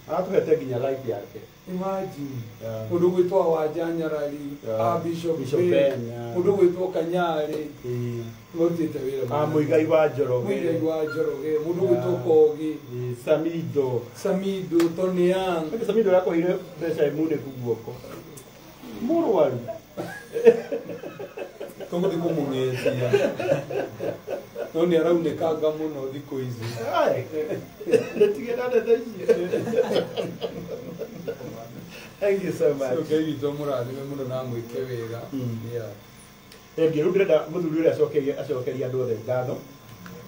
Aratũhete nginya life yake. Imagine. Mũndũ ũgwĩtwo Wanja Nyarari, Bishop Ben, mũndũ ũgwĩtwo Kanyarĩ, marutĩte wĩra mũnene. Mũigai wa Njoroge. Mũigai wa Njoroge, mũndũ ũgwĩtwo Kogi. Samido. Samido, Tony Young. Samido arakũheire mbeca ĩmunĩku guoko. Mũrwaru. Tũgũthiĩ kũmũng'etia. No nĩ araunĩkanga mũno thikũ ici. Tige na ndeto icio. Thank you so much. So Ngai witũ amũrathime mũno na amwĩke wega. Yeah. Thengiũ. Rĩu ndĩrenda mũthuri ũrĩa acokerie andũ othe ngatho.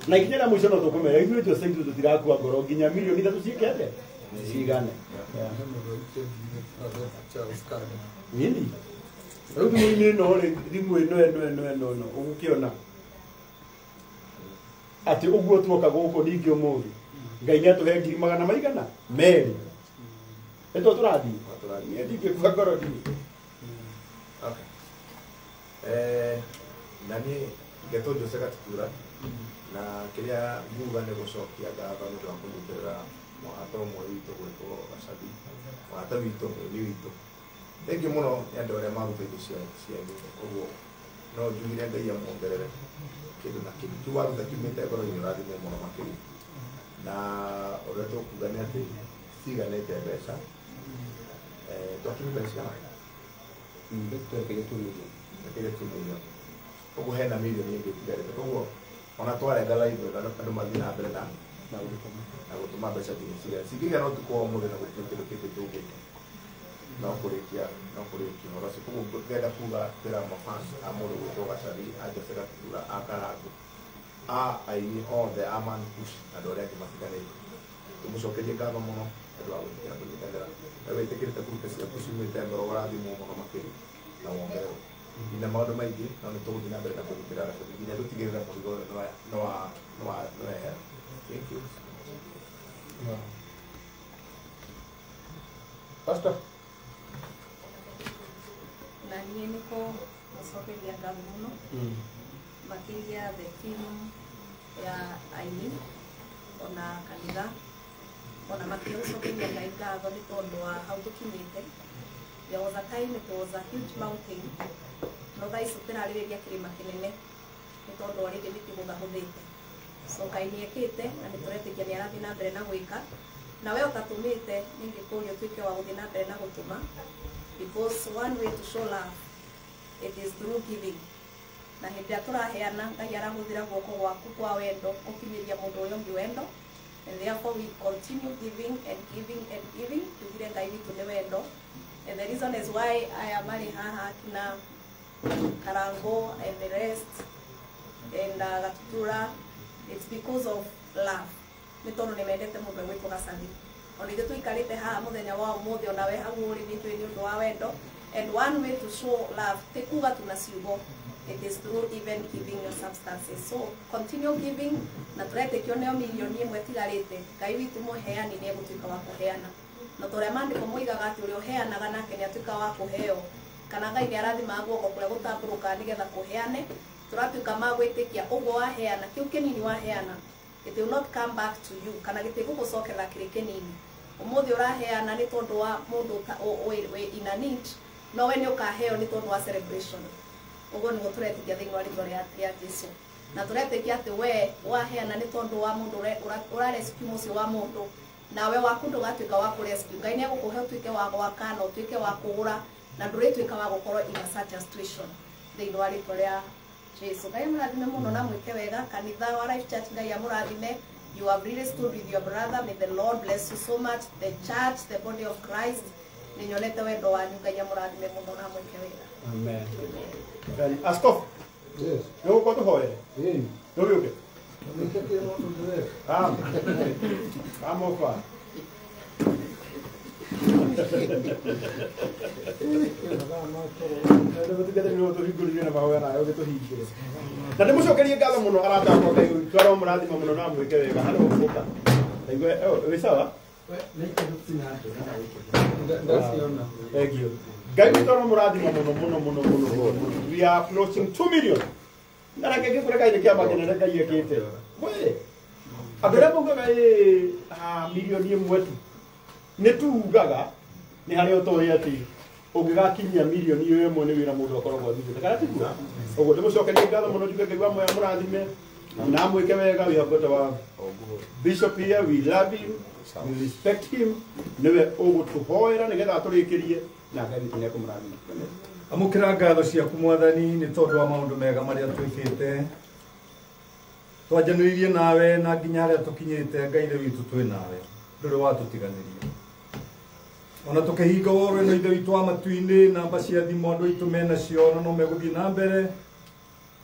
Na ikinya rĩa mũico no tũkũmera ithuĩ Jose ithuĩ tũtirakua ngoro nginya mirioni 3 ciĩke atĩa? Cigane. Really? Rĩu thimũ-inĩ ĩno rĩ, thimũ ĩno ĩno ĩno ĩno ĩno ũgũkĩona atĩ ũguo tuoka gũkũ ningĩ ũmũthĩ Ngai nĩatũhe ngiri magana maigana merĩ. Nĩtũ tũrathiĩ. Niĩ ndingĩkua ngoro ndirĩ. Okay. Na niĩ ngetwo Jose Gatutura na kĩrĩa nguga nĩ gũcokia ngatho nĩ ũndũ wa kũnyitĩrĩra mũhata ũmwe witũ gwĩtwo Gacathi, mũhata witũ, mũini witũ. Thengiũ mũno nĩ andũ arĩa maruta indo cianyu, ũguo no njugire Ngai amuongerere kĩndũ na kĩndũ kĩu waruta kiumĩte ngoro-inĩ ũrathimwo mũno makĩria. Na ũrĩa tũkuga nĩ atĩ ciganĩte mbeca, twakinya mbeca cigana? Twerekeire 2 million. Twerekeire 2 million. Ũguo hena mirioni ĩngĩ ĩtigarĩte. Koguo ona twarenga live andũ mathiĩ na mbere na gũtũma mbeca nginya cigane. Cingĩigana ũtukũ wa ũmũthĩ na gũtirĩ kĩndũ kĩngĩ tũngĩka. No kũrĩkia ũhoro ũcio. Koguo ngenda kuga kwĩra mafans a mũndũ gwĩtwo Gacathi, a Jose Gatutura, a Karangũ, a aini othe a Man Push na andũ arĩa angĩ matiganĩte. Tũmũcokerie ngatho mũno nĩ ũndũ wa gwĩtĩkĩra kũnyitanĩra. We wĩtĩkĩrĩte kũruta ciaku ciumĩte ngoro ũrathimwo mũno makĩria na wongererwo. Nginya maũndũ maingĩ no nĩ tũgũthiĩ na mbere na kũnyitĩrĩra Gacathi nginya tũtigĩrĩre mũrigo ũyũ nĩ wehera. Thank you. Pastor. Na niĩ nĩko gũcokeria ngatho mũno makĩria the team ya aini ona kanitha ona makĩria gũcokeria Ngai ngatho nĩ tondũ wa hau tũkinyĩte. There was a time it was a huge mountain, no thaa ici tũrarĩrĩria kĩrĩma kĩnene nĩ tondũ already nĩ kĩhũthahũthĩte. So Ngai nĩ ekĩte na nĩ tũretĩkia nĩ arathiĩ na mbere na gwĩka. Na we ũtatũmĩte nĩ ngĩkũria ũtuĩke wa gũthiĩ na mbere na gũtũma, because one way to show love it is through giving. Na hĩndĩ ĩrĩa tũraheana Ngai arahũthĩra guoko gwaku kwa wendo gũkinyĩria mũndũ ũrĩa ũngĩ wendo, and therefore we continue giving and giving and giving. Tugire Ngai witũ nĩ wendo, and the reason is why aya marĩ haha kina Karango and the rest and Gatutura, it's because of love. Nĩ tondũ nĩ mendete mũndũ egwĩtwo Gacathi. Ona ithuĩ tũikarĩte haha mũthenya wa ũmũthĩ ona we hau ũrĩ nĩ njũĩ nĩ ũndũ wa wendo. And one way to show love ti kuga tu na ciugo, it is through even giving your substances. So continue giving na tũretĩkio nĩo mirioni ĩmwe ĩtigarĩte. Ngai witũ mũheani nĩ egũtuĩka wa kũheana. Na ta ũrĩa maandĩko moigaga atĩ ũrĩa ũheanaga nake nĩ atuĩkaga wa kũheo, kana Ngai nĩ arathimaga guoko kũrĩa gũtambũrũkaga nĩgetha kũheane. Tũratuĩka ma gwĩtĩkia ũguo waheana kĩu kĩnini waheana, it will not come back to you, kana gĩtigũgũcokerera kĩrĩ kĩnini. Ũmũthĩ ũraheana nĩ tondũ wa mũndũ wĩ in a need, no we nĩ ũkaheo nĩ tondũ wa celebration. Ũguo nĩguo tũretĩkia thĩinĩ wa rĩtwa rĩa Jesu. Na tũretĩkia atĩ we waheana nĩ tondũ wa mũndũ ũra rescue mũciĩ wa mũndũ, nawe waku ndũgatuĩka wa kũ rescue. Ngai nĩ egũkũhe ũtuĩke wa gwaka na ũtuĩke wa kũgũra, na ndũrĩtuĩka wa gũkorwo in a such a situation thĩinĩ wa rĩtwa rĩa Jesu. Ngai amũrathime mũno na mwĩke wega. Kanitha wa Life Church Ngai amũrathime. You have really stood with your brother. May the Lord bless you so much. The church, the body of Christ, nĩ nyonete wendo wanyu. Ngai amũrathime mũno na mwĩke wega. Amen. Askofu. Yes. Nĩ ũgũkorwo tũhoere? Ĩĩ. Nĩ ũgĩũke? Come over. Na ndĩmũcokerie ngatho mũno arata akwa Ngai witũ aromũrathima mũno na amwĩke wega. Haro ũka. Ndaigua wĩ sawa? Thank you. Ngai witũ aromũrathima mũno mũno mũno mũno mũno. We are approaching 2 million. Na reke ngĩkũre Ngai nĩ kĩama kĩnene Ngai ekĩte. We andũ arĩa maugaga mirioni ĩmwe tu nĩ tugaga nĩ harĩa ũtoĩ atĩ ũngĩgakinyia mirioni ĩyo ĩmwe nĩ wĩra mũndũ akoragwo athirĩte, kana tiguo? Ũguo ndĩmũcokerie ngatho mũno njuge Ngai wa muoyo amũrathime na amwĩke wega. We have got our bishop here, we love him, we respect him. Nĩwe ũgũtũhoera nĩgetha atũrĩkĩrie na Ngai witũ nĩekũmũrathima. Amũkĩra ngatho ciaku Mwathani nĩ tondũ wa maũndũ mega marĩa twĩkĩte. Twanjanĩirie nawe na nginya harĩa tũkinyĩte. Ngai ithe witũ twĩ nawe, ndũrĩ watũtiganĩria. Ona tũkĩhinga ũhoro ĩno ithe witũ wa matu-inĩ, namba cia thimũ andũ aitũ menacio na no megũthiĩ na mbere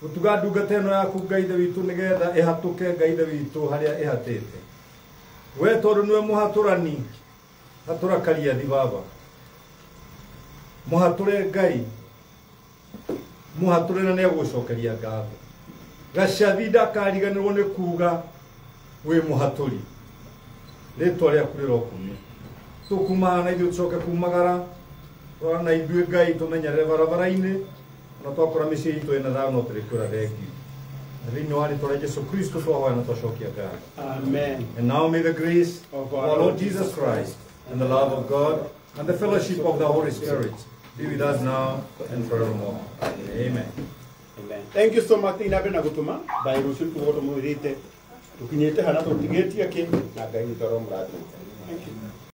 Gutuga ndungata ĩno yaku Ngai Ithe witũ nĩgetha ĩhatũke Ngai Ithe witũ harĩa ĩhatĩte. We tondũ nĩwe mũhatũrani, hatũra Kariathi baba. Mũhatũre Ngai, mũhatũre na nĩegũgũcokeria ngatho. Gacathi ndakariganĩrwo nĩ kuga wĩ mũhatũri. Rĩtwa rĩaku rĩrokumio. Tũkumaga na ithuĩ tũcoke kumagara, twana na ithuĩ Ngai tũmenyerere barabara-inĩ, ona twakora mĩciĩ itũ ĩna thayũ no tũrĩkwĩra thengiũ. Na thĩinĩ wa rĩtwa rĩa Jesu Kristo twahoya na twacokia ngatho. Amen. And now may the grace of our Lord Jesus Christ and the love of God and the fellowship of the Holy Spirit be with us now and forevermore. Amen. Amen. Thank you so much. Ina na gutuma thayũ rũciũ tũgũkorwo tũmwĩrĩte tũkinyĩte hana tũtigĩtie kĩ na Ngai witũ aromũrathima. Thank you.